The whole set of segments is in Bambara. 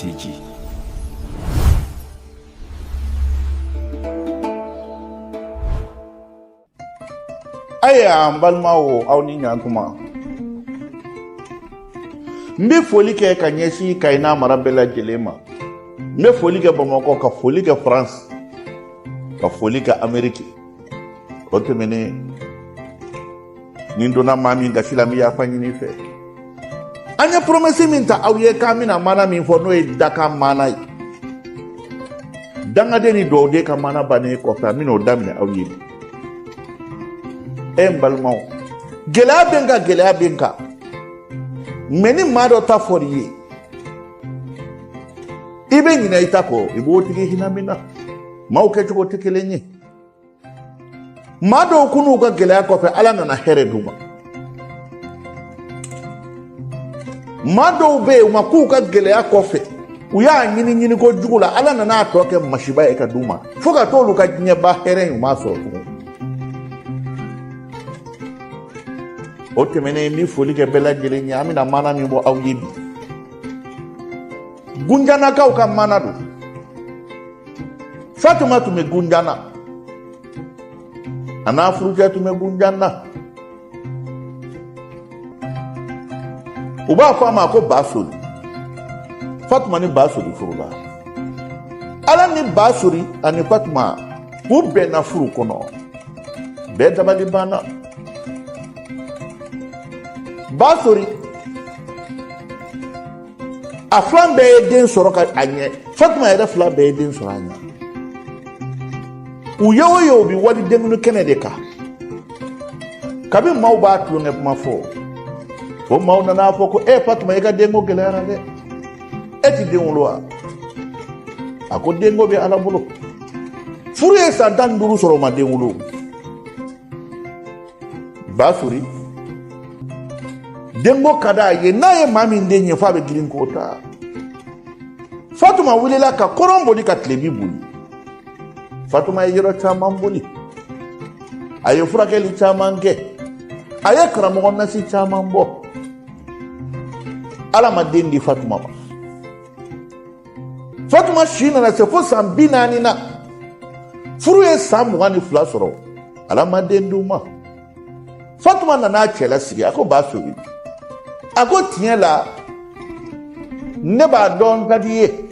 CG. Ayiwa, n balimaw, aw ni ɲantuma. N bɛ foli kɛ ka ɲɛsin Kayi n'a mara bɛɛ lajɛlen ma. N bɛ foli kɛ Bamakɔ, ka foli kɛ France, ka foli kɛ Ameriki. O tɛmɛnen, ni n donna maa min gasi la, n bɛ yafa ɲini i fɛ. An ye promesse min ta aw ye k'an bɛna maana min fɔ, n'o ye dakan maana ye, dangaden ni dugawuden ka maana bannen kɔfɛ, an bɛna o daminɛ aw ye. E n balimaw, gɛlɛya bɛ n kan, gɛlɛya bɛ n kan, mɛ ni maa dɔ ta fɔr'i ye, i bɛ ɲinɛ i ta kɔ, i b'o tigi hinɛ min na. Maaw kɛcogo tɛ kelen ye. Maa dɔw kun n'u ka gɛlɛya kɔfɛ, Ala nana hɛrɛ d'u ma. Maa dɔw bɛ yen, u ma k'u ka gɛlɛya kɔfɛ, u y'a ɲini ɲini ko jugu la, Ala nana a tɔ kɛ masiba ye ka d'u ma, fo ka t'olu ka diɲɛba hɛrɛ in, u m'a sɔrɔ tugun. O tɛmɛnen, n bɛ foli kɛ bɛɛ lajɛlen ye. An bɛna maana min bɔ aw ye bi, Gunjanakaw ka maana don. Fatuma tun bɛ Gunjana, a n'a furucɛ tun bɛ Gunjana. U b'a fɔ a ma ko Basori. Fatuma ni Basori furula. Ala ni Basori ani Fatuma, u bɛnna furu kɔnɔ, bɛɛ dabali banna. Basori a filan bɛɛ ye den sɔrɔ ka a ɲɛ. Fatuma yɛrɛ filan bɛɛ ye den sɔrɔ a ɲɛ. U ye o ye, u bɛ wali denkundi kɛnɛ de kan. Kabi maaw b'a tulonkɛ kuma fɔ, o maaw nana fɔ ko: "E Fatuma, i ka denko gɛlɛyara dɛ, e ti den wolo wa?" A ko denko bɛ Ala bolo. Furu ye san 15 sɔrɔ, o ma den wolo. Basori denko ka d'a ye, n'a ye maa min den ye, f'a bɛ girin k'o ta. Fatuma wulila ka kɔrɔn boli, ka tilebi boli. Fatuma ye yɔrɔ caman boli, a ye furakɛli caman kɛ, a ye karamɔgɔ nasi caman bɔ. Ala ma den di Fatuma ma. Fatuma si nana se fo san 40 na. Furu ye san 22 sɔrɔ, Ala ma den d'u ma. Fatuma nana a cɛ lasigi. A ko: "Basori," a ko, "tiɲɛ la, ne b'a dɔn n ka di i ye,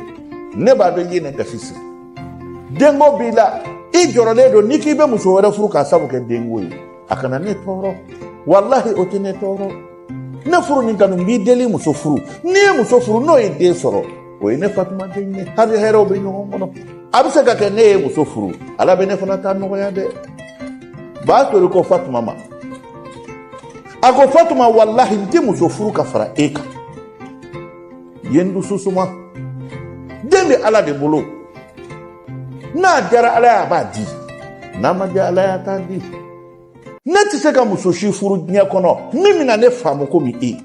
ne b'a dɔn i ye ne gasi sigi. Denko b'i la, i jɔrɔlen don. N'i k'i bɛ muso wɛrɛ furu k'a sabu kɛ denko ye, a kana ne tɔɔrɔ. Walahi, o tɛ ne tɔɔrɔ. Ne furu nin kanu, n b'i deli, muso furu. N'i ye muso furu, n'o ye den sɔrɔ, o ye ne Fatuma den ye. Hali hɛrɛw bɛ ɲɔgɔn kɔnɔ. A bɛ se ka kɛ ne ye muso furu, Ala bɛ ne fana ta nɔgɔya dɛ." Basori ko Fatuma ma, a ko: "Fatuma, walahi, n tɛ muso furu ka fara e kan. I ye n dusu suma. Den bɛ Ala de bolo. N'a diyara Ala ye, a b'a di. N'a ma diya Ala ye, a t'a di. Ne tɛ se ka muso si furu diɲɛ kɔnɔ min bɛna ne faamu komi e.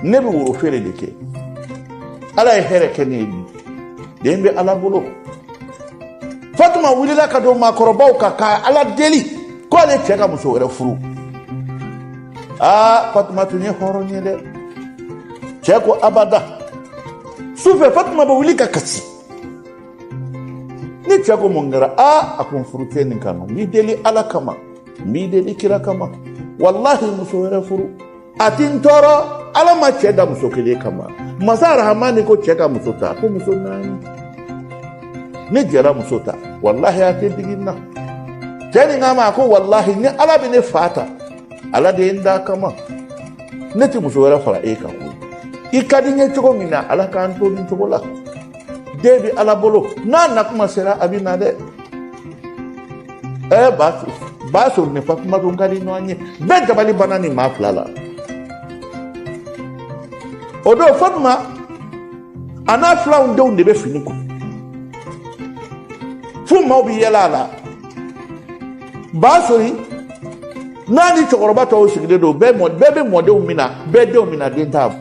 Ne bɛ woro feere de kɛ. Ala ye hɛrɛ kɛ ne ye bi. Den bɛ Ala bolo." Fatuma wulila ka don maakɔrɔbaw kan ka Ala deli ko ale cɛ ka muso wɛrɛ furu. Aa, Fatuma tun ye hɔrɔn ye dɛ. Cɛ ko abada. Sufɛ, Fatuma bɛ wuli ka kasi. Ni cɛ ko: "Mun kɛra?" "Aa," a ko, "n furucɛ nin kanu, n b'i deli Ala kama, n b'i deli kira kama, walahi, muso wɛrɛ furu, a ti n tɔɔrɔ. Ala ma cɛ da muso kelen kama. Masa Arahamani ko cɛ ka muso ta, ko muso naani. Ne jɛra muso ta, walahi, a tɛ digi n na." Cɛ nin k'a ma, a ko: "Walahi, ni Ala bɛ ne fa ta, Ala de ye n da kama. Ne tɛ muso wɛrɛ fara e kan koyi. I ka di n ye cogo min na, Ala k'an to nin cogo la. Den bɛ Ala bolo, n'a nakuma sera, a bɛ na dɛ." Ɛɛ, Basori ni Fatuma tun ka di ɲɔgɔn ye. Bɛɛ dabali banna nin maa fila la. O don, Fatuma a n'a filanw denw de bɛ fini ko, fo maaw bɛ yɛlɛ a la. Basori n'a ni cɛkɔrɔba tɔw sigilen don, bɛɛ mɔ, bɛɛ bɛ mɔdenw min na, bɛɛ denw min na, den t'a.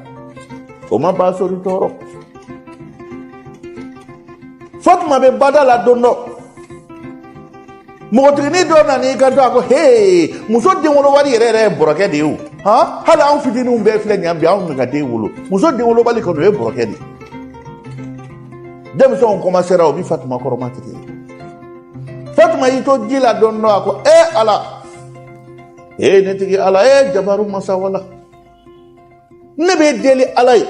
O ma Basori tɔɔrɔ. Fatuma bɛ bada la. Don dɔ, npogotiginin dɔ nana i kanto, a ko: "Hee, muso denwolo wari yɛrɛ yɛrɛ ye bɔrɔkɛ de ye o." Han, hali anw fitininw bɛɛ filɛ nin ye bi, anw ka den wolo, muso den wolobali kɔni, o ye bɔrɔkɛ de ye. Denmisɛnw kɔmasera, o bi Fatuma kɔrɔma tigɛ. Fatuma y'i to ji la don dɔ, a ko: e Ala, e ne tigi Ala, e jabaru masa wala, ne b'e deli Ala ye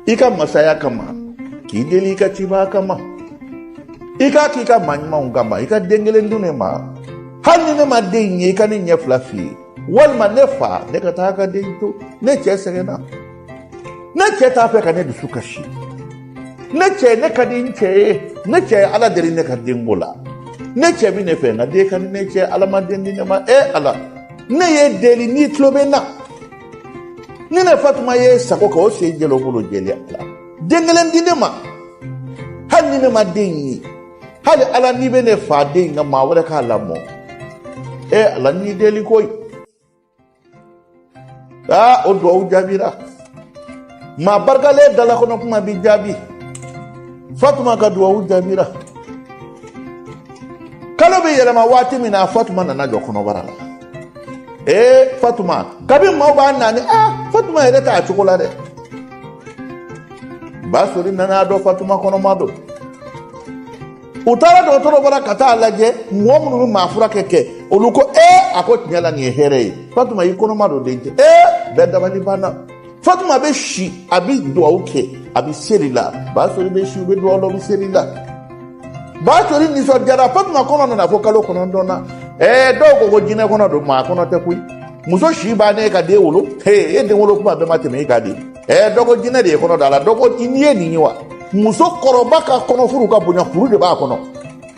i ka masaya kama, k'i deli i ka cibaa kama, i k'a k'i ka maa ɲumanw kama, i ka den kelen di ne ma. Hali ni ne ma den in ye, i ka ne ɲɛ fila f'i ye, walima ne fa, ne ka taa ka den to. Ne cɛ sɛgɛnna, ne cɛ t'a fɛ ka ne dusu kasi. Ne cɛ, ne ka di n cɛ ye. Ne cɛ ye Ala deli ne ka denko la. Ne cɛ bɛ ne fɛ, nka den ka di ne cɛ. Ala ma den di ne ma. E Ala, ne ye deli, n'i tulo bɛ n na, ni ne Fatuma ye sago kɛ, o sen jɛlen, o bolo jɛlen, Ala, den kelen di ne ma. Hali ni ne ma den ye, hali Ala, n'i bɛ ne fa den ka maa wɛrɛ k'a lamɔ. E Ala, n y'i deli koyi. Aa, o duwawu jaabira. Maa barikalen dala kɔnɔ kuma bi jaabi. Fatuma ka duwawu jaabira. Kalo bɛ yɛlɛma waati min na, Fatuma nana jɔ kɔnɔbara la. Ee Fatuma, kabi maaw b'a nani, aa, Fatuma yɛrɛ t'a cogo la dɛ. Basori nana dɔn Fatuma kɔnɔma don. U taara dɔgɔtɔrɔ bara ka taa lajɛ. Mɔgɔ minnu bɛ maa furakɛ kɛ, olu ko: ee, a ko tiɲɛ la, nin ye hɛrɛ ye. Fatuma, i kɔnɔma don den cɛ. Ee, bɛɛ dabali banna. Fatuma bɛ si, a bɛ duwawu kɛ, a bɛ seli la. Basori bɛ si, u bɛ duwawu la, u bɛ seli la. Basori nisɔndiyara. Fatuma kɔnɔ nana fo kalo 9 na. Ɛɛ, dɔw ko ko jinɛ kɔnɔ don, maa kɔnɔ tɛ koyi. Muso si bannen ka den wolo, he, e den wolo kuma bɛɛ ma tɛmɛ e ka den. Ɛɛ, dɔ ko jinɛ de ye kɔnɔ da la, dɔ ko n'i ye nin ye wa. Muso kɔrɔba ka kɔnɔfuru ka bonya, kuru de b'a kɔnɔ.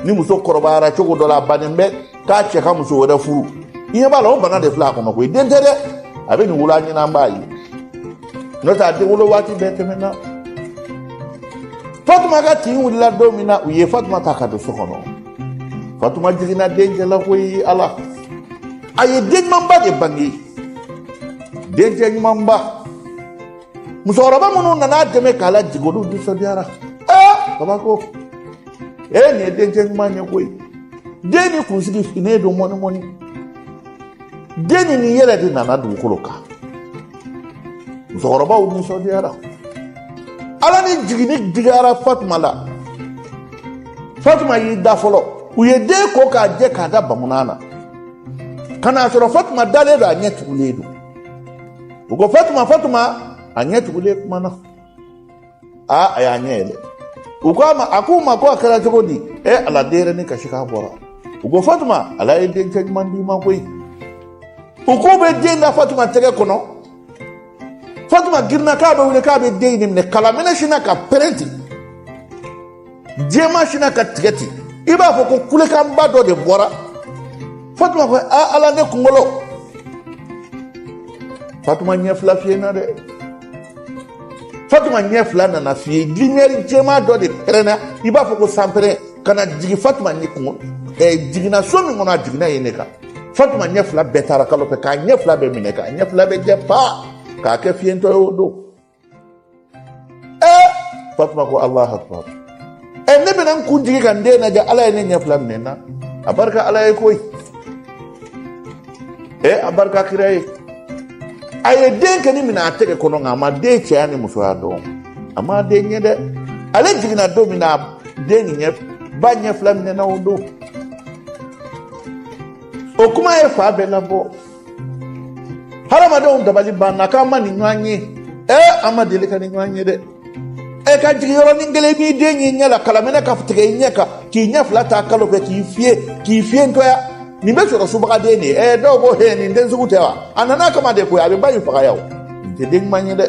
Ni muso kɔrɔbayara cogo dɔ la, a bannen bɛ k'a cɛ ka muso wɛrɛ furu, i ɲɛ b'a la, o bana de filɛ a kɔnɔ koyi. Den tɛ dɛ, a bɛ nin wolo, a ɲɛna, an b'a ye. N'o tɛ, a den wolo waati bɛɛ tɛmɛna. Fatuma ka tin wulila don min na, u ye Fatuma ta ka don so kɔnɔ. Fatuma jiginna dencɛ la koyi. Ala, a ye den ɲumanba de bange, dencɛ ɲumanba. Musokɔrɔba minnu nana a dɛmɛ k'a lajigin, olu nisɔndiyara. Ee, kabako! Ee, nin ye dencɛ ɲuman ye koyi. Den ni kunsigi finnen don mɔni mɔni. Den ni nin yɛrɛ de nana dugukolo kan. Musokɔrɔbaw nisɔndiyara. Ala ni jiginni digiyara Fatuma la. Fatuma y'i da fɔlɔ, u ye den ko k'a jɛ k'a da bamunan na ka n'a sɔrɔ Fatuma dalen don, a ɲɛ tugulen don. U ko: Fatuma, Fatuma! A ɲɛ tugulen kumana. Aa, a y'a ɲɛ yɛlɛ. U ko a ma, a k'u ma ko a kɛra cogo di? E Ala, denyɛrɛnin kasi k'a bɔra. U ko: Fatuma, Ala ye dencɛ ɲuman d'i ma koyi. U k'u bɛ den da Fatuma tɛgɛ kɔnɔ. Fatuma girinna k'a bɛ wuli k'a bɛ den in minɛ, kalaminɛ sinna ka pɛrɛn ten, jɛman sinna ka tigɛ ten, i b'a fɔ ko kulekanba dɔ de bɔra. Fatuma ko: a Ala, ne kunkolo! Fatuma ɲɛ fila fiyɛna dɛ. Fatuma ɲɛ fila nana fiyɛ, lumière jɛman dɔ de pɛrɛnna, i b'a fɔ ko sanpɛrɛn, ka na jigin Fatuma ɲɛ kunkolo. Ɛɛ, jiginna so min kɔnɔ, a jiginna yen de kan. Fatuma ɲɛ fila bɛɛ taara kalo fɛ, k'a ɲɛ fila bɛɛ minɛ, k'a ɲɛ fila bɛɛ jɛ pa, k'a kɛ fiyentɔ ye o don. Ɛɛ, Fatuma ko: Alahu akbar! Ɛ, ne bɛna n kun jigin ka n den lajɛ, Ala ye ne ɲɛ fila minɛ n na. A barika Ala ye koyi. Ɛ, a barika kira ye. A ye den kɛ ni minɛ a tɛgɛ kɔnɔ, nka a ma den cɛya ni musoya dɔn, a ma den ɲɛ dɛ. Ale jiginna don min na, den ni ɲɛ ba ɲɛ fila minɛna o don. O kuma ye fa bɛɛ labɔ. Hadamadenw dabali banna k'an ma nin ɲɔgɔn ye. Ɛ, an ma deli ka nin ɲɔgɔn ye dɛ. Ɛ, ka jigin yɔrɔnin kelen, b'i den y'i ɲɛ la, kalaminɛ ka tigɛ i ɲɛ kan, k'i ɲɛ fila ta kalo fɛ, k'i fiyɛ, k'i fiyentɔya. Nin bɛ sɔrɔ subagaden de ye. Ɛ, dɔw ko: he, nin den sugu tɛ wa? A nana kama de koyi, a bɛ ba in faga yan o. Nin tɛ den ɲuman ye dɛ.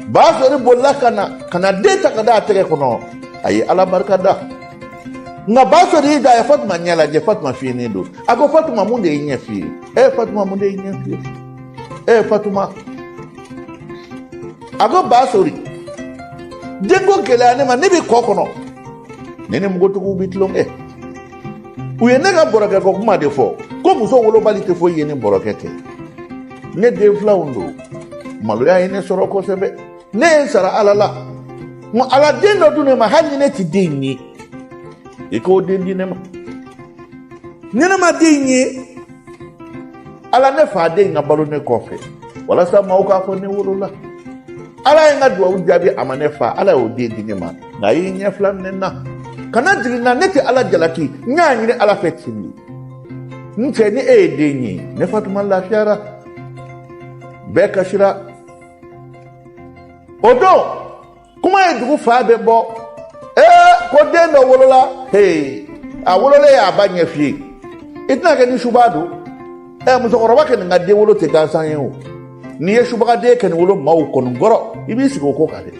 Basori bolila ka na ka na den ta ka da a tɛgɛ kɔnɔ. A ye Ala barika da. Nka Basori y'i da, a ye Fatuma ɲɛ lajɛ, Fatuma fiyennen don. A ko: Fatuma, mun de y'i ɲɛ fiye? Ɛ, Fatuma, mun de y'i ɲɛ fiye? Ɛ, Fatuma! A ko: Basori, denko gɛlɛya ne ma, ne bɛ kɔ kɔnɔ, ne ni npogotigiw bɛ tulonkɛ. U ye ne ka bɔrɔkɛ ko kuma de fɔ, ko muso wolobali tɛ foyi ye ni bɔrɔkɛ tɛ. Ne den filanw don, maloya ye ne sɔrɔ kosɛbɛ. Ne ye n sara Ala la, nka Ala, den dɔ dun ne ma, hali ni ne ti den ye, i k'o den di ne ma. Ni ne ma den in ye, Ala ne fa den in ka balo ne kɔfɛ walasa maaw k'a fɔ ne wolola. Ala ye n ka duwawu jaabi, a ma ne fa, Ala y'o den di ne ma, nka a y'i ɲɛ fila minɛ n na. Kana jigin n na, ne tɛ Ala jalaki, n y'a ɲini Ala fɛ ten de. N cɛ, ni e ye den ye, ne Fatuma lafiyara. Bɛɛ kasira o don. Kuma ye dugu fan bɛɛ bɔ. Ee, ko den dɔ wolola. Hee, a wololen y'a ba ɲɛ f'i ye, i tɛna kɛ ni suba don. Ɛ, musokɔrɔba kɛ nin ka den wolo tɛ gansan ye o. N'i ye subagaden kɛ nin wolo maaw kɔni kɔrɔ, i b'i sigi o ko kan dɛ.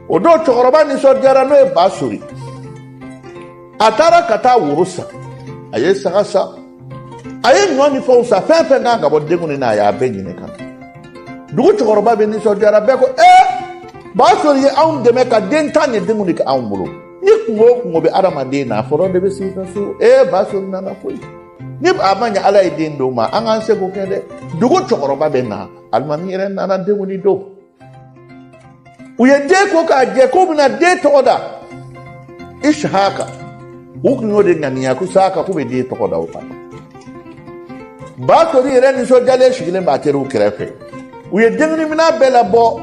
O don cɛkɔrɔba nisɔndiyara, n'o ye Ba Sori. A taara ka taa woro san, a ye saga san, a ye ɲɔ ni fɛnw san, fɛn fɛn kan ka bɔ denkundi na, a y'a bɛɛ ɲini ka na. Dugu cɛkɔrɔba bɛ nisɔndiyara, bɛɛ ko ee, Ba Sori ye anw dɛmɛ ka den 10 ni denkundi kɛ anw bolo. Ni kungo o kungo bɛ adamaden na, a fɔlɔ de bɛ sigi ka so. Ee, Ba Sori nana koyi. Ni a ma ɲɛ Ala ye den d'o ma, an k'an seko kɛ dɛ. Dugu cɛkɔrɔba bɛ na, alimami yɛrɛ nana denkundi don. U ye den ko k'a jɛ k'u bɛna den tɔgɔ da Isihaka. U tun y'o de ŋaniya ko Saka, k'u bɛ den tɔgɔ da o kan. Ba Sori yɛrɛ nisɔndiyalen sigilen b'a teriw kɛrɛfɛ. U ye denkundi bɛɛ labɔ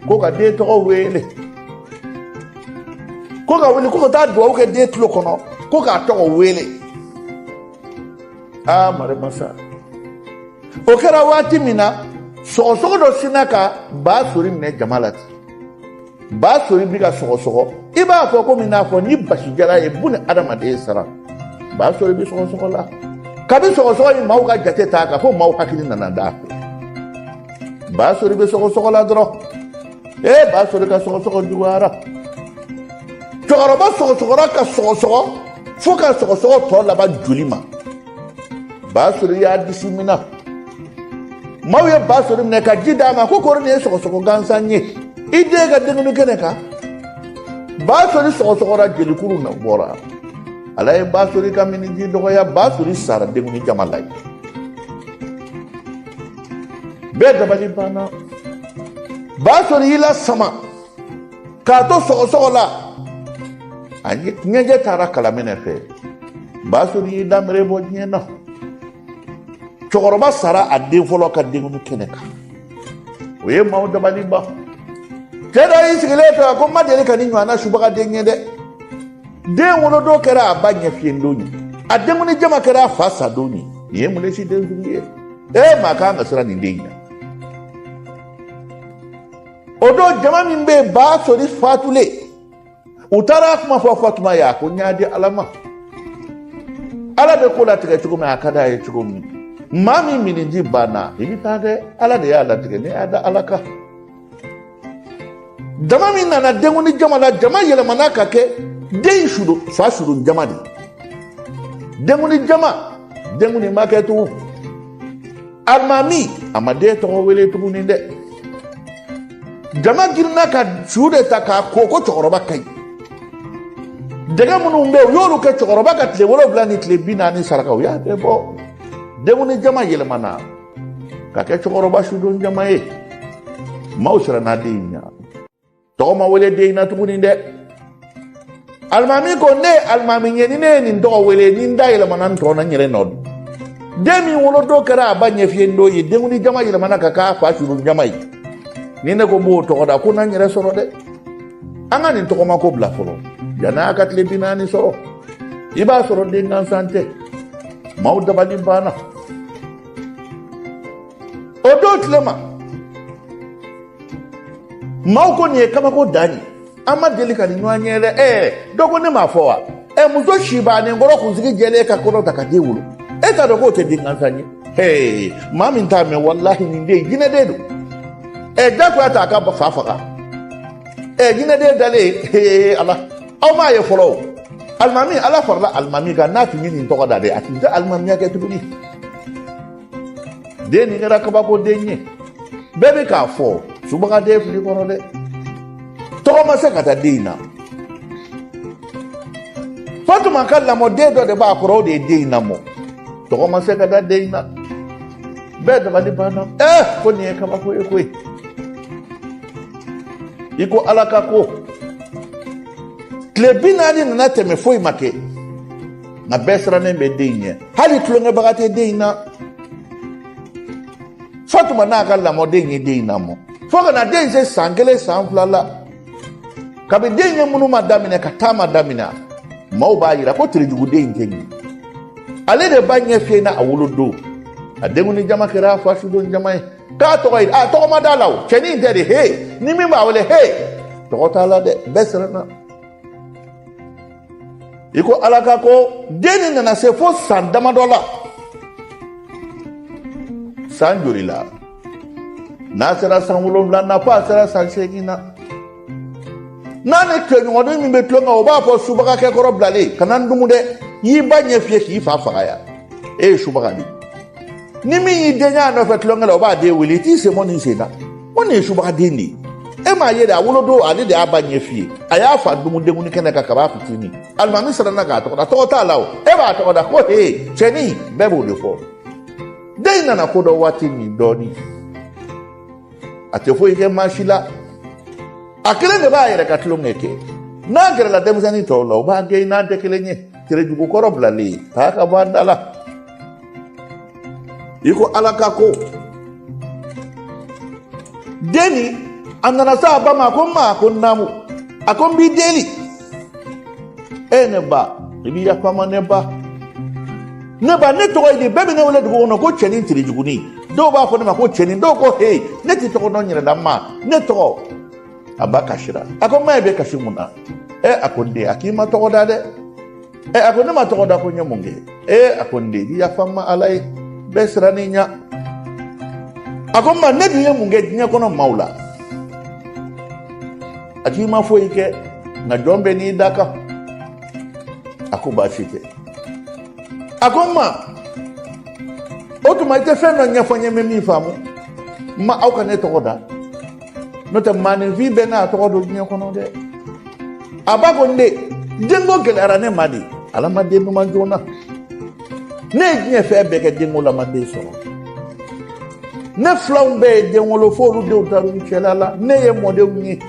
ko ka den tɔgɔ wele, ko ka wuli ko ka taa duwawu kɛ den tulo kɔnɔ, ko k'a tɔgɔ wele. Aa, masa, o kɛra waati min na, sɔgɔsɔgɔ dɔ sinna ka Ba Sori minɛ jama la ten. Ba Sori bi ka sɔgɔsɔgɔ, i b'a fɔ komi n'a fɔ ni basijala ye buni adamaden sara. Ba Sori bi sɔgɔsɔgɔ la. Kabi sɔgɔsɔgɔ in, maaw ka jate t'a kan, fo maaw hakili nana d'a fɛ. Ba Sori bɛ sɔgɔsɔgɔ la dɔrɔn. Ee, Ba Sori ka sɔgɔsɔgɔ juguyara. Cɛkɔrɔba sɔgɔsɔgɔra ka sɔgɔsɔgɔ fo ka sɔgɔsɔgɔ tɔ laban joli ma. Ba Sori y'a disi minɛ. Maaw ye Ba Sori minɛ ka ji d'a ma, ko kɔrɔ nin ye sɔgɔsɔgɔ gansan ye i den ka denkundi kɛnɛ kan. Ba Sori sɔgɔsɔgɔra, jelikuru na bɔra. Ala ye Ba Sori ka miniji dɔgɔya. Ba Sori sara denkundi jama la yen. Bɛɛ dabali banna. Ba Sori y'i lasama k'a to sɔgɔsɔgɔ la, a ɲɛjɛ taara kalaminɛ fɛ. Ba Sori y'i danbere bɔ diɲɛ na. Cɛkɔrɔba sara a den fɔlɔ ka denkundi kɛnɛ kan, o ye maaw dabali ban. Cɛ dɔ y'i sigilen to, a ko n ma deli ka nin ɲɔgɔnna subagaden ye dɛ. Den wolodon kɛra a ba ɲɛfiyendon ye, a denkundi jama kɛra a fa sadon ye. Nin ye mun si den sugu ye? Ee, maa kan ka siran nin den in na. O don jama min bɛ yen, Ba Sori fatulen, u taara kuma fɔ Fatuma ye. A ko n y'a di Ala ma. Ala bɛ ko latigɛ cogo min, a ka d'a ye cogo min. Maa min miniji banna, i bɛ taa dɛ. Ala de y'a latigɛ, ne y'a da Ala kan. Jama min nana denkundi jama la, jama yɛlɛmana ka kɛ den sudon fa sudon jama de ye. Denkundi jama, denkundi ma kɛ tugun. Alimami a ma den tɔgɔ wele tuguni dɛ. Jama girinna ka su de ta k'a ko ko cɛkɔrɔba ka ɲi. Dɛgɛ minnu bɛ yen, u y'olu kɛ cɛkɔrɔba ka tile 7 ni tile 40 saraka, u y'a bɛɛ bɔ. Denkundi jama yɛlɛmana ka kɛ cɛkɔrɔba sudon jama ye. Maaw siranna den in ɲɛ. Tɔgɔ ma wele den in na tuguni dɛ. Alimami ko ne ye alimami ye, ni ne ye nin tɔgɔ wele, ni n da yɛlɛmana n tɔ na, n yɛrɛ nɔ don. Den min wolodon kɛra a ba ɲɛfiyendon ye, denkundi jama yɛlɛmana ka k'a fa sudon jama ye, ni ne ko n b'o tɔgɔ da, ko n'an yɛrɛ sɔrɔ dɛ. An ka nin tɔgɔma ko bila fɔlɔ yanni a ka tile 40 sɔrɔ. I b'a sɔrɔ den gansan tɛ. Maaw dabali banna o don tile ma. Maaw ko nin ye kabako dan ye, an ma deli ka nin ɲɔgɔn ye dɛ. Ɛɛ, dɔ ko ne m'a fɔ wa? Ɛ, muso sibannen kɔrɔ, kunsigi jɛlen, ka kɔnɔ ta ka den wolo, e t'a dɔn k'o tɛ den gansan ye? Hee, maa min t'a mɛn, walahi nin den jinɛden don. Ɛ, jagoya t'a ka fa faga. Ɛ, jinɛden dalen, hee Ala, aw m'a ye fɔlɔ o. Alimami, Ala farala alimami kan, n'a tun ye nin tɔgɔ da dɛ, a tun tɛ alimamiya kɛ tuguni. Den nin kɛra kabako den ye. Bɛɛ bɛ k'a fɔ subagaden fili kɔrɔ dɛ. Tɔgɔ ma se ka taa den in na. Fatuma ka lamɔden dɔ de b'a kɔrɔ, o de ye den in lamɔ. Tɔgɔ ma se ka da den in na. Bɛɛ dabali banna. Ɛɛ, ko nin ye kabako ye koyi. I ko Ala ka ko. Tile 40 nana tɛmɛ, foyi ma kɛ, nka bɛɛ sirannen bɛ den in ɲɛ, hali tulonkɛbaga tɛ den in na. Fatuma n'a ka lamɔden ye den in lamɔ fo ka na den se san 1, san 2 la. Kabi den ye munuma daminɛ ka taama daminɛ, maaw b'a yira ko terejuguden in tɛ nin ale de ba ɲɛ fiyɛ na a wolodon. A denkundi jama kɛra a fa sudon jama ye k'a tɔgɔ ye, a tɔgɔ ma d'a la. O cɛnin tɛ de he, ni min b'a wele he, tɔgɔ t'a la dɛ. Bɛɛ siranna i ko Ala ka ko. Den nin nana se fo san damadɔ la, san joli la n'a sera san 7 na, fo a sera san 8 na, n'a ni tɔɲɔgɔnnin min bɛ tulonkɛ, o b'a fɔ subagakɛ kɔrɔ bilalen kana n dumu dɛ, y'i ba ɲɛ fiyɛ k'i fa faga yan, e ye subaga de ye. Ni min y'i den y'a nɔfɛ tulonkɛ la, o b'a den wele, i t'i sen bɔ nin sen na, ko nin ye subagaden de ye. E m'a ye de, a wolodon ale de y'a ba ɲɛ fiyɛ, a y'a fa dumu denkundi kɛnɛ kan kab'a fitinin. Alimami siranna k'a tɔgɔ da, tɔgɔ t'a la o, e b'a tɔgɔ da ko he cɛnin, bɛɛ b'o de fɔ. Den in nana ko dɔ waati min dɔɔnin, a tɛ foyi kɛ maa si la, a kelen de b'a yɛrɛ ka tulonkɛ kɛ. N'a gɛrɛla denmisɛnnin tɔw la, o b'a gɛn n'an tɛ kelen ye. Terejugu kɔrɔ bilalen taa ka bɔ an da la i ko Ala ka ko. Den nin a nana se a ba ma, a ko n ma, a ko naamu, a ko n b'i deli, e ne ba, i b'i yafa n ma. Ne ba, ne ba, ne tɔgɔ ye di? Bɛɛ bɛ ne wele dugu kɔnɔ ko cɛnin terejugunin, dɔw b'a fɔ ne ma ko cɛnin, dɔw ko he, ne tɛ tɔgɔ dɔn n yɛrɛ la ma, ne tɔgɔ. A ba kasira, a ko ma, e bɛ kasi mun na? Ɛ, a ko n den, a k'i ma tɔgɔ da dɛ. Ɛ, a ko ne ma tɔgɔ da, ko n ye mun kɛ? Ɛ, a ko n den, i yafa n ma Ala ye, bɛɛ sirann'i ɲɛ. A ko n ma, ne dun ye mun kɛ diɲɛ kɔnɔ maaw la? A k'i ma foyi kɛ, nka jɔn bɛɛ n'i da kan. A ko baasi tɛ. A ko n ma, o tuma i tɛ fɛn dɔ ɲɛfɔ n ye n bɛ min faamu? N ma, aw ka ne tɔgɔ da, n'o tɛ maaninfin bɛɛ n'a tɔgɔ don diɲɛ kɔnɔ dɛ. A ba ko n den, denko gɛlɛyara ne ma de, Ala ma den duman joona. Ne ye diɲɛ fɛn bɛɛ kɛ denko la, ma den sɔrɔ. Ne filanw bɛɛ ye den wolo, fo olu denw taara u cɛla la, ne ye mɔdenw ye.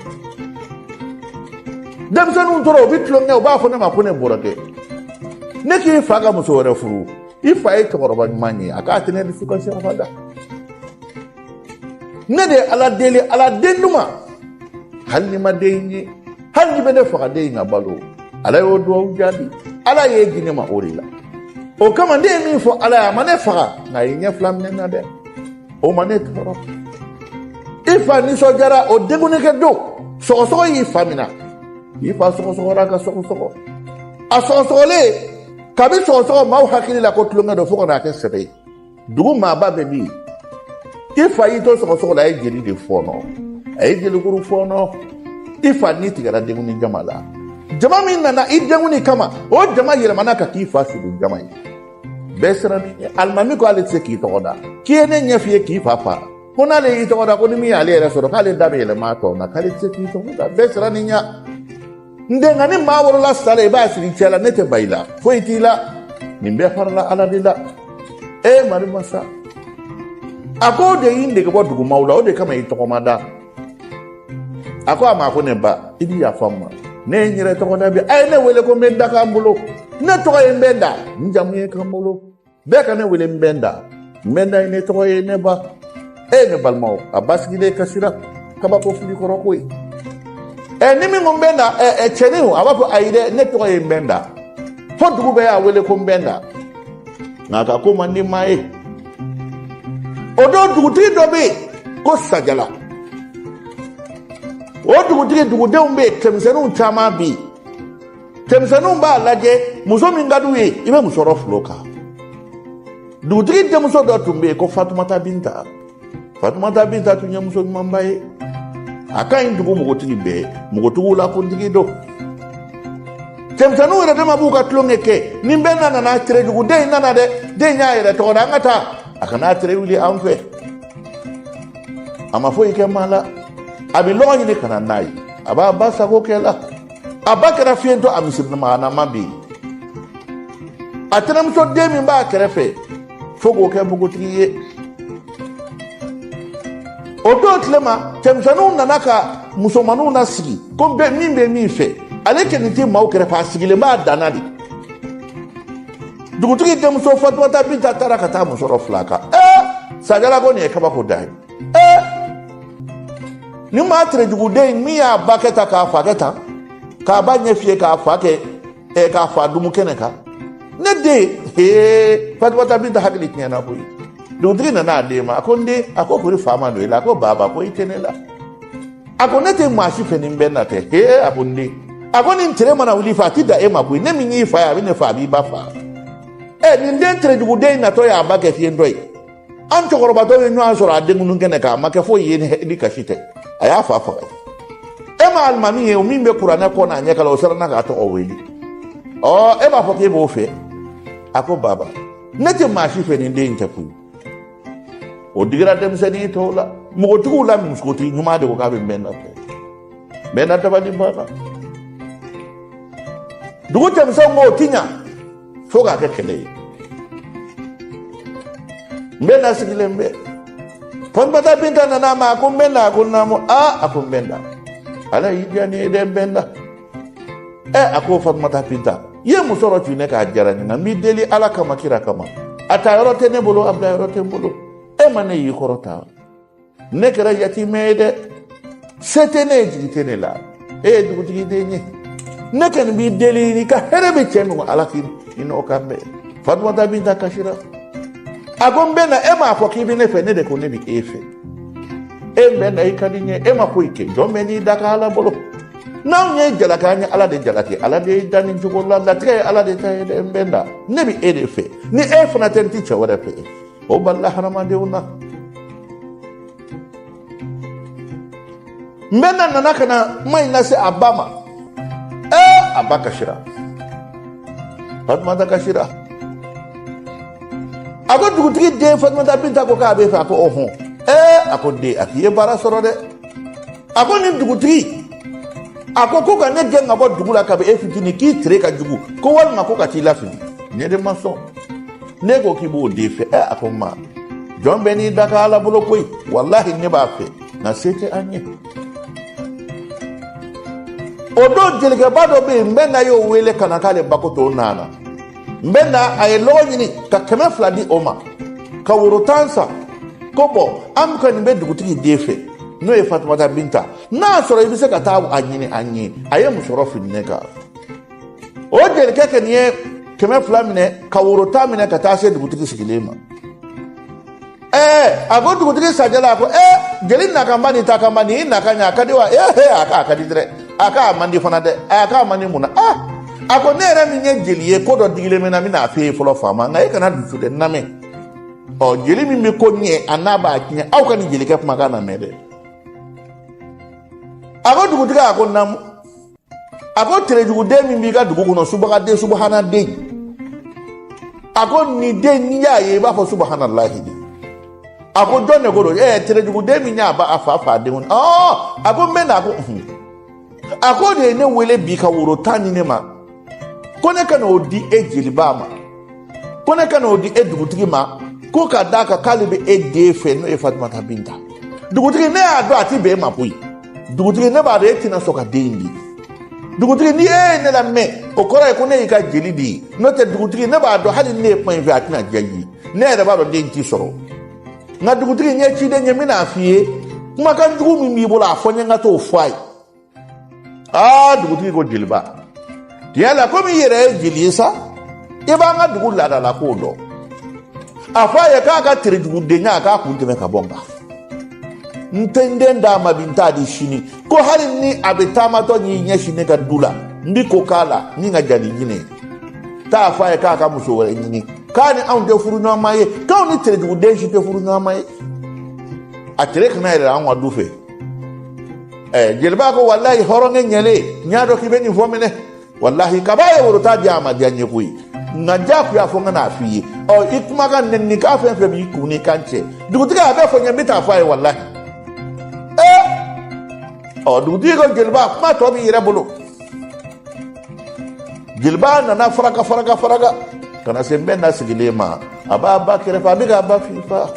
Denmisɛnninw tora u bɛ tulonkɛ, u b'a fɔ ne ma ko ne bɔrɔkɛ. Ne k'i fa ka muso wɛrɛ furu, i fa ye cɛkɔrɔba ɲuman ye, a k'a tɛ ne dusu kasi abada. Ne de ye Ala deli, Ala den duman, hali ni ma den ye, hali ni bɛ ne faga, den in ka balo. Ala y'o duwawu jaabi, Ala y'e di ne ma o de la. O kama ne ye min fɔ Ala ye, a ma ne faga, nka a ye ɲɛ fila minɛ n na dɛ, o ma ne tɔɔrɔ. I fa nisɔndiyara o denkundi don, sɔgɔsɔgɔ y'i fa minɛ, i fa sɔgɔsɔgɔra ka sɔgɔsɔgɔ, a sɔgɔsɔgɔlen kabi sɔgɔsɔgɔ, maaw hakili la ko tulonkɛ don, fo ka n'a kɛ sɛbɛ ye. Dugu maaba bɛɛ bɛ yen. I fa y'i to sɔgɔsɔgɔ la, a ye jeli de fɔɔnɔ, a ye jelikuru fɔɔnɔ. I fa ni tigɛra denkundi jama la. Jama min nana i denkundi kama, o jama yɛlɛmana ka k'i fa sudon jama ye. Bɛɛ sirann'i ɲɛ. Alimami ko ale tɛ se k'i tɔgɔ da, k'i ye ne ɲɛ f'i ye k'i fa fa, ko n'ale y'i tɔgɔ da, ko ni min y'ale yɛrɛ sɔrɔ, k'ale da bɛ yɛlɛma a tɔ na, k'ale tɛ se k'i tɔgɔ da. Bɛɛ sirann'i ɲɛ. N den, nka ni maa wolola sa la, i b'a siri cɛ la, ne tɛ ba i la, foyi t'i la, nin bɛɛ farala Ala de la. E mari masa, a ko o de y'i nege bɔ dugumaw la, o de kama i tɔgɔ ma da. A ko a ma ko ne ba, i bi yafa n ma, ne ye n yɛrɛ tɔgɔ da bi, a ye ne wele ko n bɛ n da k'an bolo. Ne tɔgɔ ye n bɛ n da, n jamu ye k'an bolo, bɛɛ ka ne wele n bɛ n da, n bɛ n da ye ne tɔgɔ ye. Ne ba, e ne balimaw, a ba sigilen kasira, kabako fili kɔrɔ ko ye. Ɛ, ni min ko n bɛ n da, ɛ ɛ cɛnin, a b'a fɔ ayi dɛ, ne tɔgɔ ye n bɛ n da, fo dugu bɛɛ y'a wele ko n bɛ n da, nka a ka ko man di maa ye. O don dugutigi dɔ bɛ yen ko Sajala. O dugutigi dugudenw bɛ yen, cɛmisɛnninw caman bɛ yen. Cɛmisɛnninw b'a lajɛ muso min ka d'u ye, i bɛ musɔrɔ fili o kan. Dugutigi denmuso dɔ tun bɛ yen ko Fatumata Binta. Fatumata Binta tun ye muso ɲumanba ye, a ka ɲi dugu npogotigi bɛɛ, npogotigiw la kuntigi don. Cɛmisɛnninw yɛrɛ dama b'u ka tulonkɛ kɛ. Ni bɛɛ nana, terejugu den in nana dɛ, den y'a yɛrɛ tɔgɔ da, an ka taa, a kana tere wuli an fɛ. A ma foyi kɛ maa la, a bɛ lɔgɔ ɲini ka na n'a ye, a b'a ba sago kɛ la. A ba kɛra fiyentɔ, a misirimaganama bɛ yen. A tɛnɛmuso den min b'a kɛrɛfɛ, fo k'o kɛ npogotigi ye. O don tile ma, cɛmisɛnninw nana ka musomanninw nasigi ko bɛɛ min bɛ min fɛ. Ale kɔni tɛ maaw kɛrɛfɛ, a sigilen b'a danna de. Dugutigi denmuso Fatumata Binta taara ka taa musɔrɔ fila kan. Sajala ko nin ye kabako da ye. Ni maa terejuguden min y'a ba kɛ tan, k'a fa kɛ tan, k'a ba ɲɛ fiyɛ, k'a fa kɛ k'a fa dumu kɛnɛ kan, ne den hee. Fatumata Binta hakili tiɲɛna koyi. Dugutigi nana a den ma, a ko n den, a ko kori fa ma don i la? A ko baba, ko i tɛ ne la. A ko ne tɛ maa si fɛ ni n bɛnna tɛ. Hee, a ko n den, a ko nin tere mana wuli fɛ, a ti dan e ma koyi. Ne min y'i fa ye, a bɛ ne fa, a b'i ba fa. Nin den terejuguden natɔ ye a ba kɛ fiyentɔ ye. An cɛkɔrɔbatɔ ye ɲɔgɔn sɔrɔ a denkunun kɛnɛ kan, a ma kɛ foyi ye ni kasi tɛ. A y'a fa faga. E ma alimami ye o min bɛ kuranɛ kɔ n'a ɲɛ kalan, o siranna k'a tɔgɔ wele. Ɔ, e b'a fɔ k'e b'o fɛ? A ko baba, ne tɛ maa si fɛ ni den in tɛ koyi. O digira denmisɛnnin tɔw la, npogotigiw la. Musotigi ɲuman de ko k'a bɛ n bɛnna fɛ. N bɛnna dabali banna. Dugu cɛmisɛnw ko o ti ɲa fo k'a kɛ kɛlɛ ye. N bɛnna sigilen bɛ. Fatumata Binta nana a ma, a ko n bɛnna. A ko naamu. Aa, a ko n bɛnna, Ala y'i diya nin ye dɛ, n bɛnna. A ko Fatumata Binta, i ye musɔrɔ ci ne k'a diyara n ye, nka n b'i deli Ala kama, kira kama, a ta yɔrɔ tɛ ne bolo, a bila yɔrɔ tɛ n bolo. E ma ne y'i kɔrɔ ta, ne kɛra yatimɛ ye dɛ. Se tɛ ne ye, jigi tɛ ne la. E ye dugutigi den ye, ne kɔni b'i deli, i ka hɛrɛ bɛ cɛ min kɔ, Ala k'i i n'o kan bɛn. Fatumata Binta kasira. A ko n bɛnna, e m'a fɔ k'i bɛ ne fɛ, ne de ko ne bɛ e fɛ. E n bɛnna, i ka di n ye, e ma foyi kɛ. Jɔn bɛ n'i da ka Ala bolo. N'anw ye jalaki, an ye Ala de jalaki. Ala de ye dan nin cogo la, latigɛ ye Ala de ta ye dɛ. N bɛnna, ne bɛ e de fɛ, ni e fana tɛ, n tɛ cɛ wɛrɛ fɛ. O balila hadamadenw na. N bɛnna nana ka na kuma in lase a ba ma. A ba kasira, Fatumata kasira. A ko dugutigi den Fatumata Binta ko k'a bɛ fɛ. A ko ɔhɔn. A ko den, a k'i ye baara sɔrɔ dɛ. A ko nin dugutigi, a ko ko ka ne gɛn ka bɔ dugu la kabi e fitinin, k'i tere ka jugu, ko walima ko ka t'i lafili. Ne de ma sɔn, ne ko k'i b'o den fɛ. A ko ma, jɔn bɛɛ n'i da ka Ala bolo koyi. Walahi ne b'a fɛ, nka se tɛ an ye. O don jelikɛba dɔ bɛ yen, n bɛnna y'o wele ka na k'ale bako to nana. N bɛnna a ye lɔgɔ ɲini ka 200 di o ma, ka woro 10 san, ko bɔn, an kɔni bɛ dugutigi den fɛ, n'o ye Fatumata Binta, n'a sɔrɔ i bɛ se ka taa a ɲini an ye. A ye musɔrɔ fili ne kan. O jelikɛ kɔni ye 200 minɛ ka woro 10 minɛ ka taa se dugutigi sigilen ma. A ko dugutigi Sajala, a ko jeli nakanba ni takanba ni nakan ɲɛ, a ka di wa? A k'a ka di dɛ. A k'a man di fana dɛ. A k'a man di mun na? A ko ne yɛrɛ min ye jeli ye, ko dɔ digilen bɛ n na, n bɛna a f'e ye fɔlɔ faama, nka e kana dusu dɛ, n lamɛn. Ɔ, jeli min bɛ ko ɲɛ, a n'a b'a tiɲɛ, aw ka nin jelikɛ kumakan lamɛn dɛ. A ko dugutigi, a ko naamu. A ko terejuguden min b'i ka dugu kɔnɔ, subagaden, subahanaden, a ko nin den, n'i y'a ye i b'a fɔ subahanalahi de. A ko jɔn de ko don? Terejuguden min y'a ba a fa fa den kɔnɔ. A ko n bɛ na. A ko unhun. A ko de ye ne wele bi ka woro 10 di ne ma, ko ne ka n'o di e jeliba ma, ko ne ka n'o di e dugutigi ma, ko ka d'a kan k'ale bɛ e den fɛ, n'o ye Fatumata Binta. Dugutigi, ne y'a dɔn a ti bɛn e ma koyi. Dugutigi, ne b'a dɔn e tɛna sɔn ka den in di. Dugutigi, ni e ye ne lamɛn, o kɔrɔ ye ko ne y'i ka jeli de ye. N'o tɛ dugutigi, ne b'a dɔn hali ni ne ye kuma in fɛ, a tɛna diya i ye. Ne yɛrɛ b'a dɔn den ti sɔrɔ. Nka dugutigi, n ye ciden ye, n bɛna a f'i ye, kumakan jugu min b'i bolo, a fɔ n ye, n ka t'o fɔ a ye. Dugutigi ko jeliba, tiɲɛ la, komi i yɛrɛ ye jeli ye sa, i b'an ka dugu laadala kow dɔn. A fɔ a ye k'a ka terejugudenya, a k'a kun tɛmɛ ka bɔ n kan. N tɛ n den d'a ma bi, n t'a di sini. Ko hali ni a bɛ taamatɔ n'i ɲɛsin ne ka du la, n bi ko k'a la min ka jan ni jinɛ ye. T'a fɔ a ye k'a ka muso wɛrɛ ɲini, k'a ni anw tɛ furu ɲɔgɔnma ye, k'anw ni terejuguden si tɛ furu ɲɔgɔnma ye. A tere kana yɛlɛ anw ka du fɛ. Jeliba ko walahi hɔrɔnkɛ ɲɛlen, n y'a dɔn k'i bɛ nin fɔ minɛ. Walahi kaba ye woro 10 di a ma diya n ye koyi, nka diyagoya fɔ n ka n'a f'i ye. Ɔ, i kumakan nɛni k'a fɛn fɛn b'i kun n'i kan cɛ, dugutigi, a bɛɛ fɔ n ye, n bɛ taa fɔ a ye walahi. Ɔ, dugutigi ko jeliba, kuma tɔ b'i yɛrɛ bolo. Jeliba nana faraka faraka faraka ka na se n bɛnna sigilen ma, a b'a ba kɛrɛfɛ, a bɛ k'a ba fifa.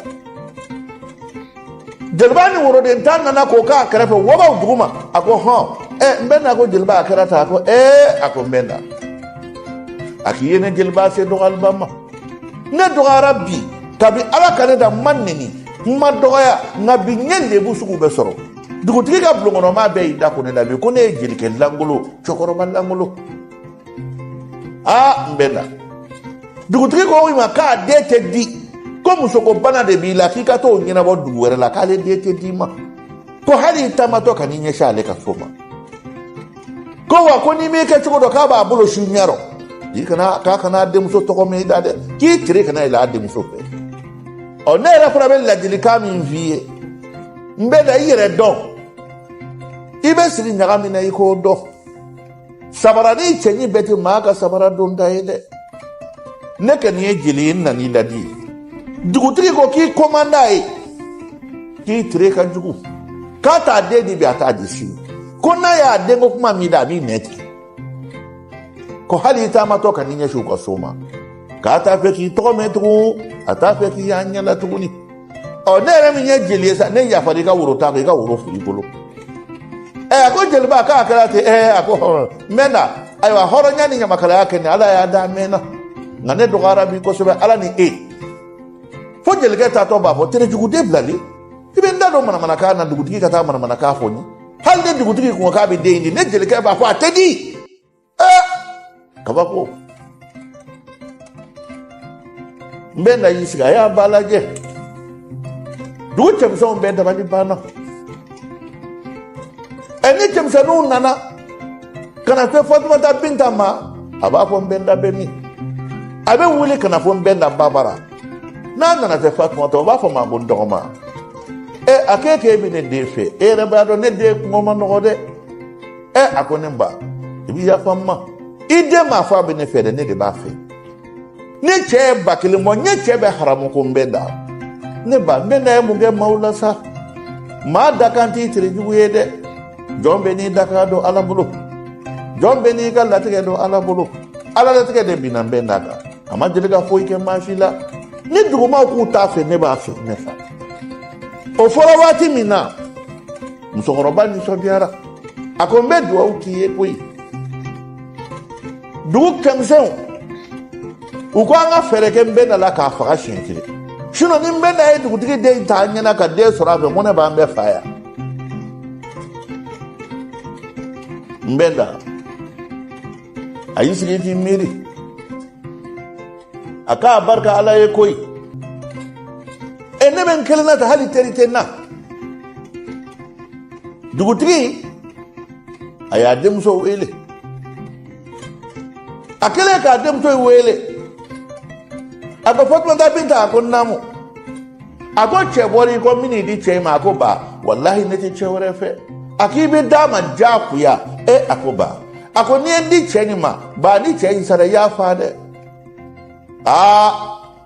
Jeliba ni woroden 10 nana k'o k'a kɛrɛfɛ wabaw duguma. A ko hɔn. Ɛ, n bɛnda ko jeliba, a kɛra tan. A ko ee, a ko n bɛnda, a k'i ye ne jeliba se dɔgɔyaliba ma. Ne dɔgɔyara bi, kabi Ala ka ne da, n ma neni, n ma dɔgɔya, nka bi n ye lebu sugu bɛɛ sɔrɔ. Dugutigi ka bulonkɔnɔmaa bɛɛ y'i da ko ne la bi, ko ne ye jelikɛ langolo, cɛkɔrɔba langolo. Aa, n bɛnda, dugutigi ko i ma k'a den tɛ di, ko musoko bana de b'i la, k'i ka t'o ɲɛnabɔ dugu wɛrɛ la, k'ale den tɛ d'i ma, ko hali i taamatɔ kan'i ɲɛsin ale ka so ma, ko wa ko n'i m'i kɛ cogo dɔn, k'a b'a bolo su ɲɛ rɔ, i kana k'a kana a denmuso tɔgɔ mɛn i da dɛ, k'i tere kana yɛlɛ a denmuso fɛ. Ɔ, ne yɛrɛ fana bɛ ladilikan min f'i ye, n bɛnda, i yɛrɛ dɔn, i bɛ sigi ɲaga min na, i k'o dɔn. Sabara ni cɛɲi bɛɛ tɛ maa ka sabara don ta ye dɛ. Ne kɔni ye jeli ye, n nan'i ladi. Dugutigi ko k'i ko man d'a ye, k'i tere ka jugu, k'a t'a den di bi, a t'a di sini, ko n'a y'a denko kuma min da, a b'i nɛ tigɛ, ko hali i taamatɔ kan'i ɲɛsin u ka so ma, k'a t'a fɛ k'i tɔgɔ mɛn tugun, a t'a fɛ k'i y'an ɲɛ la tuguni. Ɔ, ne yɛrɛ min ye jeli ye sa, ne yafara i ka woro ta kan, i ka woro fili i bolo. Ɛ, a ko jeliba, k'a kɛra ten. Ɛ, a ko hɔrɔn n bɛ na. Ayiwa, hɔrɔnya ni ɲamakalaya kɛ nin, Ala y'a d'a mɛnna, nka ne dɔgɔyara bi kosɛbɛ, Ala ni e. Fo jelikɛ taatɔ b'a fɔ terejuguden bilalen, i bɛ n da don manamanakan na, dugutigi ka taa manamanakan fɔ n ye. Hali ni dugutigi kun ko k'a bɛ den in di, ne jelikɛ b'a fɔ a tɛ di. Ee, kabako! N bɛ na y'i sigi, a y'a ba lajɛ, dugu cɛmisɛnw bɛɛ dabali banna. Ɛ, ni cɛmisɛnninw nana ka na se Fatumata Binta ma, a b'a fɔ n bɛnda bɛ min? A bɛ wuli ka na fo n bɛnda babara. N'a nana se Fatumata, o b'a fɔ ma ko n dɔgɔma. Ɛ, a k'e k'e bɛ ne den fɛ, e yɛrɛ b'a dɔn ne den kungo man nɔgɔ dɛ. Ɛ, a ko ne ba, i bɛ yafa n ma, i den m'a fɔ a bɛ ne fɛ dɛ, ne de b'a fɛ. Ni cɛ ye 1000 bɔ, n ye cɛ bɛ haramu. Ko n bɛ da ne ba, n bɛ na ye mun kɛ maaw la sa? Maa dakan t'i tere jugu ye dɛ. Jɔn bɛ n'i dakan don Ala bolo, jɔn bɛ n'i ka latigɛ don Ala bolo. Ala latigɛ de binna n bɛ n'a kan, a ma deli ka foyi kɛ maa si la. Ni dugumaw k'u t'a fɛ, ne b'a fɛ, ne fa. O fɔra waati min na, musokɔrɔba nisɔndiyara, a ko n bɛ dugawu k'i ye koyi. Dugu cɛmisɛnw u ko an ka fɛɛrɛ kɛ n bɛnda la k'a faga siɲɛ kelen, sinɔn ni n bɛnda ye dugutigi den ta ɲɛna ka den sɔrɔ a fɛ, mɔnɛ b'an bɛɛ fa yan. N bɛnda a y'i sigi k'i miiri, a k'a barika Ala ye koyi. E, ne bɛ n kelen na ta, hali teri tɛ n na. Dugutigi a y'a denmuso wele. A kɛlen k'a denmuso wele, a ko Fatumata Binta, a ko naamu. A ko cɛ bɔra i kɔ, n bɛn'i di cɛ in ma. A ko ba, walahi ne tɛ cɛ wɛrɛ fɛ. A k'i bɛ d'a ma diyagoya. E, a ko ba, a ko n'i ye n di cɛ nin ma, ba, ni cɛ in sara, i y'a fa dɛ. Aa,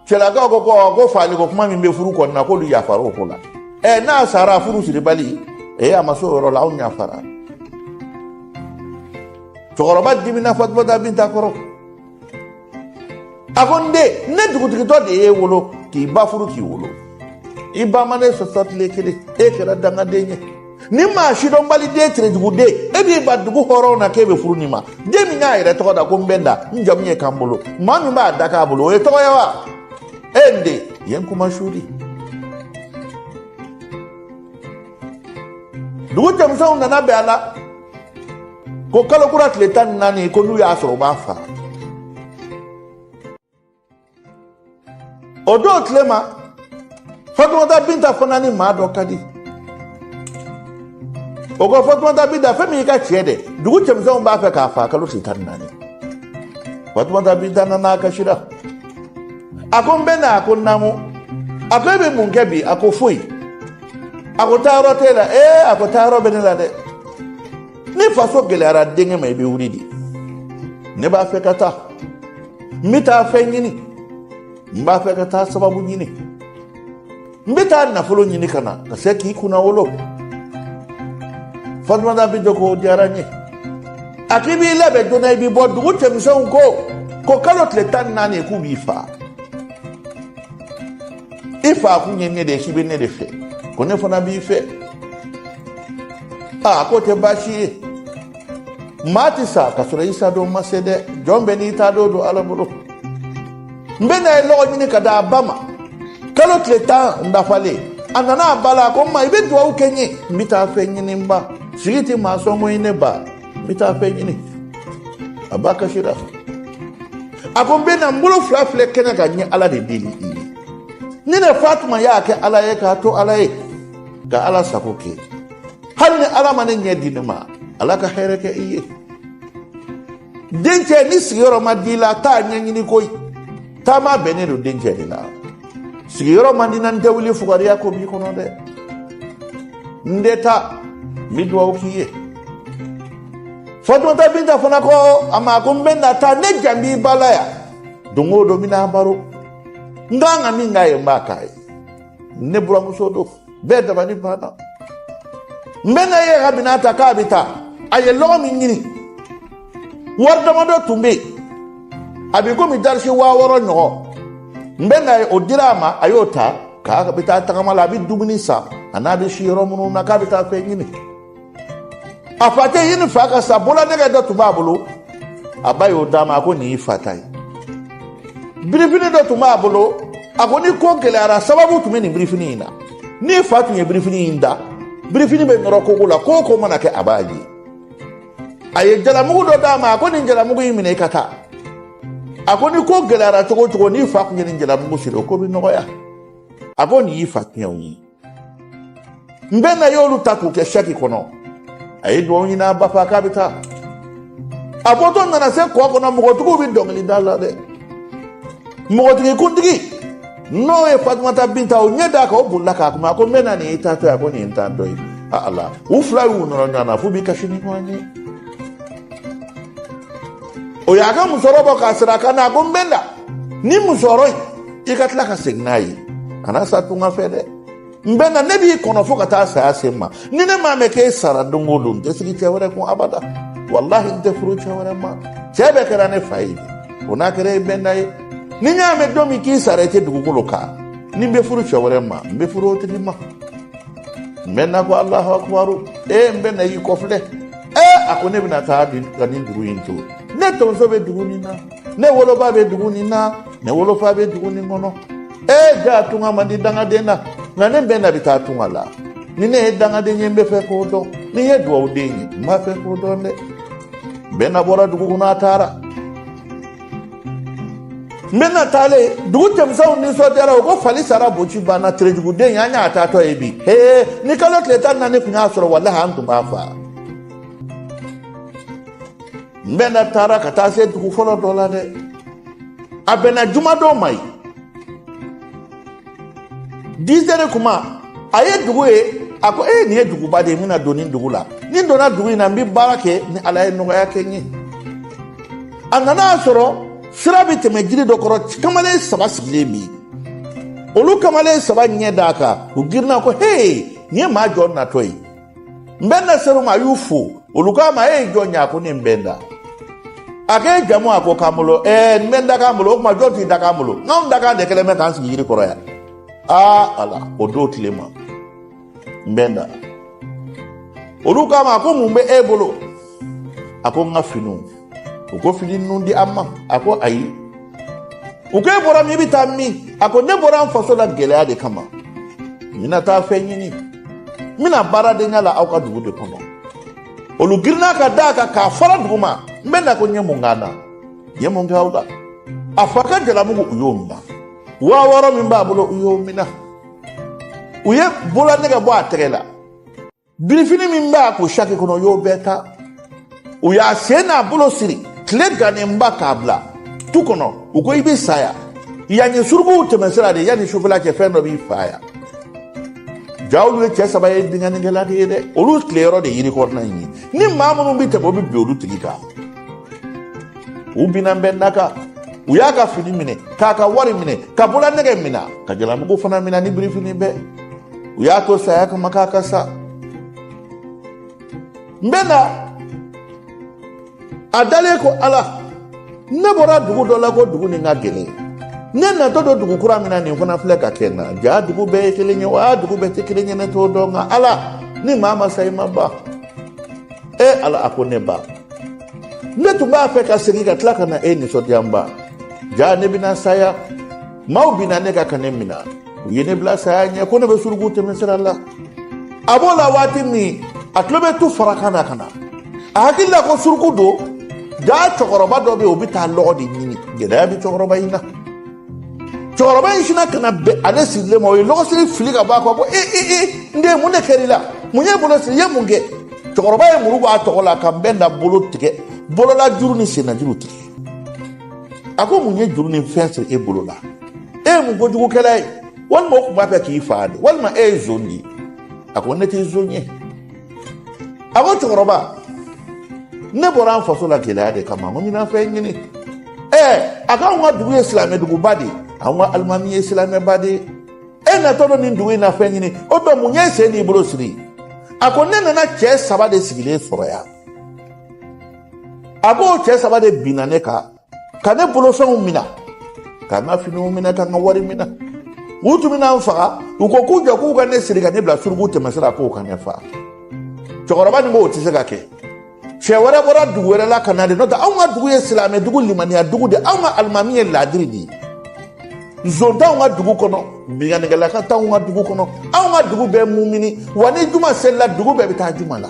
cɛlakaw ko faali ko kuma min bɛ furu kɔnɔna, k'olu yafara o ko la. Ɛ, n'a sara, furu siribali. Ee, a ma s'o yɔrɔ la, anw yafara. Cɛkɔrɔba dimina Fatumata Binta kɔrɔ, a ko n den, ne dugutigitɔ de y'e wolo k'i ba furu k'i wolo, i ba ma ne sɔsɔ tile kelen, e kɛra dangaden ye. Ni maa sidɔnbali den, terejuguden, e b'i ba dugu hɔrɔnw na k'e bɛ furu nin ma, den min y'a yɛrɛ tɔgɔ da ko n bɛ da, n jamu ye k'an bolo, maa min b'a da k'a bolo, o ye tɔgɔ ye wa? E n den, yen kuma suli. Dugu cɛmisɛnw nana bɛn a la ko kalo kura tile 14, ko n'u y'a sɔrɔ, u b'a faga. O don tile ma, Fatumata Binta fana ni maa dɔ ka di. O ko Fatumata Binta, fɛn min y'i ka cɛ dɛ, dugu cɛmisɛnw b'a fɛ k'a faga kalo tile 14. Fatumata Binta nana, a kasira. A ko n bɛ na. A ko naamu. A ko e bɛ mun kɛ bi? A ko foyi. A ko taayɔrɔ t'e la? Ee, a ko taayɔrɔ bɛ ne la dɛ. Ni faso gɛlɛyara denkɛ ma, i bɛ wuli de. Ne b'a fɛ ka taa, n bɛ taa fɛn ɲini, n b'a fɛ ka taa sababu ɲini, n bɛ taa nafolo ɲini ka na ka se k'i kunnawolo. Fatumata Binta ko o diyara n ye. A k'i b'i labɛn joona, i b'i bɔ. Dugu cɛmisɛnw ko kalo tile 14, k'u b'i fa. I fa kun ye ne de ye, k'i bɛ ne de fɛ, ko ne fana b'i fɛ. Aa, k'o tɛ baasi ye. Maa tɛ sa ka sɔrɔ i sa don ma se dɛ. Jɔn bɛɛ n'i ta don don Ala bolo. N bɛnda ye lɔgɔ ɲini ka di a ba ma. Kalo tile 10 dafalen, a nana a ba la, a ko n ma, i bɛ dugawu kɛ n ye, n bɛ taa fɛn ɲini n ba. Sigi tɛ maa sɔn ko ye ne ba, n bɛ taa fɛn ɲini. A ba kasira. A ko n bɛ na, n bolo fila filɛ kɛnɛ kan, n ye Ala de deli i ye. Ni ne Fatuma y'a kɛ Ala ye k'a to Ala ye, ka Ala sago kɛ, hali ni Ala ma ne ɲɛ di ne ma, Ala ka hɛrɛ kɛ i ye. Dencɛ, ni sigiyɔrɔ ma di i la, taa ɲɛɲini koyi. Taama bɛnnen don dencɛ de la. Sigiyɔrɔ man di na, n tɛ wuli fugariya ko b'i kɔnɔ dɛ. N tɛ taa, n bɛ dugawu k'i ye. Fatumata Binta fana ko a ma ko n bɛ na taa, ne jan b'i ba la yan. Don o don n bɛna baro. N kan ka min k'a ye, n b'a k'a ye. Ne buramuso don, bɛɛ dabali banna. N bɛ na ye ka bɛna ta k'a bɛ taa. A ye lɔgɔ min ɲini, wari damadɔ tun bɛ yen, a bɛ komi dalasi 6000 ɲɔgɔn. N bɛ na ye, o dira a ma, a y'o ta k'a bɛ taa tagama la, a bɛ dumuni san, a n'a bɛ si yɔrɔ minnu na, k'a bɛ taa fɛn ɲini. A fa tɛ ɲini, fa ka sa, bololanɛgɛ dɔ tun b'a bolo, a ba y'o d'a ma, a ko nin y'i fa ta ye. Birifini dɔ tun b'a bolo, a ko ni ko gɛlɛyara, sababu tun bɛ nin birifini in na. N'i fa tun ye birifini in da, birifini bɛ nɔrɔ kogo la, ko o ko mana kɛ, a b'a ye. A ye jalamugu dɔ d'a ma, a ko nin jalamugu in minɛ i ka taa. A ko ni ko gɛlɛyara cogo o cogo, n'i fa tun ye nin jalamugu siri, o ko bɛ nɔgɔya. A ko nin y'i fa tiɲɛw ye. N bɛ na y'olu ta k'u kɛ saki kɔnɔ. A ye dugawu ɲini a ba fɛ k'a bɛ taa. A bɔtɔ nana se kɔ kɔnɔ, mɔgɔtigiw bɛ dɔnkili da la dɛ. Mɔgɔtigi kuntigi n'o ye Fatumata Binta, o ɲɛ d'a kan, o bolila k'a kunbɛn. A ko n bɛ na, nin y'i taatɔ ye? A ko nin ye n taatɔ ye. A ala, u fila y'u nɔrɔ ɲɔgɔn na f'u b'i kasi ni ɲɔgɔn ye. O y'a ka musɔrɔ bɔ k'a siri a kan na. A ko n bɛ na ni musɔrɔ in, i ka tila ka segin n'a ye, kana sa tunga fɛ dɛ. N bɛ na, ne b'i kɔnɔ fo ka taa saya se n ma. Ni ne m'a mɛn k'e sara don o don, n tɛ sigi cɛ wɛrɛ kun abada. Walahi, n tɛ furu cɛ wɛrɛ ma. Cɛ bɛɛ kɛra ne fa ye bi, o n'a kɛra e bɛnda ye. Ni n y'a mɛn don min k'i sara, i tɛ dugukolo kan, ni n bɛ furu cɛ wɛrɛ ma, n bɛ furu o tigi ma. N bɛ na ko Alahu akubaru. Ee, n bɛ na y'i kɔfilɛ. Ee, a ko ne bɛna taa ka nin dugu in to. Ne tonso bɛ dugu nin na, ne woloba bɛ dugu nin na, ne wolofa bɛ dugu nin kɔnɔ. Ee, ja tunga man di dangaden na, nka ne bɛ na bɛ taa tunga la. Ni ne ye dangaden ye, n bɛ fɛ k'o dɔn. Ni n ye dugawuden ye, n b'a fɛ k'o dɔn dɛ. N bɛ na bɔra dugu kɔnɔ, a taara. N bɛ na taalen, dugu cɛmisɛnw nisɔndiyara. O ko fali sara, boci banna, terejuguden an y'a taatɔ ye bi. Hee, ni kalo tile 14 tun y'a sɔrɔ, walahi an tun b'a faa. N bɛ na taara ka taa se dugu fɔlɔ dɔ la dɛ. A bɛnna jumadon ma ye, 10 heures kuma, a ye dugu ye. A ko ee, nin ye duguba de ye, n bɛna don nin dugu la. Ni n donna dugu in na, n bɛ baara kɛ ni Ala ye nɔgɔya kɛ n ye. A nana a sɔrɔ sira bɛ tɛmɛ jiri dɔ kɔrɔ, kamalen saba sigilen bɛ yen. Olu kamalen saba ɲɛ d'a kan, u girinna ko hee, nin ye maa jɔn natɔ ye? N bɛ na ser'u ma, a y'u fo. Olu k'a ma e ye jɔn ye? A ko ne n bɛ da. A k'e jamu? A ko k'an bolo. Ɛɛ, n bɛ n dakan bolo. O tuma jɔn t'i dakan bolo? N'anw dakan de kɛlen bɛ k'an sigi yiri kɔrɔ yan. Aa ala, o don tile ma, n bɛ da. Olu k'a ma ko mun bɛ e bolo? A ko n ka finiw. U ko fini ninnu di an ma. A ko ayi. U ko e bɔra min, i bɛ taa min? A ko ne bɔra n faso la gɛlɛya de kama, n bɛna taa fɛn ɲini, n bɛna baaradenya la aw ka dugu de kɔnɔ. Olu girinna ka d'a kan k'a fara dugu ma. N bɛ na ko n ye mun k'an na, n ye mun kɛ aw la? A fa ka jalamugu, u y'o minɛ. 6000 min b'a bolo, u y'o minɛ. U ye bololanɛgɛ bɔ a tɛgɛ la. Birifini min b'a kun saki kɔnɔ, u y'o bɛɛ ta. U y'a sen n'a bolo siri tile gannenba k'a bila tu kɔnɔ. U ko i bɛ sa yan. Yan ye surukuw tɛmɛsira de ye, yanni sufɛla cɛ fɛn dɔ b'i fa yan. Ja olu ye cɛ saba ye, binkannikɛla de ye dɛ. Olu tileyɔrɔ de yiri kɔrɔna in ye. Ni maa minnu bɛ tɛmɛ, o bɛ bin olu tigi kan. U binna n bɛ naka, u y'a ka fini minɛ, k'a ka wari minɛ, ka bololanɛgɛ minɛ, ka jalamugu fana minɛ ni birifini bɛɛ. U y'a to saya kama k'a ka sa. N bɛ na a dalen ko ala, ne bɔra dugu dɔ la ko dugu nin ka gɛlɛn. Ne natɔ don dugu kura min na, nin fana filɛ ka kɛ n na. Ja dugu bɛɛ ye kelen ye wa? Dugu bɛɛ tɛ kelen ye, ne t'o dɔn. Nka ala, ni maa ma sa, i ma ban. E ala, a ko ne ba. Ne tun b'a fɛ ka segin ka tila ka na e nisɔndiya n ba. Jaa ne bɛna saya. Maaw binna ne kan ka ne minɛ. U ye ne bila saya ɲɛ ko ne bɛ suruku tɛmɛ sira la. A b'o la waati min, a tulo bɛ tu farakan na ka na. A hakili la ko suruku don. Jaa cɛkɔrɔba dɔ bɛ yen, o bɛ taa lɔgɔ de ɲini. Gɛlɛya bɛ cɛkɔrɔba in na. Cɛkɔrɔba in sinna ka na bɛn ale sirilen ma, o ye lɔgɔsiri fili ka bɔ a kɔ ko e e e n den, mun de kɛra i la? Mun y'e bolo siri? I ye mun kɛ? Cɛkɔrɔba ye muru bɔ a tɔgɔ la ka Nbɛnda bolo tigɛ, bolola juru ni senna juru tigɛ. A ko mun ye juru ni fɛn siri e bolo la? E ye mun kojugukɛla ye? Walima o tun b'a fɛ k'i faga de? Walima e ye zon de ye? A ko ne tɛ zon ye. A ko cɛkɔrɔba, ne bɔra an faso la gɛlɛya de kama, n ko n bɛna fɛn ɲini. Ɛɛ, a k'anw ka dugu ye silamɛ duguba de ye, anw ka alimami ye silamɛba de ye. E natɔ don nin dugu in na fɛn ɲini, o tuma mun ye sen n'i bolo siri? A ko ne nana cɛ saba de sigilen sɔrɔ yan. A ko cɛ saba de binna ne kan ka ne bolofɛnw minɛ, ka n ka finiw minɛ, ka n ka wari minɛ. U tun bɛna n faga. U ko k'u jɔ k'u ka ne siri ka ne bila suruku tɛmɛsira, k'o ka ne faga. Cɛkɔrɔba nin ko o tɛ se ka kɛ. Cɛ wɛrɛ bɔra dugu wɛrɛ la ka na de, n'o tɛ anw ka dugu ye silamɛ dugu, limaniya dugu de, anw ka alimami ye laadiri de ye. Zon t'anw ka dugu kɔnɔ, binkannikɛla ka t'anw ka dugu kɔnɔ, anw ka dugu bɛɛ mumini wa. Ni juma selila, dugu bɛɛ bɛ taa juma la.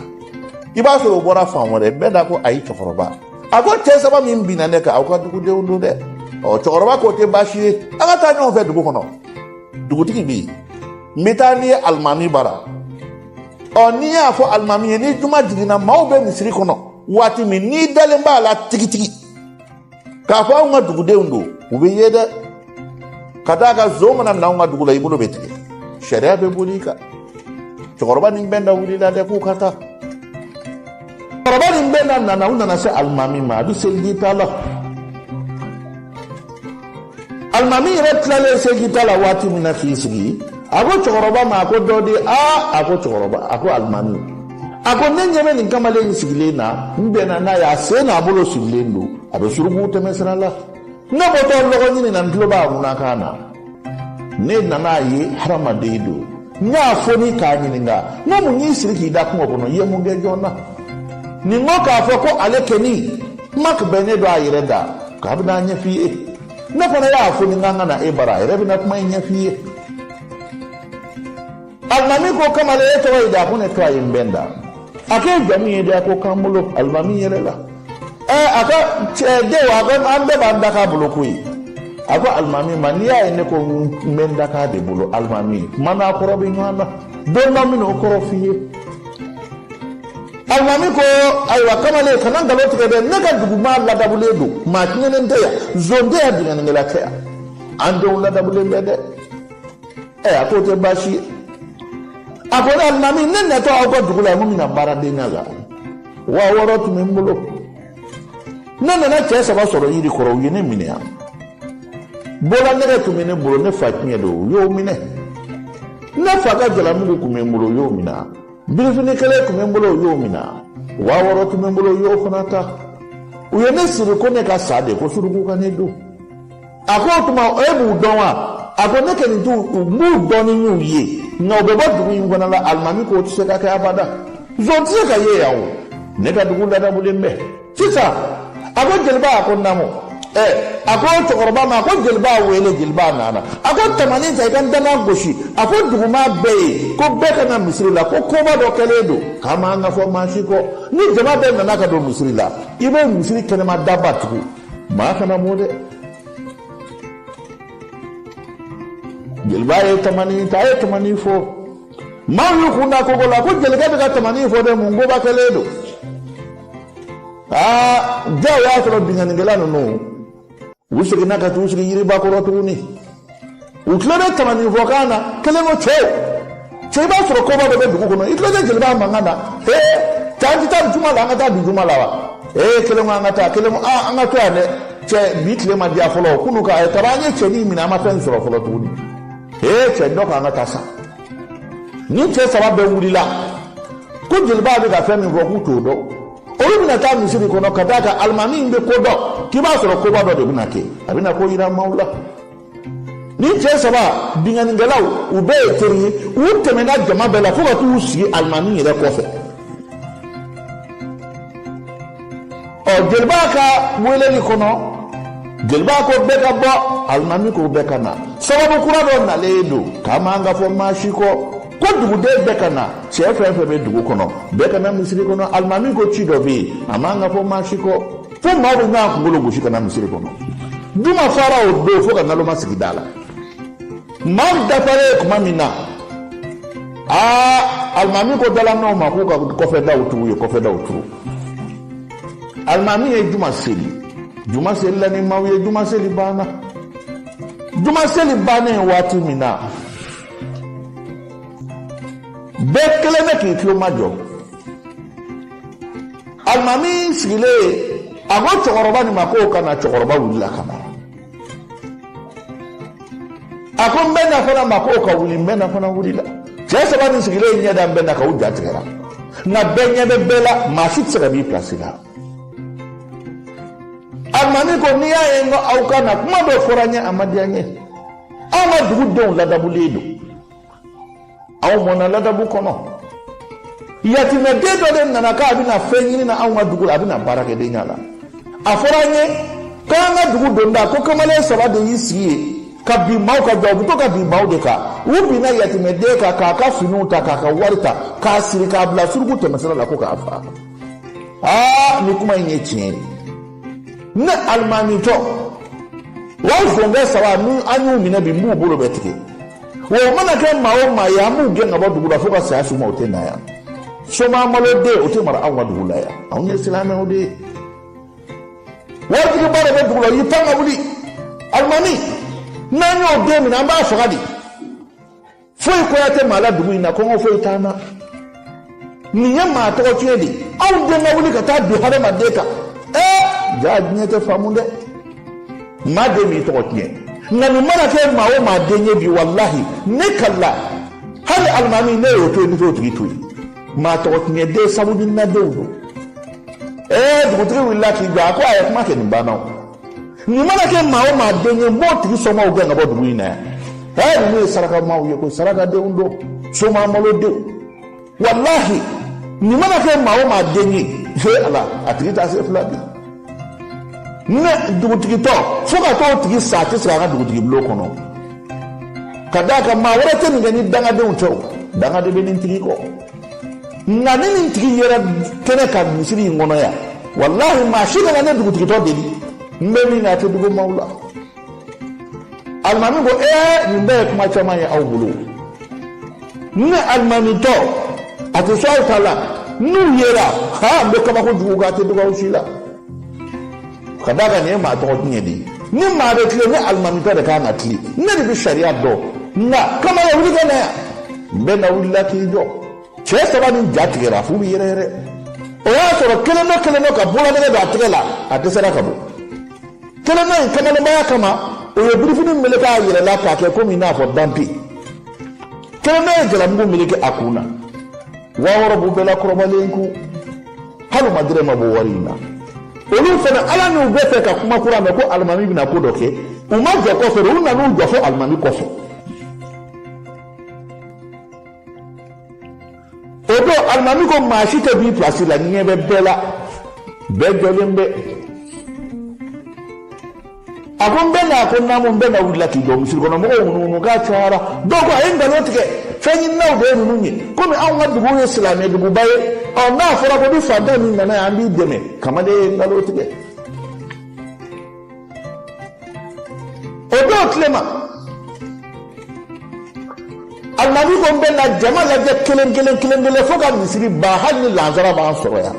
I b'a sɔrɔ o bɔra fan wɛrɛ bɛɛ da. Ko ayi cɛkɔrɔba, a ko cɛ saba min binna ne kan, aw ka dugudenw don dɛ. Ɔ, cɛkɔrɔba k'o tɛ baasi ye, an ka taa ɲɔgɔn fɛ dugu kɔnɔ. Dugutigi bɛ yen, n bɛ taa n'i ye alimami bara. Ɔ, n'i y'a fɔ alimami ye, ni juma jiginna, maaw bɛ misiri kɔnɔ waati min, n'i dalen b'a la tigitigi k'a fɔ anw ka dugudenw don, u bɛ ye dɛ. Ka d'a kan zon mana na anw ka dugu la, i bolo bɛ tigɛ, sariya bɛ boli i kan. Cɛkɔrɔba ni Nbɛnda wulila dɛ k'u ka taa. Cɛkɔrɔba ni Nbɛnda nana, u nana se alimami ma, a bɛ seliji ta la. Alimami yɛrɛ tilalen seliji ta la waati min na k'i sigi, a ko cɛkɔrɔba ma, a ko dɔ di. Aa, a ko cɛkɔrɔba, a ko alimami, a ko ne ɲɛ bɛ nin kamalen in sigilen na, n bɛnna n'a ye, a sen n'a bolo sigilen don, a bɛ suruku tɛmɛ sira la. Ne bɔtɔ lɔgɔ ɲini na, n tulo b'a ŋunakan na. Ne nana a ye hadamaden don. N y'a fɔ ni k'a ɲininka, n ko mun y'i siri k'i da kungo kɔnɔ? I ye mun kɛ jɔn na? Nin ko k'a fɔ ko ale kɛni kuma bɛnnen don a yɛrɛ da, k'a bɛna ɲɛf'i ye. Ne fana y'a fɔ ni n k'an ka na e bara, a yɛrɛ bɛna kuma in ɲɛf'i ye. Alimami ko kamalen, e tɔgɔ ye di? A ko ne tɔgɔ ye Nbɛnda. A ko e jamu ye di? A ko Kanbolo. Alimami yɛrɛ la, ɛ, a ka cɛ denw, a ko an bɛɛ b'an da k'a bolo koyi. A ko alimami ma, n'i y'a ye ne ko n bɛ n da k'a de bolo, alimami, kuma n'a kɔrɔ bɛ ɲɔgɔn na, don dɔ n bɛna o kɔrɔ f'i ye. Alimami ko ayiwa kamalen, kana nkalon tigɛ dɛ, ne ka dugu maa ladabulen don, maa tiɲɛnen tɛ yan, zon tɛ yan, binkannikɛla tɛ yan, an denw ladabulen bɛ dɛ. Ɛ, a k'o tɛ baasi ye. A ko ne alimami, ne natɔ aw ka dugu la, n ko n bɛna baaradenya la, 6000 tun bɛ n bolo. Ne nana cɛ saba sɔrɔ yiri kɔrɔ, u ye ne minɛ yan. Bololanɛgɛ tun bɛ ne bolo, ne fa tiɲɛ don, u y'o minɛ. Ne fa ka jalamugu tun bɛ n bolo, u y'o minɛ. Birifini kelen tun bɛ n bolo, u y'o minɛ. 6000 tun bɛ n bolo, u y'o fana ta. U ye ne siri ko ne ka sa de, ko suruku ka ne dun. A ko o tuma e b'u dɔn wa? A ko ne kɔni t'u, n b'u dɔn ni n y'u ye, nka u bɛ bɔ dugu in fana la. Alimami ko o tɛ se ka kɛ abada, zon tɛ se ka ye yan o, ne ka dugu ladamulen bɛ sisan. A ko jeliba, a ko naamu. Ɛ, a ko cɛkɔrɔba ma, a ko jeliba wele. Jeliba nana. A ko tamani ta, i ka n dana gosi. A ko duguma bɛɛ ye ko bɛɛ ka na misiri la, ko koba dɔ kɛlen don k'a man ka fɔ maa si kɔ. Ni jama bɛɛ nana ka don misiri la, i bɛ misiri kɛnɛma daba tugu, maa kana bɔ dɛ. Jeliba ye tamani ta, a ye tamani fɔ. Maaw y'u kun da kogo la ko jelikɛ bɛ ka tamani fɔ dɛ, mun koba kɛlen don? Aa, jaw y'a sɔrɔ binkannikɛla ninnu, u seginna ka t'u sigi yiriba kɔrɔ tuguni. U tulo bɛ tamani fɔkan na. Kelen ko cɛw, cɛ, i b'a sɔrɔ koba dɔ bɛ dugu kɔnɔ, i tulo tɛ jeliba mankan na? Ee, cɛ, an tɛ taa juma la, an ka taa bi juma la wa? Ee, kelen ko an ka taa, kelen ko aa, an ka to yan dɛ. Cɛ, bi tile ma diya fɔlɔ, kunu ka kabi an ye cɛnin minɛ, an ma fɛn sɔrɔ fɔlɔ tuguni. Ee, cɛ, dɔ k'an ka taa sa. Ni cɛ saba bɛɛ wulila ko jeliba bɛ ka fɛn min fɔ, k'u t'o dɔn, olu bɛna taa misiri kɔnɔ ka d'a kan alimami in bɛ ko dɔn, k'i b'a sɔrɔ koba dɔ de bɛna kɛ, a bɛna ko yira maaw la. Ni cɛ saba binkannikɛlaw, u bɛɛ ye teri ye, u tɛmɛna jama bɛɛ la fo ka t'u sigi alimami yɛrɛ kɔfɛ. Ɔ, Jeliba ka weleli kɔnɔ, jeliba ko bɛɛ ka bɔ, alimami ko bɛɛ ka na. Sababu kura dɔ nalen don k'a man ka fɔ maa si kɔ, ko duguden bɛɛ ka na, cɛ fɛn fɛn bɛ dugu kɔnɔ, bɛɛ ka na misiri kɔnɔ. Alimami ko ci dɔ bɛ yen, a man ka fɔ maa si kɔ, fo maaw bɛ ɲɔgɔn kunkolo gosi ka na misiri kɔnɔ. Juma fara o don fo ka naloma sigi da la. Maaw dafalen tuma min na, aa, alimami ko dalanɔw ma k'u ka kɔfɛ daw tugu, ye kɔfɛ daw tugu. Alimami ye juma seli, juma selila ni maaw ye. Juma seli banna, juma seli bannen waati min na, bɛɛ kelen bɛ k'i tulo majɔ. Alimami sigilen, a ko cɛkɔrɔba nin ma k'o ka na. Cɛkɔrɔba wulila ka na. A ko n bɛ na fana ma k'o ka wuli. N bɛ na fana wulila. Cɛ saba nin sigilen ɲɛ da n bɛ na kan, u ja tigɛra, nka bɛɛ ɲɛ bɛ bɛɛ la, maa si tɛ se ka b'i pilasi la. Alimami ko n'i y'a ye n ko aw ka na, kuma dɔ fɔra n ye, a ma diya n ye. Anw ka dugudenw ladabulen don, anw mɔna ladabu kɔnɔ. Yatimɛden dɔ de nana k'a bɛna fɛn ɲini na anw ka dugu la, a bɛna baarakɛdenya la. A fɔra an ye k'an ka dugu donda ko kamalen saba de y'i sigi yen ka bin maaw kan. Ja, u bɛ to ka bin maaw de kan. U binna yatimɛden kan k'a ka finiw ta, k'a ka wari ta, k'a siri k'a bila suruku tɛmɛsira la ko k'a faga. Aa, ni kuma in ye tiɲɛ ye, ne alimamitɔ wa zonkɛ saba ni an y'u minɛ bi, n b'u bolo bɛɛ tigɛ. Wa o mana kɛ maa o maa ye, an b'u gɛn ka bɔ dugu la fo ka saya s'u ma. O tɛ na yan, soma maloden o tɛ mara anw ka dugu la yan. Anw ye silamɛw de ye. Waritigiba de bɛ dugu la, o y'i pan ka wuli. Alimami, n'an y'o den minɛ, an b'a faga de. Foyi koya tɛ maa la dugu in na, kɔngɔ foyi t'an na. Nin ye maa tɔgɔ tiɲɛ de ye. Anw den ka wuli ka taa bin hadamaden kan, ɛɛ, jaa, diɲɛ tɛ faamu dɛ. Maa den b'i tɔgɔ tiɲɛ, nka nin mana kɛ maa o maa den ye bi, walahi, ne kalila hali alimami, ne y'o to yen, ne t'o tigi to yen. Maa tɔgɔ tiɲɛ den sabu ɲininadenw don. Ɛɛ, dugutigi wulila k'i jɔ, a ko a ye kuma kɛ, nin banna o. Nin mana kɛ maa o maa den ye, n b'o tigi somaaw gɛn ka bɔ dugu in na yan. Ɛɛ, ninnu ye sarakamaw ye ko sarakadenw don, soma malodenw. Walahi, nin mana kɛ maa o maa den ye, he ala, a tigi t'a se fila bi. Ne dugutigitɔ, fo ka t'o tigi sa, a tɛ sigi an ka dugutigi bulon kɔnɔ, ka d'a kan maa wɛrɛ tɛ nin kɛ ni dangadenw tɛ. O dangaden bɛ nin tigi kɔ, nka ni nin tigi yɛrɛ kɛnɛ ka misiri in kɔnɔ yan, walahi, maa si kana ne dugutigitɔ deli. N bɛ min kɛ, a tɛ dogo maaw la. Alimami ko ee, nin bɛɛ ye kuma caman ye aw bolo. Ne alimamitɔ, a tɛ sɔn aw ta la. N'u yera ha, n bɛ kabako jugu kɛ, a tɛ dogo aw si la, ka d'a kan nin ye maa tɔgɔ tiɲɛ de ye. Ni maa bɛ tilen, ne alimamitɔ de kan ka tilen, ne de bɛ sariya dɔn. Nka kamalen, wuli ka na yan. N bɛ na wulila k'i jɔ. Cɛ saba nin ja tigɛra f'u bɛ yɛrɛ yɛrɛ. O y'a sɔrɔ kelen dɔ kelen dɔ ka bololanɛgɛ don a tɛgɛ la, a dɛsɛra ka bɔ. Kelen dɔ in kamalenbaya kama, o ye birifini meleke a yɛrɛ la k'a kɛ komi i n'a fɔ danpe. Kelen dɔ ye jalamugu meleke a kun na. 6000 b'u bɛɛ la kɔrɔbalen kun, hali u ma dɛrɛ ma bɔ wari in na. Olu fana, ala n'u bɛ fɛ ka kuma kura mɛn ko alimami bɛna ko dɔ kɛ. U ma jɔ kɔfɛ, u nan'u jɔ fo alimami kɔfɛ. O don alimami ko maa si tɛ b'i pilasi la, ɲɛ bɛ bɛɛ la, bɛɛ jɔlen bɛ. A ko n bɛ na. A ko naamu. N bɛ na wulila k'i jɔ. Misiri kɔnɔ mɔgɔw ŋunuŋunu k'a cayara. Dɔw ko a ye nkalon tigɛ, fɛn ɲininaw de ye ninnu ye. Komi anw ka dugu ye silamɛ duguba ye, ɔ, n'a fɔra ko ni fantan min nana yan, an b'i dɛmɛ. Kamalen ye nkalon tigɛ. O don tilema, alimami ko n bɛ na jama lajɛ kelen kelen kelen kelen fo ka misiri ban, hali ni lansara b'an sɔrɔ yan.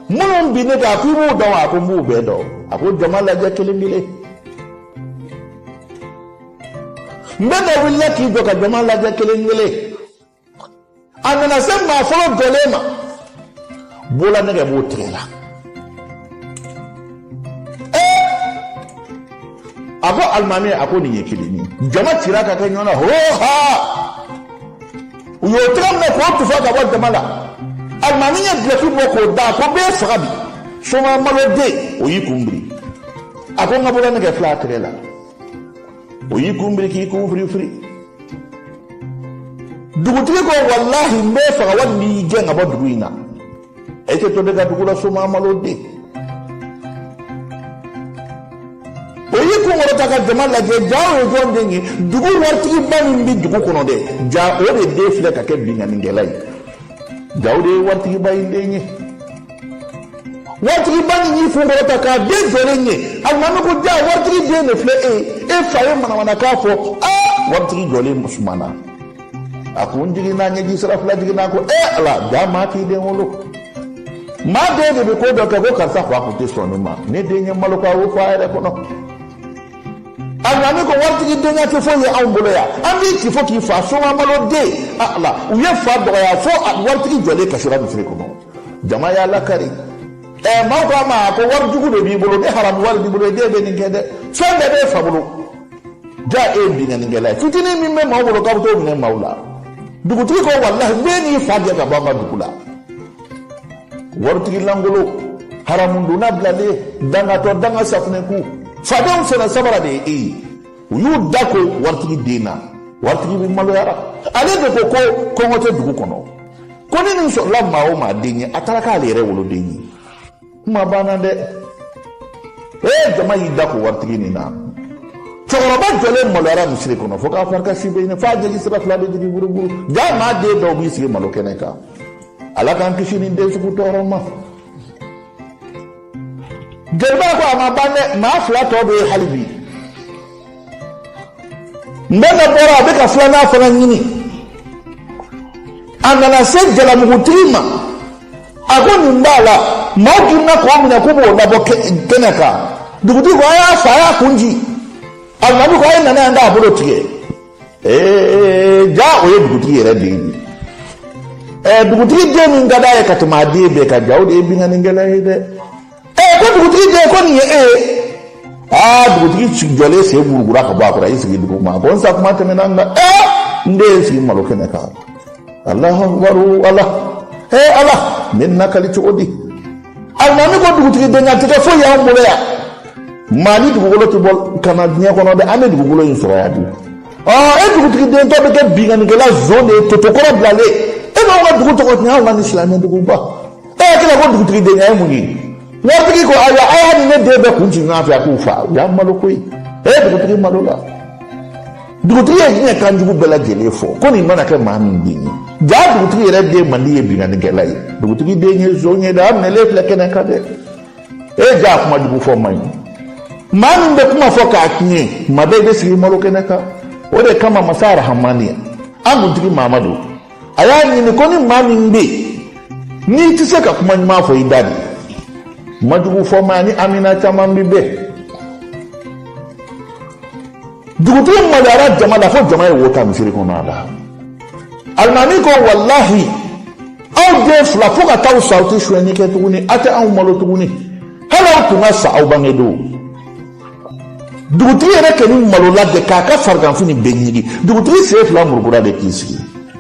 Minnu bin ne kan, a ko i b'u dɔn wa? A ko n b'u bɛɛ dɔn. A ko jama lajɛ kelen kelen. N bɛ na wulila k'i jɔ ka jama lajɛ kelen kelen. A nana se maa fɔlɔ jɔlen ma, bololanɛgɛ b'o tɛgɛ la. Ee, a ko alimami, a ko nin ye kelen ye. Jama cira ka kɛ ɲɔgɔn na hoo ha. U y'o tɛgɛ minɛ k'o tufa ka bɔ jama la. Alimami ye dulɔki bɔ k'o da, a ko bɛɛ faga bi. Soma maloden o y'i kun biri. A ko n ka bololanɛgɛ filɛ a tɛgɛ la. O y'i kun biri k'i kun firifiri. Dugutigi ko walahi, n b'e faga walima n b'i gɛn ka bɔ dugu in na. E tɛ to ne ka dugu la soma malo den. O y'i kun kɔrɔta ka jama lajɛ, jaa o ye jɔn den ye? Dugu waritigiba min bɛ dugu kɔnɔ dɛ, jaa o de den filɛ ka kɛ binkannikɛla ye. Jaa o de ye waritigiba in den ye. Waritigiba nin y'i kun kɔrɔta k'a den jɔlen ye. Alimami ko jaa waritigi den de filɛ e ye, e fa ye manamanakan fɔ. Aa, waritigi jɔlen sumana, a kun jiginna, ɲɛji sira fila jiginna, ko e Ala, jaa maa t'i den wolo, maa den de bɛ ko dɔ kɛ ko karisa fa kun tɛ sɔn nin ma, ne den ye malo ko a y'o fɔ a yɛrɛ kɔnɔ. Alimami ko waritigi denya tɛ foyi ye anw bolo yan, an b'i ci fo k'i fa, soma malo den. Ala, u ye fa dɔgɔya fo waritigi jɔlen kasira misiri kɔnɔ. Jama y'a lakari. Ɛ, maaw ko a ma ko wari jugu de b'i bolo, ni haramu wari b'i bolo, i den bɛ nin kɛ dɛ, fɛn bɛɛ b'e fa bolo, jaa e ye binkannikɛla ye, fitinin min bɛ maaw bolo k'a bɛ t'o minɛ maaw la. Dugutigi ko walahi, n b'e n'i fa gɛn ka bɔ an ka dugu la. Waritigi lankolon, haramudonna bilalen, dangatɔ, danga safunɛku, fadenw sɛnɛ sabara de ye e ye. U y'u da ko waritigi den na. Waritigi bɛ maloyara, ale de ko ko kɔngɔ tɛ dugu kɔnɔ, ko ni nin sɔrɔla maa o maa den ye, a taara k'ale yɛrɛ woloden ye. Kuma banna dɛ. Ee, jama y'i da ko waritigi nin na. Cɛkɔrɔba jɔlen maloyara misiri kɔnɔ fo k'a farikasi bɛ ɲini, f'a jeli sira fila bɛ jigin buruburu. Jaa maa den dɔw b'i sigi malo kɛnɛ kan. Ala k'an kisi nin den sugu tɔɔrɔ ma. Jeliba ko a ma ban dɛ, maa fila tɔ bɛ yen hali bi. Nbɛnda bɔra, a bɛ ka filanan fana ɲini. A nana se jalamugutigi ma, a ko nin b'a la, maaw girinna k'o minɛ k'u b'o labɔ kɛnɛ kan. Dugutigi ko a y'a fa, a y'a kun ci. Alimami ko a ye nana yan k'a bolo tigɛ. Ee, ja o ye dugutigi yɛrɛ den ye. Ɛɛ, dugutigi den min ka d'a ye ka tɛmɛ a den bɛɛ kan, ja o de ye binkannikɛla ye dɛ. Ɛɛ, ko dugutigi den, ko nin ye e ye. Aa, dugutigi jɔlen sen burugura ka bɔ a kɔrɔ, a y'i sigi dugu ma, ko n sa kuma tɛmɛna n kan. Ɛɛ, n den ye sigi malo kɛnɛ kan. Alahu akubaru, Ala, ee Ala, ne nakali cogo di? Alimami ko dugutigi denya tɛ kɛ foyi y'anw bolo yan. Maa ni dugukolo tɛ bɔ ka na diɲɛ kɔnɔ dɛ, an bɛ dugukolo in sɔrɔ yan de. Ɔ, e dugutigi dentɔ bɛ kɛ binkannikɛla zon de ye, totokɔrɔ bilalen, e b'anw ka dugu tɔgɔ tiɲɛ, anw ka nin silamɛ duguba. E hakili la ko dugutigi denya ye mun ye? Waritigi ko ayiwa, a y'a ni ne den bɛɛ kun ci ɲɔgɔn fɛ, a k'u fa. U y'a malo koyi. E dugutigi malo la. Dugutigi ye diɲɛ kanjugu bɛɛ lajɛlen fɔ ko nin mana kɛ maa min den ye. Jaa dugutigi yɛrɛ den man di ye binkannikɛla ye. Dugutigi den ye zon ye dɛ, a minɛlen filɛ kɛnɛ kan dɛ. E jaa kuma jugu fɔ man ɲi. Maa min bɛ kuma fɔ k'a tiɲɛ, tuma bɛɛ i bɛ sigi malo kɛnɛ kan. O de kama masa arahamani, an kuntigi Mamadu, a y'a ɲini ko ni maa min bɛ yen n'i tɛ se ka kuma ɲuman fɔ, i da de kuma jugu fɔ ma ni amina caman bɛ bɛn. Dugutigi maloyara jama la fo jama ye wo ta misiri kɔnɔ a la. Alimami ko walahi, aw den fila, fo ka t'aw sa, aw tɛ sonyɛni kɛ tuguni, aw tɛ anw malo tuguni, hali aw tun ka sa aw bange don. Dugutigi yɛrɛ kɛ ni malola de k'a ka fariganfini bɛɛ ɲigi. Dugutigi sen fila murukura de k'i sigi.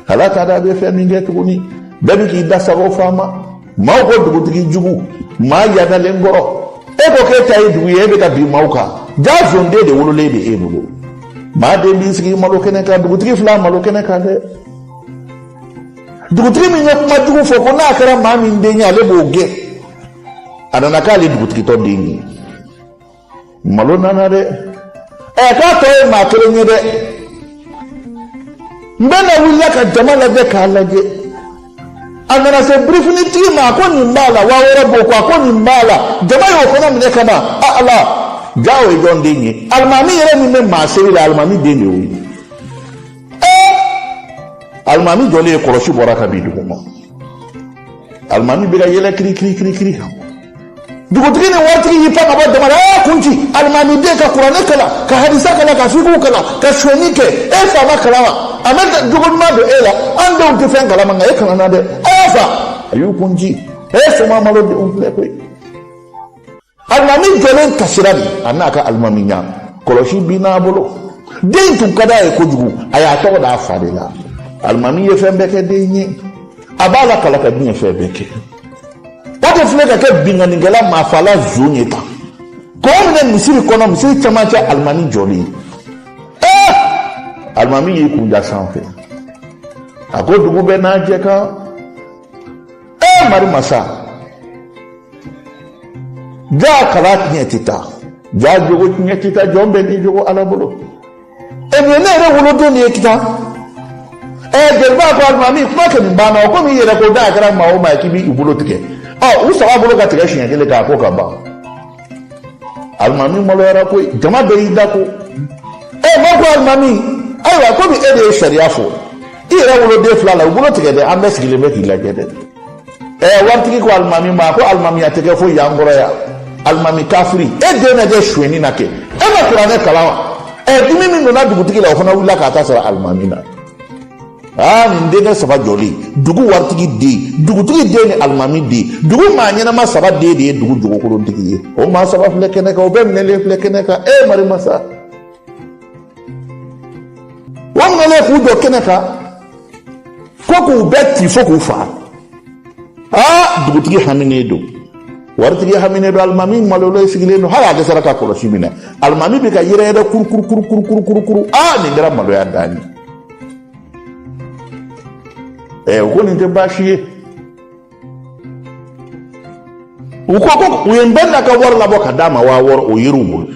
Ala t'a dɔn a bɛ fɛn min kɛ tuguni. Bɛɛ bɛ k'i da sago faama. Maaw ko dugutigi jugu, maa yadalen kɔrɔ, e ko k'e ta ye dugu ye, e bɛ ka bin maaw kan. Jaa zonden de wololen bɛ e bolo. Maa den b'i sigi malo kɛnɛ kan. Dugutigi fila malo kɛnɛ kan dɛ. Dugutigi min ye kuma jugu fɔ ko n'a kɛra maa min den ye, ale b'o gɛn, a nana k'ale dugutigitɔ den ye. Malo nana dɛ. Ɛ, k'a tɔ ye maa kelen ye dɛ. N bɛ na wulila ka jama lajɛ k'a lajɛ. A nana se birifinitigi ma, a ko nin b'a la, 6000 b'o kɔ, a ko nin b'a la. Jama y'o fana minɛ ka na. A Ala, jaa o ye jɔn den ye? Alimami yɛrɛ min bɛ maa seli la, alimami den de y'o ye. Ɛɛ, alimami jɔlen ye, kɔlɔsi bɔra ka bin dugu ma. Alimami bɛ ka yɛlɛ kiri kiri kiri kiri. Dugutigi ni waritigi y'i pan ka bɔ jama la. A y'a kun ci. Alimami den ka kuranɛ kalan, ka hadisa kalan, ka fikiw kalan, ka sonyɛni kɛ, e fa ma kalan wa? A bɛ jogo ɲuman don e la. An denw tɛ fɛn kalama, nka e kalanna dɛ. A y'a fa, a y'u kun ci. E soma malo denw filɛ koyi. Alimami jɔlen kasira de, a n'a ka alimami ɲa kɔlɔsi binna a bolo. Den tun ka d'a ye kojugu, a y'a tɔgɔ d'a fa de la. Alimami ye fɛn bɛɛ kɛ den ye, a b'a la kala ka diɲɛ fɛn bɛɛ kɛ. O de filɛ ka kɛ binkannikɛla maafala zon ye tan, k'o minɛ misiri kɔnɔ, misiri camancɛ, alimami jɔlen. Ee, alimami y'i kun da sanfɛ, a ko dugu bɛɛ n'a jɛ kan. Ee, mari masa. Jaa kala tiɲɛ tɛ taa, jaa jogo tiɲɛ tɛ taa, jɔn bɛɛ n'i jogo Ala bolo. Ɛ nin ye ne yɛrɛ woloden de ye kita. Ɛ jeliba ko alimami, kuma kɛ nin banna o, komi i yɛrɛ ko da kɛra maa o maa ye k'i b'i bolo tigɛ, ɔ u saba bolo ka tigɛ siɲɛ kelen k'a ko ka ban. Alimami maloyara koyi, jama bɛɛ y'i da ko. Ɛ ma ko alimami, ayiwa komi e de ye sariya fɔ, i yɛrɛ woloden fila la, u bolo tigɛ dɛ, an bɛɛ sigilen bɛ k'i lajɛ dɛ. Ɛ waritigi ko alimami ma ko alimamiya tɛ kɛ foyi y'an kɔrɔ yan, alimami kafiri, e den na kɛ sonyɛni na kɛ, e ma kuranɛ kalan wa? Ɛ dimi min donna dugutigi la, o fana wulila k'a ta sɔrɔ alimami na. Aa nin denkɛ saba jɔlen, dugu waritigi den, dugutigi den ni alimami den, dugu maa ɲɛnama saba den de ye dugu jogokolontigi ye. O maa saba filɛ kɛnɛ kan, o bɛɛ minɛlen filɛ kɛnɛ kan. E marimasa, o minɛlen k'u jɔ kɛnɛ kan ko k'u bɛɛ ci fo k'u faga. Aa dugutigi haminen don, waritigi haminen don, alimami malolen sigilen don, hali a dɛsɛra ka kɔlɔsi minɛ. Alimami bɛ ka yɛrɛ yɛrɛ kuru kuru kuru kuru kuru kuru kuru. Aa nin kɛra maloya dan ye. Ɛ u ko nin tɛ baasi ye. U ko ko u ye Nbɛnda ka wari labɔ ka d'a ma 6000, o yer'u bolo.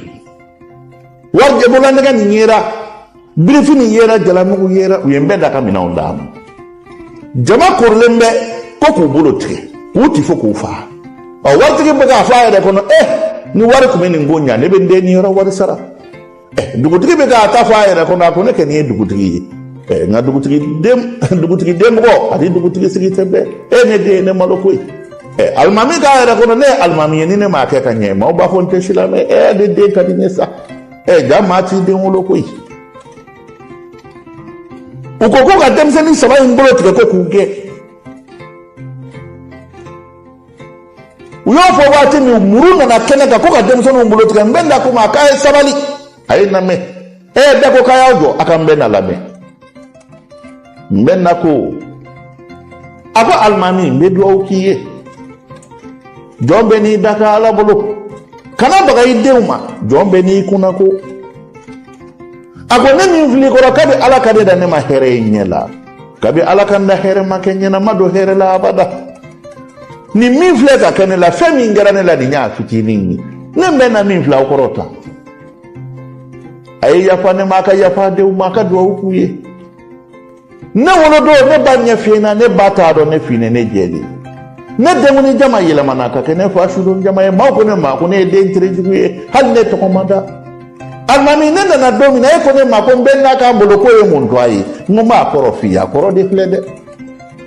Wari bololanɛgɛ nin yera, birifin nin yera, jalamugu yera, u ye Nbɛnda ka minɛnw d'a ma. Jama korilen bɛ ko k'u bolo tigɛ, k'u ci fo k'u faga. Ɔ waritigi bɛ k'a fɔ a yɛrɛ kɔnɔ, ɛ ni wari tun bɛ nin ko ɲa, ne bɛ n den niyɔrɔ wari sara. Ɛ dugutigi bɛ k'a ta fɔ a yɛrɛ kɔnɔ, a ko ne kɔni ye dugutigi ye, ɛ nka dugutigi den mɔgɔ ani dugutigi sigi tɛ bɛn. E ne den ye ne malo koyi. Ɛ alimami k'a yɛrɛ kɔnɔ, ne ye alimami ye, ni ne m'a kɛ ka ɲɛ, maaw b'a fɔ n tɛ silamɛ. Ɛ ne den ka di n ye sa. Ɛ ja maa t'i den wolo koyi. U ko ko ka denmisɛnnin saba in bolo tigɛ ko k'u gɛn. U y'o fɔ waati min, muru nana kɛnɛ kan ko ka denmisɛnninw bolo tigɛ. Nbɛnda ko ma k'a ye sabali, a ye lamɛn. Ɛ bɛɛ ko k'a y'aw jɔ, a ka Nbɛnda lamɛn. Nbɛnda ko, a ko alimami, n bɛ dugawu k'i ye, jɔn bɛɛ n'i dakan Ala bolo, kana baga i denw ma, jɔn bɛɛ n'i kunnako. A ko ne min fil'i kɔrɔ, kabi Ala ka ne da ne ma hɛrɛ ye ɲɛ la, kabi Ala ka n da hɛrɛ ma kɛ ɲɛna, ma don hɛrɛ la abada. Nin min filɛ ka kɛ ne la, fɛn min kɛra ne la, nin y'a fitinin ye. Ne bɛ na min filɛ aw kɔrɔ ta, a ye yafa ne ma, a ka yafa denw ma, a ka dugawu k'u ye. Ne wolodon, ne ba ɲɛ fiyenna, ne ba t'a dɔn ne finnen ne jɛlen. Ne denkundi jama yɛlɛmana ka kɛ ne fa sudon jama ye. Maaw ko ne ma ko ne ye den terejugu ye, hali ne tɔgɔ ma da. Alimami, ne nana don min na, e ko ne ma ko n bɛ n'a k'an bolo k'o ye mun to a ye? N ko n b'a kɔrɔ f'i ye, a kɔrɔ de filɛ dɛ.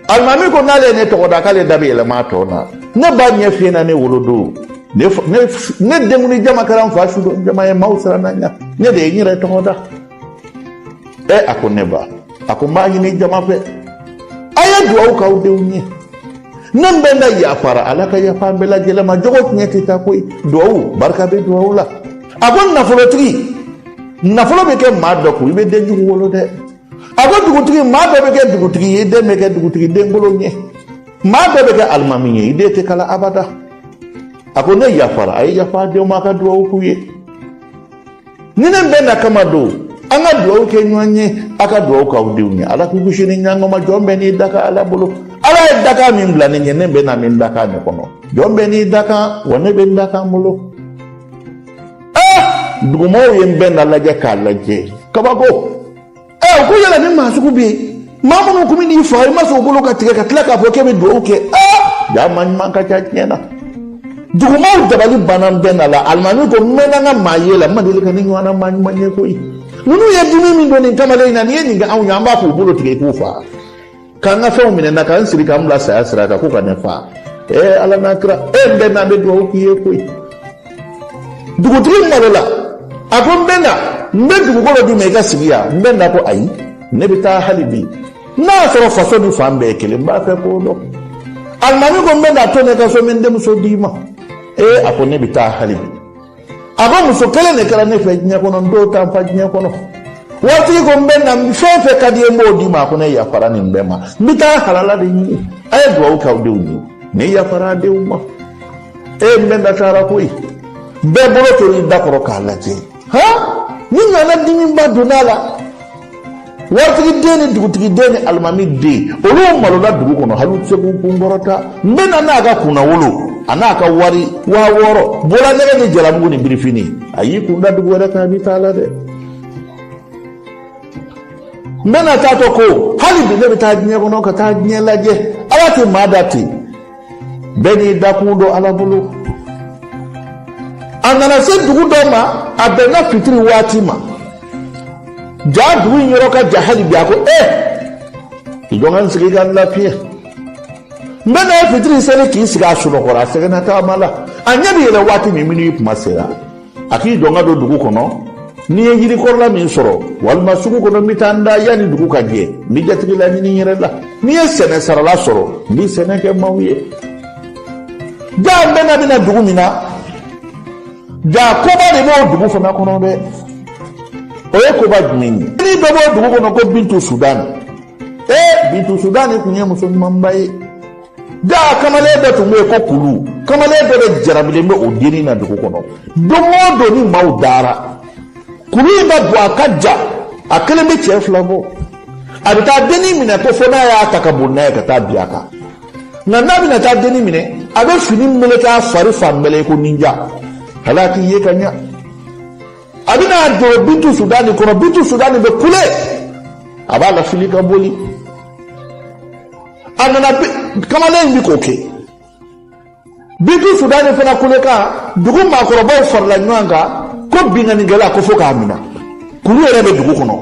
Alimami ko n'ale ye ne tɔgɔ da, k'ale da bɛ yɛlɛma a tɔ na. Ne ba ɲɛ fiyenna ne wolodon, ne denkundi jama kɛra n fa sudon jama ye, maaw siranna n ɲɛ, ne de ye n yɛrɛ tɔgɔ da. Ɛ a ko ne ba, a ko n b'a ɲini jama fɛ, a ye dugawu k'aw denw ye. Ne Nbɛnda yafara, Ala ka yafa an bɛɛ lajɛlen ma, jogo tiɲɛ tɛ taa koyi, dugawu barika bɛ dugawu la. A ko nafolotigi, nafolo bɛ kɛ maa dɔ kun, i bɛ den jugu wolo dɛ. A ko dugutigi, maa dɔ bɛ kɛ dugutigi ye, i den bɛ kɛ dugutigi denkolon ye. Maa dɔ bɛ kɛ alimami ye, i den tɛ kalan abada. A ko ne yafara, a ye yafa denw ma, a ka dugawu k'u ye. Ni ne Nbɛnda kama don, an ka dugawu kɛ ɲɔgɔn ye, a ka dugawu k'aw denw ye. Ala k'u kisi ni ɲangoma, jɔn bɛɛ n'i dakan Ala bolo. Ala ye dakan min bila ne ɲɛ, ne bɛ na min dakan de kɔnɔ. Jɔn bɛɛ n'i dakan, wa ne bɛ n dakan bolo. Aa dugumɔgɔw ye Nbɛnda lajɛ k'a lajɛ, kabako. Ɛ o ko yala ni maa sugu bɛ yen, maa minnu kun bɛ n'i faga, i ma sɔn u bolo ka tigɛ ka tila k'a fɔ k'e bɛ dugawu kɛ. Aa jaa maa ɲuman ka ca diɲɛ na. Dugumaw dabali banna Nbɛnda la. Alimami ko n mɛnna n ka maa ye la, n ma deli ka ni ɲɔgɔnna maa ɲuman ye koyi. Ninnu ye dimi min don nin kamalen in na, n'i ye nin kɛ anw ye, an b'a fɔ u bolo tigɛ i k'u faga, k'an ka fɛnw minɛ n na, k'an siri k'an bila saya sira kan ko ka ne fa. Ee Ala n'a kira, e Nbɛnda, an bɛ dugawu k'i ye koyi. Dugutigi malola, a ko Nbɛnda, n bɛ dugukolo d'i ma i ka sigi yan. Nbɛnda ko ayi, ne bɛ taa hali bi, n'a y'a sɔrɔ faso ni fan bɛɛ ye kelen, n b'a fɛ k'o dɔn. Alimami ko Nbɛnda, to ne ka so, n bɛ n denmuso d'i ma. Ee a ko ne bɛ taa hali bi. A ko muso kelen de kɛra ne fɛ diɲɛ kɔnɔ, n t'o ta n fa diɲɛ kɔnɔ. Waritigi ko Nbɛnda, fɛn fɛn ka di ye, n b'o d'i ma. A ko ne yafara nin bɛɛ ma, n bɛ taa halala de ɲini. A ye dugawu k'aw denw ye, ne yafara a denw ma. E Nbɛnda taara koyi, bɛɛ bolo tor'i da kɔrɔ k'a lajɛ. Han ni ɲɔgɔnna dimiba donna a la. Waritigi den ni dugutigi den ni alimami den, olu malola dugu kɔnɔ, hali u tɛ se k'u kun kɔrɔta. Nbɛnda n'a ka kunnawolo. a n'a ka wari 6000, bololanɛgɛ ni jalamugu ni birifini, a y'i kun da dugu wɛrɛ kan, a bɛ taa la dɛ. N bɛna taatɔ ko hali bi ne bɛ taa diɲɛ kɔnɔ ka taa diɲɛ lajɛ. Ala tɛ maa da ten, bɛɛ n'i dakun don Ala bolo. A nana se dugu dɔ ma, a bɛnna fitiri waati ma. Ja, dugu in yɔrɔ ka jan hali bi. A ko e i jɔ n ka n sigi ka n lafiɲɛ. N bɛna ye fitiri seli k'i sigi a sunɔgɔra, a sɛgɛnna taama la. A ɲɛ bɛ yɛlɛ waati min, minuit kuma sera, a k'i jɔ n ka don dugu kɔnɔ. Ni ye yirikɔrɔla min sɔrɔ walima sugu kɔnɔ, n bɛ taa n da yanni dugu ka jɛ, n bɛ jatigila ɲini n yɛrɛ la. N'i ye sɛnɛ sarala sɔrɔ, n bɛ sɛnɛ kɛ maaw ye. Ja, n bɛna dugu min na, ja, koba de b'o dugu fana kɔnɔ dɛ. O ye koba jumɛn ye? Ni dɔ b'o dugu kɔnɔ ko Bintu Sudani. Ee, Bintu Sudani tun ye muso ɲumanba ye. Ja, kamalen dɔ tun bɛ yen ko Kulu. Kamalen dɔ de jarabilen bɛ o dennin na dugu kɔnɔ. Don o don ni maaw dara, kulu in ka bon, a ka jan, a kelen bɛ cɛ fila bɔ. A bɛ taa dennin minɛ ko fo n'a y'a ta ka boli n'a ye ka taa bin a kan. Nka n'a bɛna taa dennin minɛ, a bɛ fini meleke a fari fan bɛɛ la i ko ninja, hali k'i ye ka ɲa. A bɛna don Bintu Sudani kɔnɔ, Bintu Sudani bɛ kule, a b'a lafili ka boli. A nana, kamalen in bɛ k'o kɛ. Bintu Sudani fana kulekan, dugu maakɔrɔbaw farala ɲɔgɔn kan ko binkannikɛla, ko fo k'a minɛ. Kulu yɛrɛ bɛ dugu kɔnɔ.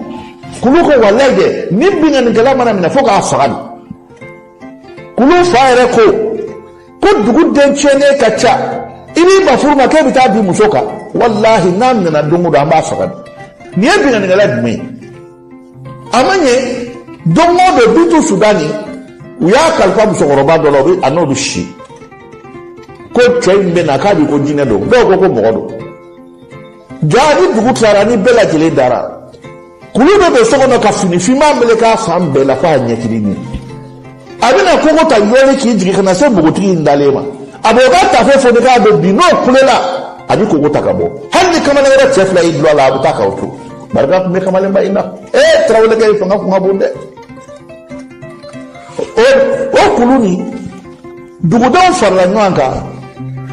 Kulu ko walayi dɛ, ni binkannikɛla mana minɛ, fo k'a faga de. Kulu fa yɛrɛ ko ko dugu den tiɲɛnen ka ca, i b'i ban furu ma k'e bɛ taa di muso kan, walahi n'a nana don o don, an b'a faga de. Nin ye binkannikɛla jumɛn ye? A ma ɲɛ, don o don Bintu Sudani, u y'a kalifa musokɔrɔba dɔ la, a n'o bɛ si, ko cɛ in bɛ na k'a b'i ko jinɛ don, dɔw ko ko mɔgɔ don. Ja, ni dugu tilara, ni bɛɛ lajɛlen dara, kulu bɛ don so kɔnɔ ka fini finman meleke a fan bɛɛ la f'a ɲɛkili ɲɛ. A bɛna kogo ta yɔli k'i jigin ka na se npogotigi in dalen ma. A b'o ka tafe foni k'a bɛ bin, n'o kulela, a bɛ kogo ta ka bɔ. Hali ni kamalen wɛrɛ cɛ fila y'i dulon a la, a bɛ taa k'aw to. Barika tun bɛ kamalenba in na. Ee, Tarawelekɛ ye fanga kun ka bon dɛ. O kulu ni dugudenw farala ɲɔgɔn kan,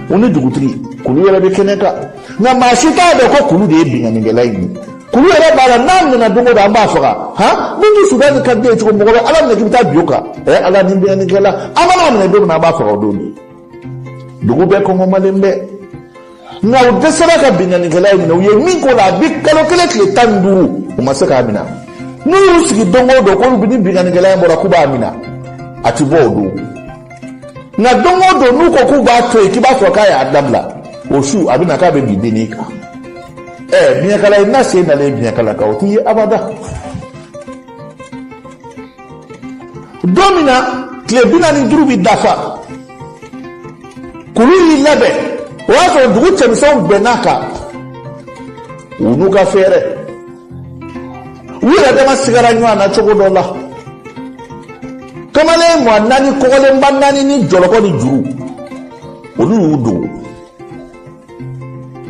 u ni dugutigi. Kulu yɛrɛ bɛ kɛnɛ kan, nka maa si t'a dɔn ko kulu de ye binkannikɛla in ye. Kulu yɛrɛ b'a la, n'a nana don o don, an b'a faga. Han, Bintu Sudani ka den cogo, mɔgɔ bɛ Ala minɛ k'i bɛ taa bin o kan. Ɛ Ala, ni binkannikɛla, an mana minɛ don min na, an b'a faga o don de. Dugu bɛɛ kɔngɔmalen bɛ, nka u dɛsɛra ka binkannikɛla in minɛ. U ye min k'o la, a bi kalo 1 tile 15, u ma se k'a minɛ. N'u y'u sigi don o don k'olu ni binkannikɛla in bɔra k'u b'a minɛ, a ti bɔ o don. Nka don o don n'u ko k'u b'a to yen, k'i b'a sɔrɔ k'a y'a dabila, o su a bɛ na k'a bɛ bin dennin kan. Ɛ, biɲɛkala ye n'a sen nalen biɲɛkala kan, o t'i ye abada. Don min na tile 45 bɛ dafa, kulu y'i labɛn. O y'a sɔrɔ dugu cɛmisɛnw bɛnn'a kan, u n'u ka fɛɛrɛ, u yɛrɛ dama sigara ɲɔgɔn na cogo dɔ la. Kamalen mɔgɔ naani, kɔgɔlenba naani ni jɔlɔkɔ ni juru, olu y'u dogo.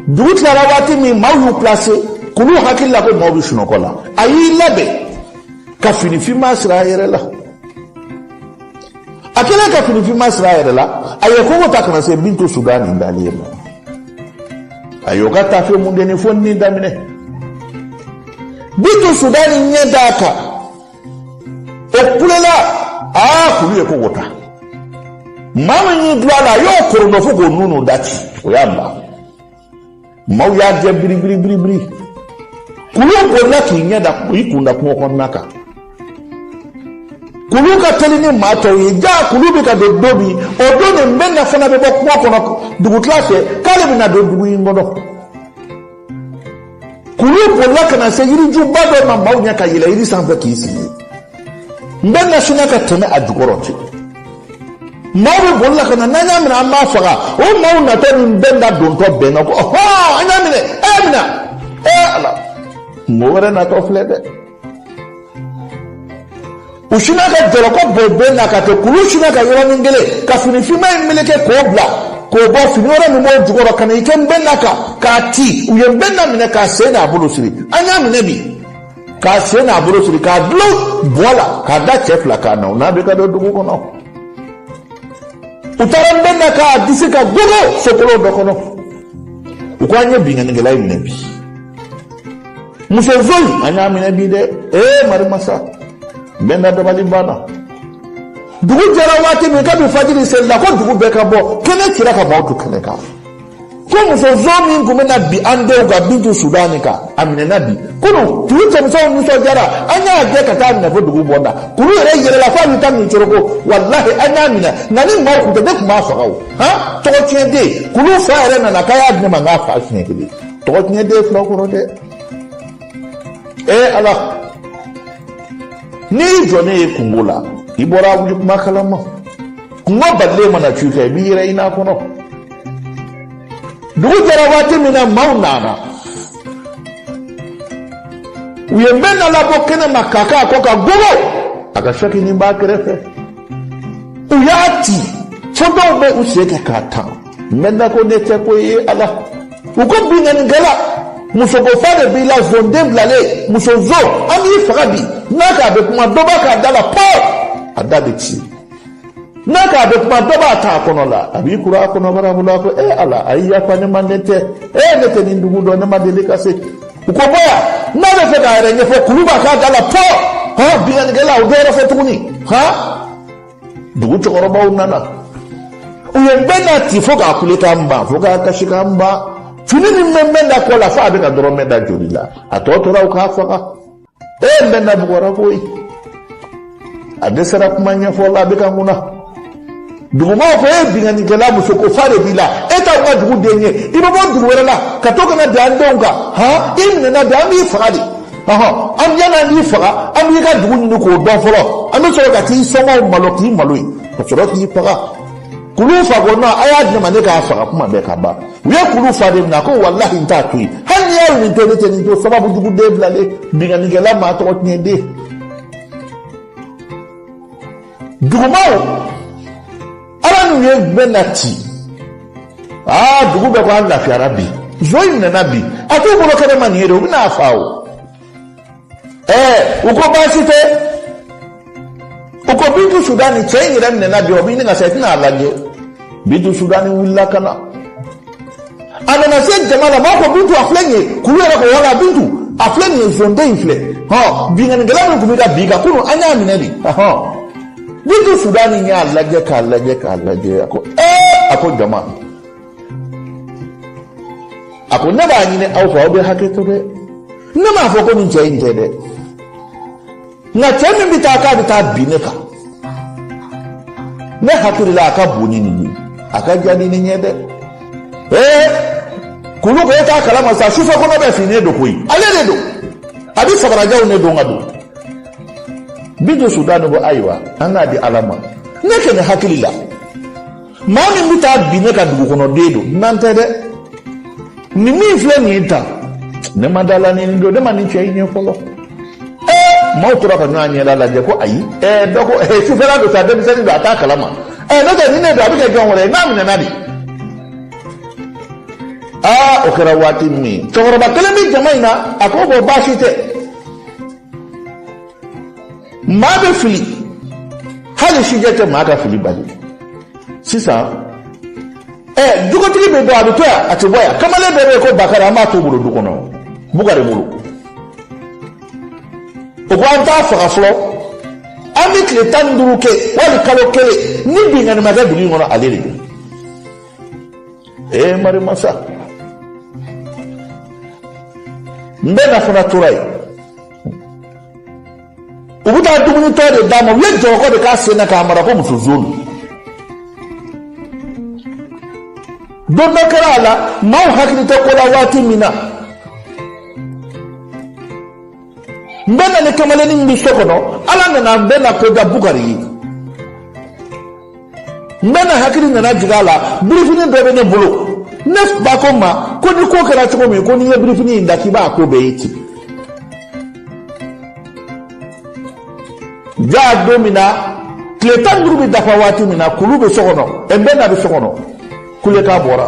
Dugu tilara waati min, maaw y'u pilase. Kulu hakili la ko maaw bɛ sunɔgɔ la, a y'i labɛn ka fini finman siri a yɛrɛ la. A kɛlen ka fini finman siri a yɛrɛ la, a ye kogo ta ka na se Bintu Sudani dalen ma. A y'o ka tafe mundeni fonini daminɛ. Bintu Sudani ɲɛ d'a kan, o kulela. Aa, kulu ye kogo ta, maa min y'i dulon a la, a y'o korondɔ fo k'o nun n'o da ci, o y'a bila. Maaw y'a jɛ biri biri biri biri. Kulu bolila k'i ɲɛ da i kun da kungo kɔnɔna kan. Kulu ka teli ni maa tɔw ye. Ja, kulu bɛ ka don don min, o don de Nbɛnda fana bɛ bɔ kungo kɔnɔ dugutila fɛ k'ale bɛna don dugu in kɔnɔ. Kulu bolila ka na se yirijuba dɔ ma maaw ɲɛ, ka yɛlɛ yiri sanfɛ k'i sigi. Nbɛnda sinna ka tɛmɛ a jukɔrɔ ten. Maaw bɛ boli la ka na, n'an y'a minɛ, an b'a faga. O maaw natɔ ni Nbɛnda dontɔ bɛnna ko ɔhɔn, an y'a minɛ, e y'a minɛ, e Ala, mɔgɔ wɛrɛ natɔ filɛ dɛ. U sinna ka jɔlɔkɔ bɔ Nbɛnda kan ten. Kulu sinna ka yɔrɔnin kelen ka fini finman in meleke k'o bila, k'o bɔ fini wɛrɛ min b'o jukɔrɔ, ka na i kɛ Nbɛnda kan k'a ci. U ye Nbɛnda minɛ k'a sen n'a bolo siri. An y'a minɛ bi, k'a sen n'a bolo siri, k'a dulon bɔ la, k'a da cɛ fila kan na, o n'a bɛ ka don dugu kɔnɔ. U taara Nbɛnda k'a disi kan gogo sokolon dɔ kɔnɔ. U ko an ye binkannikɛla in minɛ bi, muso zon in an y'a minɛ bi dɛ. Ee marimasa, Nbɛnda dabali banna. Dugu jɛra waati min, kabi fajiri selila, ko dugu bɛɛ ka bɔ, kɛnɛ cira ka maaw to kɛnɛ kan, ko muso zon min tun bɛna bin an denw kan, Bintu Sudani kan, a minɛna bi. Kunu dugu cɛmisɛnw nisɔndiyara, an y'a gɛn ka taa minɛ fo dugu bɔda. Kulu yɛrɛ yɛlɛla f'a bɛ taa min coroko. Walahi, an y'a minɛ, nka ni maaw tun tɛ, ne tun b'a faga o. Han, tɔgɔ tiɲɛ den. Kulu fa yɛrɛ nana k'a y'a di ne ma n k'a fa siɲɛ kelen. Tɔgɔ tiɲɛ den fila kɔrɔ dɛ. Ee Ala, n'i jɔ ne ye kunko la, i bɔra a wuli kuma kalama. Kunko balilen mana cu i kan, i b'i yɛrɛ ɲini a kɔnɔ. Dugu jɛra waati min na, maaw nana, u ye Nbɛnda labɔ kɛnɛ ma k'a k'a kɔ ka gogo, a ka sakinin b'a kɛrɛfɛ. U y'a ci fo dɔw bɛ u sen kɛ k'a tan. Nbɛnda ko ne tɛ ko ye Ala. U ko binkannikɛla, musoko fa de b'i la, zonden bilalen, muso zon, an b'i faga bi. N'a k'a bɛ kuma, dɔ b'a k'a da la pɔ, a da bɛ ci. N'a k'a bɛ kuma, dɔ b'a ta a kɔnɔ la, a b'i kuru a kɔnɔbara bolo. A ko e Ala, a y'i yafa ne ma, ne tɛ e ne tɛ nin dugu dɔn, ne ma deli ka se. U ko bɔ yan. N'a bɛ fɛ k'a yɛrɛ ɲɛfɔ, kulu b'a k'a da la pɔ. Hɔn, binkannikɛla, o dɔ wɛrɛ fɔ tuguni. Han, dugu cɛkɔrɔbaw nana, u ye Nbɛnda ci fo k'a kulekan ban, fo k'a kasikan ban. Fini min bɛ Nbɛnda kɔ la, fo a bɛ ka dɔrɔmɛ da joli la. A tɔ tora u k'a faga. E, Nbɛnda bugɔra koyi, a dɛsɛra kuma ɲɛfɔ la, a bɛ ka kunna. Dugumaw ko e binkannikɛla, muso ko fa de b'i la, e t'anw ka dugu den ye, i bɛ bɔ dugu wɛrɛ la ka to ka na bin an denw kan. Han, i minɛna bi, an b'i faga de. Ɔhɔn, an yanni an b'i faga, an b'i ka dugu ɲini k'o dɔn fɔlɔ, an bɛ sɔrɔ ka t'i somɔgɔw malo k'i malo yen ka sɔrɔ k'i faga. Kulu fa ko non, a y'a di ne ma, ne k'a faga, kuma bɛɛ ka ban. U ye kulu fa de minɛ. A ko walahi, n t'a to yen, hali n'i y'a nin to, ne tɛ nin to. Sababu jugu den bilalen, binkannikɛla, maa tɔgɔ tiɲɛ den. Dugumaw ala n'u ye Nbɛnda ci. Aa, dugu bɛɛ ko an lafiyara bi, zon in minɛna bi. A t'u bolo kɛnɛ ma nin ye de, u bɛna a fa o. Ɛɛ, u ko baasi tɛ. U ko Bintu Sudani, cɛ in yɛrɛ minɛna bi, o bɛ ɲini ka sa, i tɛna a lajɛ. Bintu Sudani wulila ka na, a nana se jama la. Maaw ko Bintu, a filɛ nin ye. Kulu yɛrɛ ko wala, Bintu a filɛ nin ye, zonden in filɛ. Hɔn, binkannikɛla min tun bɛ ka bin kan kunun, an y'a minɛ de. Hɔn, Bintu Sudani y'a lajɛ k'a lajɛ k'a lajɛ, a ko ee, a ko jama, a ko ne b'a ɲini aw fɛ, aw bɛ hakɛ to dɛ, ne m'a fɔ ko nin cɛ in tɛ dɛ, nka cɛ min bɛ taa k'a bɛ taa bin ne kan, ne hakili la a ka bon ni nin ye, a ka jan ni nin ye dɛ. Ee, kulu ko e t'a kalama sa, sufɛ kɔnɔ bɛɛ finnen don koyi, ale de don, a bɛ sabarajanw ne don ka don. Bintu Sudani ko ayiwa, an k'a di Ala ma. Ne kɛnɛ hakili la, maa min bɛ taa bin ne ka dugu kɔnɔ den don, n'an tɛ dɛ, nin min filɛ nin ye tan, ne ma da la ni nin don, ne ma nin cɛ in ye fɔlɔ. Ɛɛ, maaw tora ka ɲɔgɔn ɲɛda lajɛ ko ayi. Ɛɛ, dɔ ko ɛɛ, sufɛla don sa, denmisɛnnin don, a t'a kalama. Ɛɛ, n'o tɛ ni ne don, a bɛ kɛ jɔn wɛrɛ ye n'a minɛna de. Aa, o kɛra waati min, cɛkɔrɔba kelen bɛ jama in na, a ko ko baasi tɛ, maa bɛ fili, hali sijɛ tɛ maa ka fili bali. Sisan ɛ, dugutigi bɛ bɔ, a bɛ to yan, a tɛ bɔ yan. Kamalen dɔ bɛ yen ko Bakari, an b'a t'o bolo du kɔnɔ, Bukari bolo. O ko an t'a faga fɔlɔ, an bɛ tile 15 kɛ wali kalo kelen, ni binkanni ma kɛ dugu in kɔnɔ, ale de don. Ee marimasa, n bɛ na fana tora yen, u bɛ taa dumuni tɔ de d'a ma, u ye jɔlɔkɔ de k'a sen na k'a mara ko muso zon don. Don dɔ kɛra a la, maaw hakili tɛ ko la waati min na, n bɛ na ni kamalennin min bɛ so kɔnɔ, Ala nana n bɛ na ko da Bukari ye. N bɛ na hakili nana jigin a la, birifini dɔ bɛ ne bolo, ne ba ko n ma ko ni ko kɛra cogo min, ko n'i ye birifini in da, k'i b'a ko bɛɛ ye ten. Ja, don min na tile 15 bɛ dafa waati min na, kulu bɛ so kɔnɔ, ɛ, n bɛ na bɛ so kɔnɔ, kulekan bɔra,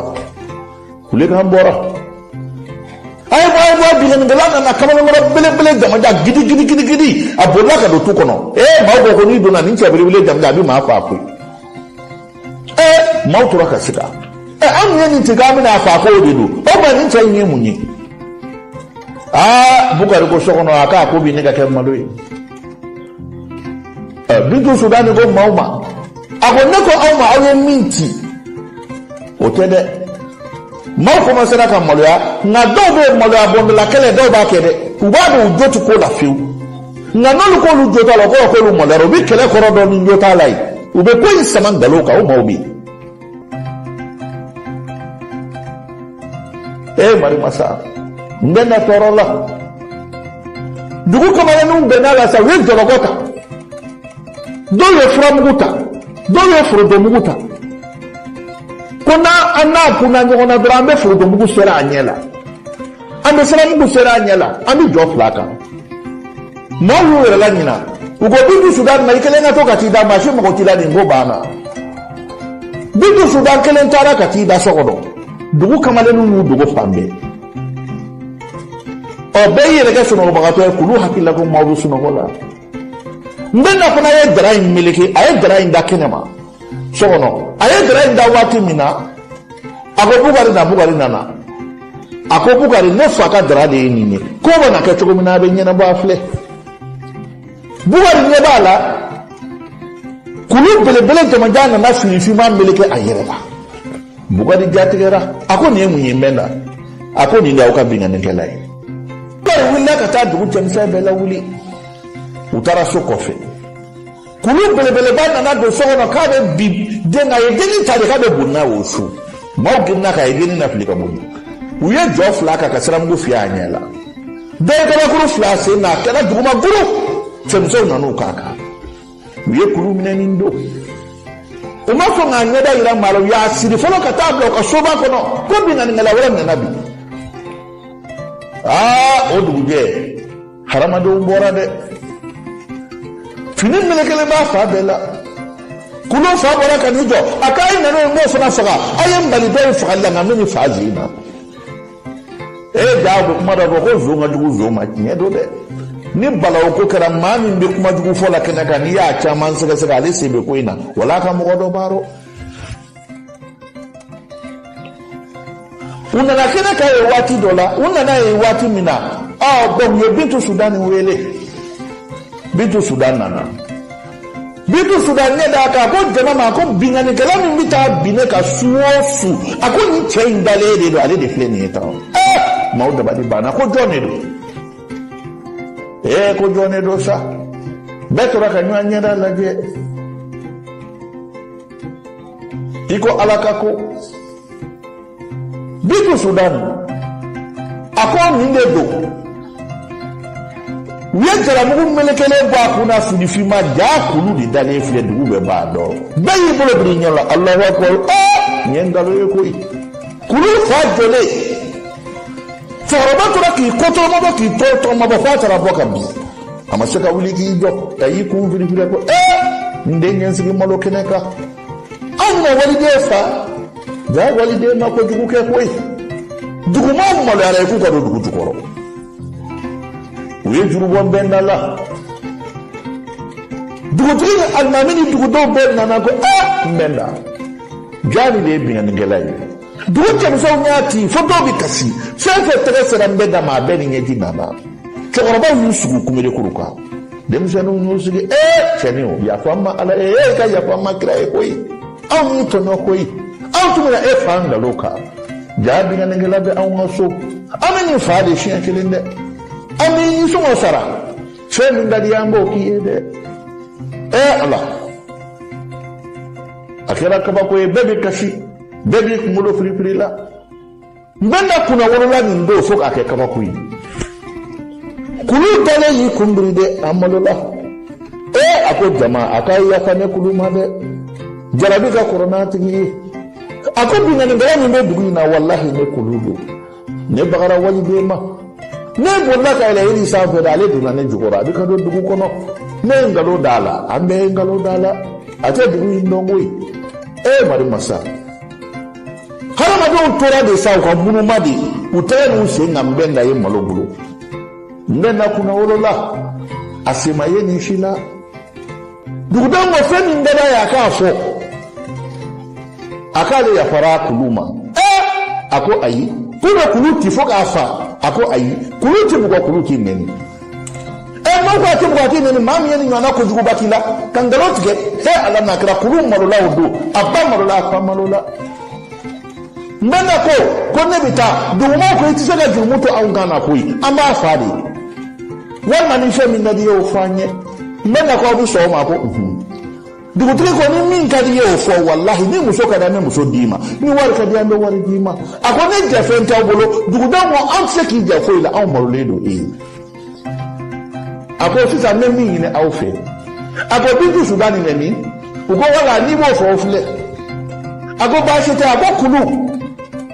kulekan bɔra: a ye bɔ, a ye bɔ, binkannikɛla nana. Kamalenkɔrɔ belebele jamajan, gidi gidi gidi gidi, a bolila ka don tu kɔnɔ. Ee, maaw ko ko n'i donna nin cɛ belebele jamajan, a bɛ maa faa koyi. Ee, Maaw tora ka siga. Ɛ, anw ye nin ci k'an bɛna a fa, k'o de don. O tuma nin cɛ in ye mun ye? Aa, Bukari ko so kɔnɔ, a k'a ko bi ne ka kɛ malo ye. Ɛ, Bintu Sudani ko maaw ma, a ko ne ko aw ma, aw ye min ci, o tɛ dɛ. Maaw kɔmasera ka maloya, nka dɔw bɛ yen, maloya bɔndɔla kɛlɛ dɔw b'a kɛ dɛ. U b'a dɔn u jo tɛ ko la fiyewu, nka n'olu k'olu jo t'a la, o kɔrɔ k'olu maloyara. U bɛ kɛlɛ kɔrɔ dɔn ni jo t'a la ye, u bɛ ko in sama nkalon kan. O maaw bɛ yen. Ee, Marimasa, n bɛ na tɔɔrɔ la. Dugu kamalenninw bɛnna la sa, u ye jɔlɔkɔ ta, dɔw ye furamugu ta, dɔw ye forontomugu ta, ko n'a an n'a kunna ɲɔgɔn na dɔrɔn, an bɛ forontomugu seri a ɲɛ la, an bɛ furamugu seri a ɲɛ la, an bɛ jɔ fila kan. Maaw y'u yɛrɛ laɲina. U ko Bintu Sudan ma, i kelen ka to ka t'i da, maa si mago t'i la, nin ko banna. Bintu Sudan kelen taara ka t'i da so kɔnɔ. Dugu kamalenninw y'u dogo fan bɛɛ. Ɔ, bɛɛ y'i yɛrɛ kɛ sunɔgɔbagatɔ ye. K'olu hakili la ko maaw bɛ sunɔgɔ la. Nbɛnda fana ye dara in meleke, a ye dara in da kɛnɛ ma so kɔnɔ. A ye dara in da waati min na, a ko Bukari na. Bukari nana. A ko Bukari, ne fa ka dara de ye nin ye, ko bɛna kɛ cogo min na, a bɛ ɲɛnabɔ. A filɛ, Bukari ɲɛ b'a la, kulu belebele jamanjan nana fini finman meleke a yɛrɛ la. Bukari jatigɛra, a ko nin ye mun ye? Nbɛnda a ko nin de y'aw ka binkannikɛla ye. Bukari wulila ka taa dugu cɛmisɛn bɛɛ lawuli. U taara so kɔfɛ. Kulu belebeleba nana don so kɔnɔ k'a bɛ bin den kan. A ye dennin ta de k'a bɛ boli n'a ye o su. Maaw girinna k'a ye dennin lafili ka boli. U ye jɔ fila kan ka siramugu fiyɛ a ɲɛ la. Dɔ ye kabakuru fila a sen na, a kɛra duguma guru. Cɛmisɛnw nan'u k'a kan, u ye kulu minɛ nin don. U ma sɔn k'a ɲɛda yira maa la. U y'a siri fɔlɔ ka taa bila u ka soba kɔnɔ ko binkannikɛla wɛrɛ nana bi. Aa, o dugujɛ, hadamadenw bɔra dɛ. Fini melekelen b'a fa bɛɛ la. Kulu fa bɔra ka n'i jɔ, a k'a ye nana ye, n b'o fana faga. A ye n bali dɔ in fagali la, nka n bɛ nin fa zen na. E ja, u bɛ kuma dɔ fɔ ko zon ka jugu zon ma. Tiɲɛ don dɛ. Ni balawu ko kɛra, maa min bɛ kuma jugu fɔ la kɛnɛ kan, n'i y'a caman sɛgɛsɛgɛ, ale sen bɛ ko in na, wala a ka mɔgɔ dɔ b'a rɔ. U nana kɛnɛ kan ye waati dɔ la. U nana ye waati min na, ɔ bɔn, u ye Bintu Sudan wele. Bintu Sudan nana. Bintu Sudan ɲɛ d'a kan, ko jama ma ko binkannikɛla min bɛ taa bin ne kan su o su, a ko nin cɛ in dalen de don, ale de filɛ nin ye tan. Ɛɛ, maaw dabali banna, ko jɔn de don? Ee, ko jɔn de don sa? Bɛɛ tora ka ɲɔgɔn ɲɛda lajɛ i ko Ala ka ko. Bintu Sudan a ko nin de don. U ye jalamugu melekelen bɔ a kun na, fini finma ja, kulu de dalen filɛ. Dugu bɛɛ b'a dɔn. Bɛɛ y'i bolo biri ɲɛ la, Alahu akubar. Aa, nin ye nkalon ye koyi. Kulu fa jɔlen, cɛkɔrɔba tora k'i kɔ tɔrɔmabɔ, k'i tɔ tɔrɔmabɔ, f'a taara bɔ ka bin. A ma se ka wuli k'i jɔ, ka y'i kun firifiri ko ee, n den ye n sigi malo kɛnɛ kan. Anw bɛna waliden fa ja, waliden ma kojugu kɛ koyi. Dugumaw maloyara ye k'u ka don dugu jukɔrɔ. U ye juru bɔ bɛnda la. Dugutigi ni alimami ni dugudenw bɛɛ nana ko aa, n bɛnda jaa, nin de ye binkannikɛla ye. Dugu cɛmisɛnw y'a ci fo dɔw bɛ kasi. Fɛn fɛn tɛgɛ sera n bɛnda ma, a bɛɛ ni ɲɛji nana. Cɛkɔrɔbaw y'u sigi kunberekuru kan, denmisɛnninw y'u sigi. Ee, cɛnin o, yafa n ma Ala ye, e ka yafa n ma kira ye koyi. Anw y'i tɔɲɔ koyi. Anw tun bɛna e fa nkalon kan. Jaa, binkannikɛla bɛ anw ka so. An bɛ nin fa de siɲɛ kelen dɛ. An bɛ nisɔngɔ sara. Fɛn min ka di an b'o k'i ye dɛ. Ee Ala, a kɛra kabako ye. Bɛɛ bɛ kasi, bɛɛ b'i kunkolo firifiri la. N bɛnda kunnawolola nin don fo k'a kɛ kabako ye. Kulu dalen y'i kun biri dɛ, a malola. Ee, a ko jama, a k'a yafa ne kulu ma dɛ. Jarabi ka kɔrɔ n'a tigi ye. A ko binkannikɛla min bɛ dugu in na, walahi ne kulu don. Ne bagara waliden ma. Ne bolila ka yɛlɛ yiri sanfɛ dɛ, ale donna ne jukɔrɔ, a bɛ ka don dugu kɔnɔ. Ne ye nkalon d'a la, an bɛɛ ye nkalon d'a la. A tɛ dugu in dɔn koyi. Ee, mari masa, hadamadenw tora de sa, u ka munuma de, u tɛgɛ n'u sen ka n bɛnda ye malo bolo. N bɛnda kunnawolola, a sen ma ye nin si la. Dugudenw ko fɛn min ka d'a ye, a k'a fɔ. A k'ale yafara kulu ma. Ee, a ko ayi, k'u bɛ kulu ci fo k'a fa. A ko ayi, kulu ti bugɔ, kulu t'i nɛni. Ɛ, maaw ko a tɛ bugɔ, a t'i nɛni. Maa min ye nin ɲɔgɔnna kojuguba k'i la ka nkalon tigɛ, he Ala n'a kira, kulu malola o don, a ba malola, a fa malola. N bɛ na ko ko ne bɛ taa dugumaw ko i tɛ se ka jurumu to anw kan na koyi, an b'a fa de, walima ni fɛn min ka di i ye o fɔ an ye. N bɛ na ko aw bɛ sɔn o ma? Ko unhun. Dugutigi ko ni min ka di i ye o fɔ, walahi ni muso ka di an bɛ muso d'i ma, ni wari ka di an bɛ wari d'i ma. A ko ne jɛfɛn t'aw bolo. Dugudenw ko an tɛ se k'i jɛ foyi la, anw malolen don e ye. A ko sisan n bɛ min ɲini aw fɛ, a ko Bintu Sudani bɛ min? U ko wala n'i b'o fɔ o filɛ. A ko baasi tɛ. A ko kulu,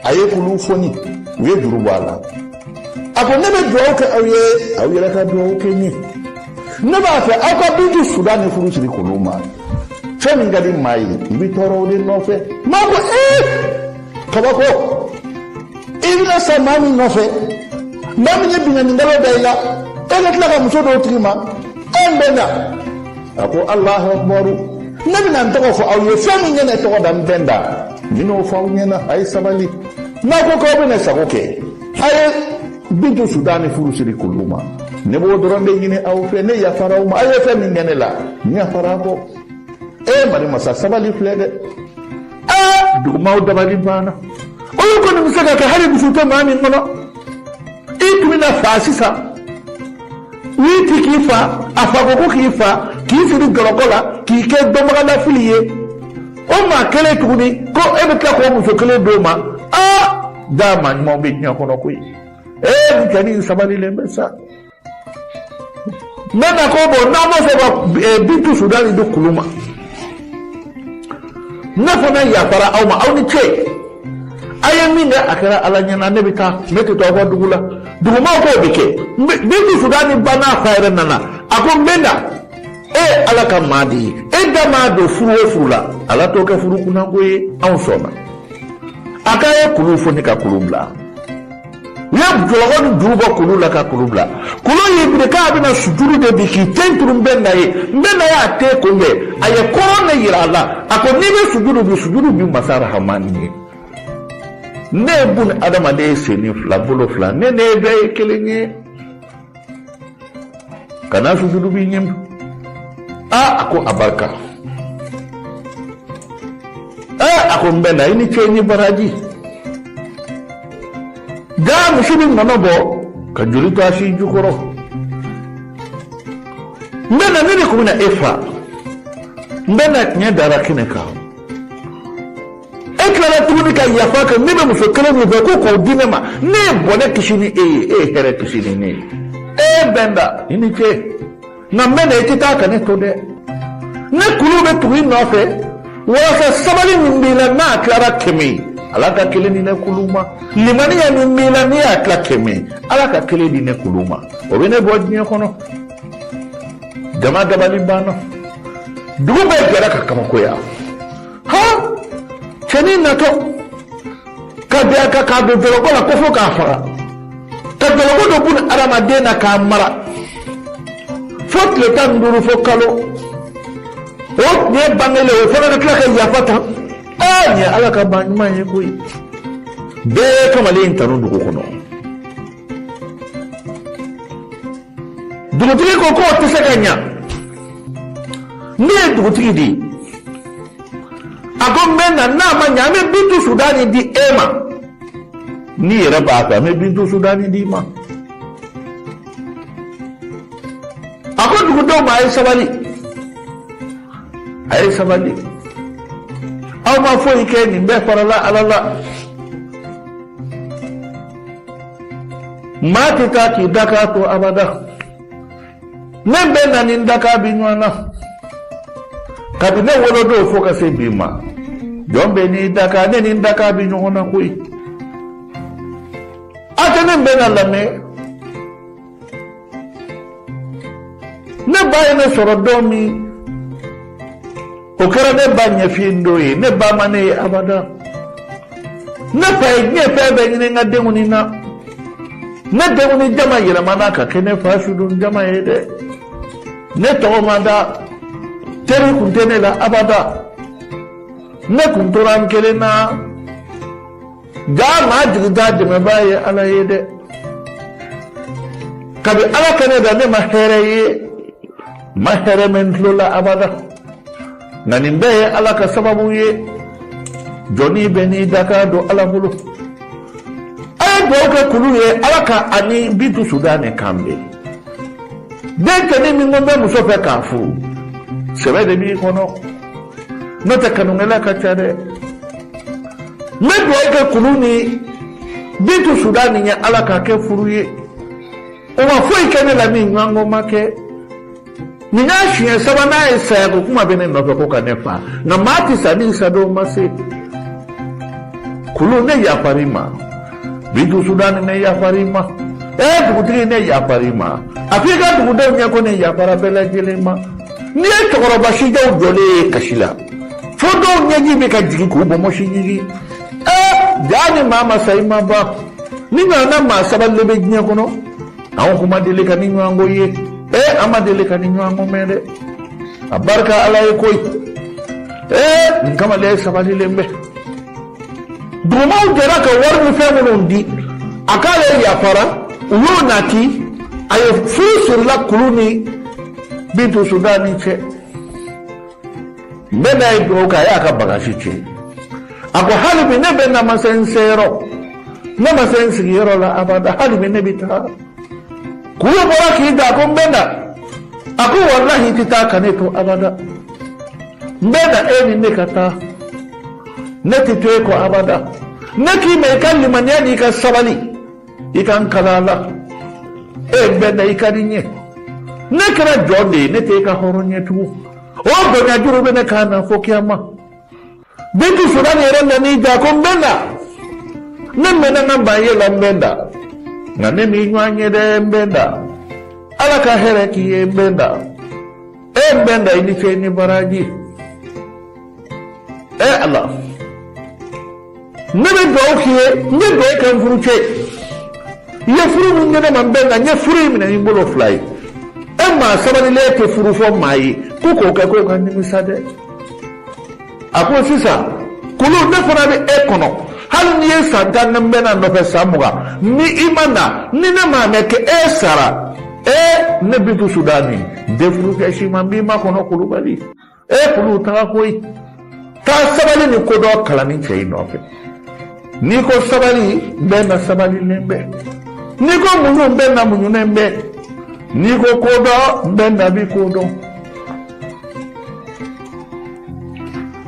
a ye kulu foni, u ye juru bɔ a la. A ko ne bɛ dugawu kɛ aw ye, aw yɛrɛ ka dugawu kɛ n ye. Ne b'a fɛ aw ka Bintu Sudani furu siri kulu ma. Fɛn min ka di maa ye, i bɛ tɔɔrɔ o de nɔfɛ. Maa ko ee, kabako, i bɛna sa maa min nɔfɛ, maa min ye binkanni nkalon da i la, e ka tila ka muso d'o tigi ma. E n bɛ na. A ko Alahu akubaru, ne bɛna n tɔgɔ fɔ aw ye, fɛn min ye ne tɔgɔ da n bɛn da, n bɛn'o fɔ aw ɲɛna. A ye sabali, n'a ko k'aw bɛ ne sago kɛ, a ye Bintu Sudani furu siri kulu ma. Ne b'o dɔrɔn de ɲini aw fɛ. Ne yafara aw ma, aw ye fɛn min kɛ ne la, n yafara a kɔ. E mari masa, sabali filɛ dɛ. Aa, dugumaw dabali banna. Olu kɔni bɛ se ka kɛ hali dusu tɛ maa min kɔnɔ, i tun bɛna fa sisan, n'i ti k'i fa, a fa ko ko k'i fa, k'i siri jɔlɔkɔ la, k'i kɛ dɔnbagalafili ye, o maa kelen tuguni ko e bɛ tila k'o muso kelen d'o ma. Aa, jaa maa ɲumanw bɛ diɲɛ kɔnɔ koyi. Ee, nin cɛnin sabalilen bɛ sa. N bɛ na ko bɔn, n'an b'a fɛ ka Bintu Sudani di kulu ma, ne fana yafara aw ma, aw ni ce, a ye min kɛ a kɛra Ala ɲɛna. Ne bɛ taa, ne tɛ to aw ka dugu la. Dugumaw k'o bɛ kɛ. Bintu Sudani ba n'a fa yɛrɛ nana, a ko n bɛ na, e ye Ala ka maa de ye, e da maa don furu o furu la, Ala t'o kɛ furu kunnako ye, anw sɔnna. A k'a ye kulu foni ka kulu bila. U ye jɔlɔkɔ ni juru bɔ kulu la ka kulu bila. Kulu y'i biri k'a bɛna sujuru de bi k'i ten turu n bɛ na ye. N bɛ na ye, a tɛ kunbɛn, a ye kɔrɔn de yira a la. A ko n'i bɛ sujuru bi, sujuru bi masa rahamani ye. Ne ye buni adamaden ye, sen ni fila, bolo fila, ne ne ye bɛɛ ye kelen ye, kana sujuru b'i ɲɛ. Aa, a ko a barika. Aa, a ko n bɛ na, i ni ce, ni baraji. Jaa misi bɛ nɔnɔ bɔ ka joli to a sin jukɔrɔ. N bɛ na, ne de tun bɛna e fa. N bɛ na, tiɲɛ dara kɛnɛ kan. E tilala tuguni ka yafa kɛ. Ne bɛ muso kelen min fɛ ko k'o di ne ma, ne ye bɔnɛ kisi ni e ye, e ye hɛrɛ kisi ni ne ye. E bɛnda, i ni ce. Nka n bɛ na, i tɛ taa ka ne to dɛ. Ne kulu bɛ tugu i nɔfɛ walasa sabali min b'i la, n'a tilara 100 ye, Ala ka kelen di ne kulu ma. Limaniya min b'i la, n'i y'a tila 100 ye, Ala ka kelen di ne kulu ma, o bɛ ne bɔ diɲɛ kɔnɔ. Jama dabali banna, dugu bɛɛ jɛra ka kabakoya. Han, cɛnin natɔ ka bɛn a kan k'a don jɔlɔkɔ la ko fo k'a faga, ka jɔlɔkɔ don buni adamaden na k'a mara fo tile 15, fo kalo, o tiɲɛ bangelen, o fana ka tila ka yafa tan. Aa, nin ye Ala ka maa ɲuman ye koyi. Bɛɛ ye kamalen in tanu dugu kɔnɔ. Dugutigi ko k'o tɛ se ka ɲa, ne ye dugutigi de ye. A ko n bɛ na, n'a ma ɲa, an bɛ Bintu Sudani di e ma. N'i yɛrɛ b'a fɛ, an bɛ Bintu Sudani d'i ma. A ko dugudenw ma, a ye sabali, a ye sabali, aw ma foyi kɛ, nin bɛɛ farala Ala la. Maa tɛ taa k'i dakan to abada. Ne bɛ na ni n dakan bi ɲɔgɔn na. Kabi ne wolodon fo ka se bi ma, jɔn bɛ n'i dakan, ne ni n dakan bi ɲɔgɔn na koyi. A tɛ ne bɛ na lamɛn. Ne ba ye ne sɔrɔ don min, o kɛra ne ba ɲɛfin don ye. Ne ba ma ne ye abada. Ne fa ye diɲɛ fɛn bɛɛ ɲini n ka denkundi na. Ne denkundi jama yɛlɛmana ka kɛ ne fa sudon jama ye dɛ. Ne tɔgɔ ma da, teri kun tɛ ne la abada. Ne kun tora n kelen na. Jaa maa jigi t'a dɛmɛbaa ye Ala ye dɛ. Kabi Ala ka ne da, ne ma hɛrɛ ye, n ma hɛrɛ mɛn n tulo la abada. Nka nin bɛɛ ye Ala ka sababu ye. Jɔnni bɛ n'i dakan don Ala bolo. A ye dugawu kɛ kulu ye, Ala ka ani Bintu Sudani kan bɛn. Den cɛnin min ko n bɛ muso fɛ k'a furu, sɛbɛ de b'i kɔnɔ, n'o tɛ kanukɛla ka ca dɛ. N bɛ dugawu kɛ kulu ni Bintu Sudani ye, Ala k'a kɛ furu ye. O ma foyi kɛ ne la min ɲɔgɔn ma kɛ. Nin y'a siɲɛ sabanan ye saya ko kuma bɛ ne nɔfɛ ko ka ne fa, nka maa tɛ sa ni sadon ma se. Kulu, ne yafar'i ma. Bintu Sudani, ne yafar'i ma. Ee dugutigi, ne yafar'i ma. A f'i ka dugudenw ɲɛ ko ne yafara bɛɛ lajɛlen ma. N'i ye cɛkɔrɔba sijaw jɔlen ye kasi la, fo dɔw ɲɛji bɛ ka jigin k'u bɔnbɔsi ɲigin. Ee jaa, ni maa ma sa, i ma ban. Ni ɲɔgɔnna maa sabalilen bɛ diɲɛ kɔnɔ, anw kun ma deli ka ni ɲɔgɔn ko ye. Ee, an ma deli ka ni ɲɔgɔn ko mɛn dɛ. A barika Ala ye koyi. Ee, nin kamalen sabalilen bɛ. Dugumaw jɛra ka wari ni fɛn minnu di, a k'ale yafara u y'o nati. A ye furu sirila kulu ni Bintu Sudani cɛ. N bɛ n'a ye dugawu kɛ, a y'a ka bagasi cɛ. A ko hali bi ne bɛ na ma se n seyɔrɔ, ne ma se n sigiyɔrɔ la abada. Hali bi ne bɛ taa. Kulu bɔra k'i da ko n bɛ na. A ko walahi, i tɛ taa ka ne to abada. N bɛ na, e ni ne ka taa, ne tɛ to e kɔ abada. Ne k'i ma, i ka limaniya n'i ka sabali, i ka n kala la. E n bɛ na, i ka di n ye. Ne kɛra jɔn de ye, ne tɛ e ka hɔrɔn ye tugun. O bonya juru bɛ ne kan na fo kiyama. Bintu Sudani yɛrɛ nan'i ja ko n bɛ na. Ne mɛnna n ka ban ye la, n bɛ na, nka ne m'i ɲɔgɔn ye dɛ. N bɛ na, Ala ka hɛrɛ k'i ye. N bɛ na, e n bɛ na, i ni ce ni baraji. E Ala, ne bɛ dugawu k'i ye, n ye dugawu kɛ n furucɛ i ye. Furu min di ne ma, n bɛ na, n ye furu in minɛ ni n bolo fila ye. E maa sabalilen tɛ furu fɔ maa ye ko k'o kɛ k'o ka nimisa dɛ. A ko sisan kulu, ne fana bɛ e kɔnɔ. Hali n'i ye san 10 n bɛ na nɔfɛ, san 20, ni i ma na, ni ne m'a mɛn k'e sara, e ne Bintu Sudani den furukɛ si ma, n b'i makɔnɔ. Kulubali, e kulu taga koyi, taa sabali ni kodɔn kalanni cɛ i nɔfɛ. N'i ko sabali, n bɛ na, sabalilen bɛ. N'i ko muɲu, n bɛ na, muɲunen bɛ. N'i ko kodɔn, n bɛ na, bi kodɔn.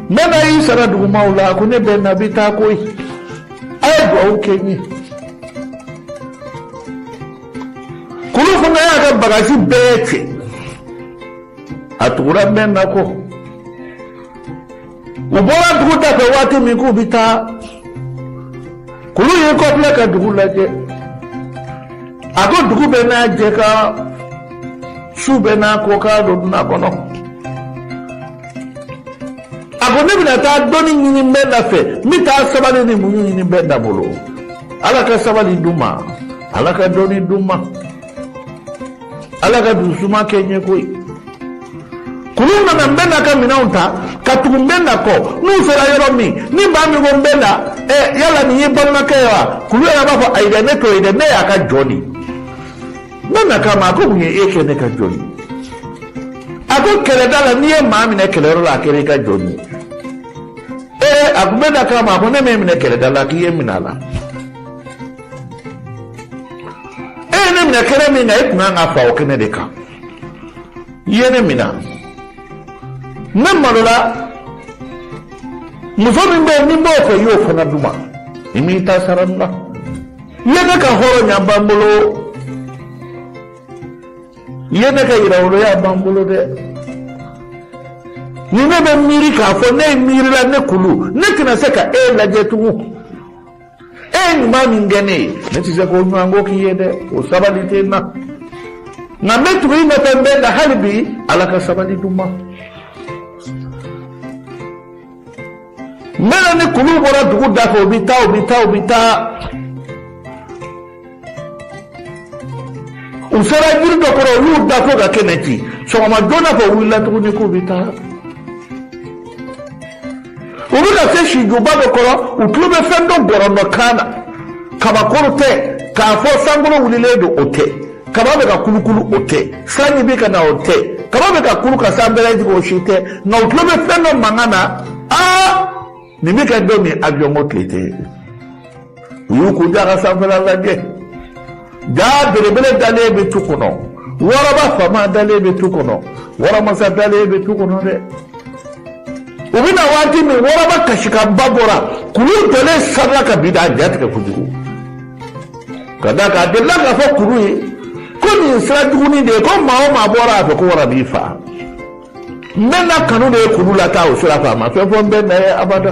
N bɛ na y'i sara dugumaw la. A ko ne bɛ na, bi taa koyi, a ye dugawu kɛ n ye. Kulu fana y'a ka bagaji bɛɛ cɛ, a tugura n bɛ na kɔ. U bɔra dugu da fɛ waati min k'u bɛ taa, kulu y'i kɔfilɛ ka dugu lajɛ. A ko dugu bɛ n'a jɛ kan, su bɛ n'a ko k'a don dunan kɔnɔ. A ko ne bɛna taa dɔnni ɲini n bɛ na fɛ, n bɛ taa sabali ni muɲu ɲini n bɛ na bolo. Ala ka sabali d'u ma, Ala ka dɔnni d'u ma, Ala ka dusuma kɛ n ye koyi. Kulu nana n bɛ na ka minɛnw ta ka tugu n bɛ na kɔ. N'u sera yɔrɔ min, ni maa min ko n bɛ na, ɛ yala nin y'i balimakɛ ye wa? Kulu yɛrɛ b'a fɔ ayi dɛ, ne t'o ye dɛ, ne y'a ka jɔn de ye. N bɛ na k'a ma. A ko mun ye e kɛ ne ka jɔn ye? A ko kɛlɛda la, n'i ye maa minɛ kɛlɛyɔrɔ la, a kɛra i ka jɔn ye. Ee, a ko n bɛ na k'a ma. A ko ne m'e minɛ kɛlɛda la, k'i ye minɛ a la. E ye ne minɛ kɛnɛ min kan, e tun kan ka fa o kɛnɛ de kan. I ye ne minɛ, ne malola. Muso min bɛ yen ni n b'o fɛ, i y'o fana d'u ma. I m'i ta sara n la. I ye ne ka hɔrɔnya ban n bolo, i ye ne ka yɛrɛwoloya ban n bolo dɛ. Ni ne bɛ miiri k'a fɔ ne ye miirila, ne kulu, ne tɛna se ka e lajɛ tugun. E ye ɲuman min kɛ ne ye, ne tɛ se k'o ɲuman ko k'i ye dɛ, o sabali tɛ n na. Nka n bɛ tugu i nɔfɛ, n bɛ na hali bi. Ala ka sabali d'u ma. N bɛ na ni kulu bɔra dugu da fɛ, u bɛ taa, u bɛ taa, u bɛ taa. U sera jiri dɔ kɔrɔ, u y'u da fo ka kɛnɛ ci. Sɔgɔma joona fɛ, u wulila tuguni k'u bɛ taa. U U bɛ ka se sijuba dɔ kɔrɔ, u tulo bɛ fɛn dɔ gɔrɔndɔ kan na. Kabakoro tɛ k'a fɔ sankolo wulilen don, o tɛ. Kaba bɛ ka kulukulu, o tɛ. Sanji bɛ ka na, o tɛ. Kaba bɛ ka kulu ka san bɛrɛ jigin, o si tɛ. Nka u tulo bɛ fɛn dɔ mankan na. Aa, nin bɛ kɛ don min, avion ko tile tɛ. U y'u kun ja ka sanfɛla lajɛ. Jaa, belebele dalen bɛ tu kɔnɔ, waraba faama dalen bɛ tu kɔnɔ, waramasa dalen bɛ tu kɔnɔ dɛ. U bɛ na waati min, waraba kasikanba bɔra, kulu jɔlen sarila ka bin, a ja tigɛ kojugu, ka d'a kan a delila k'a fɔ kulu ye ko nin sira jugunin de ye, ko maa o maa bɔra a fɛ ko wara b'i faa. N bɛ na kanu de ye kulu lataa o sira fɛ, a ma fɛn fɔ n bɛ na ye abada.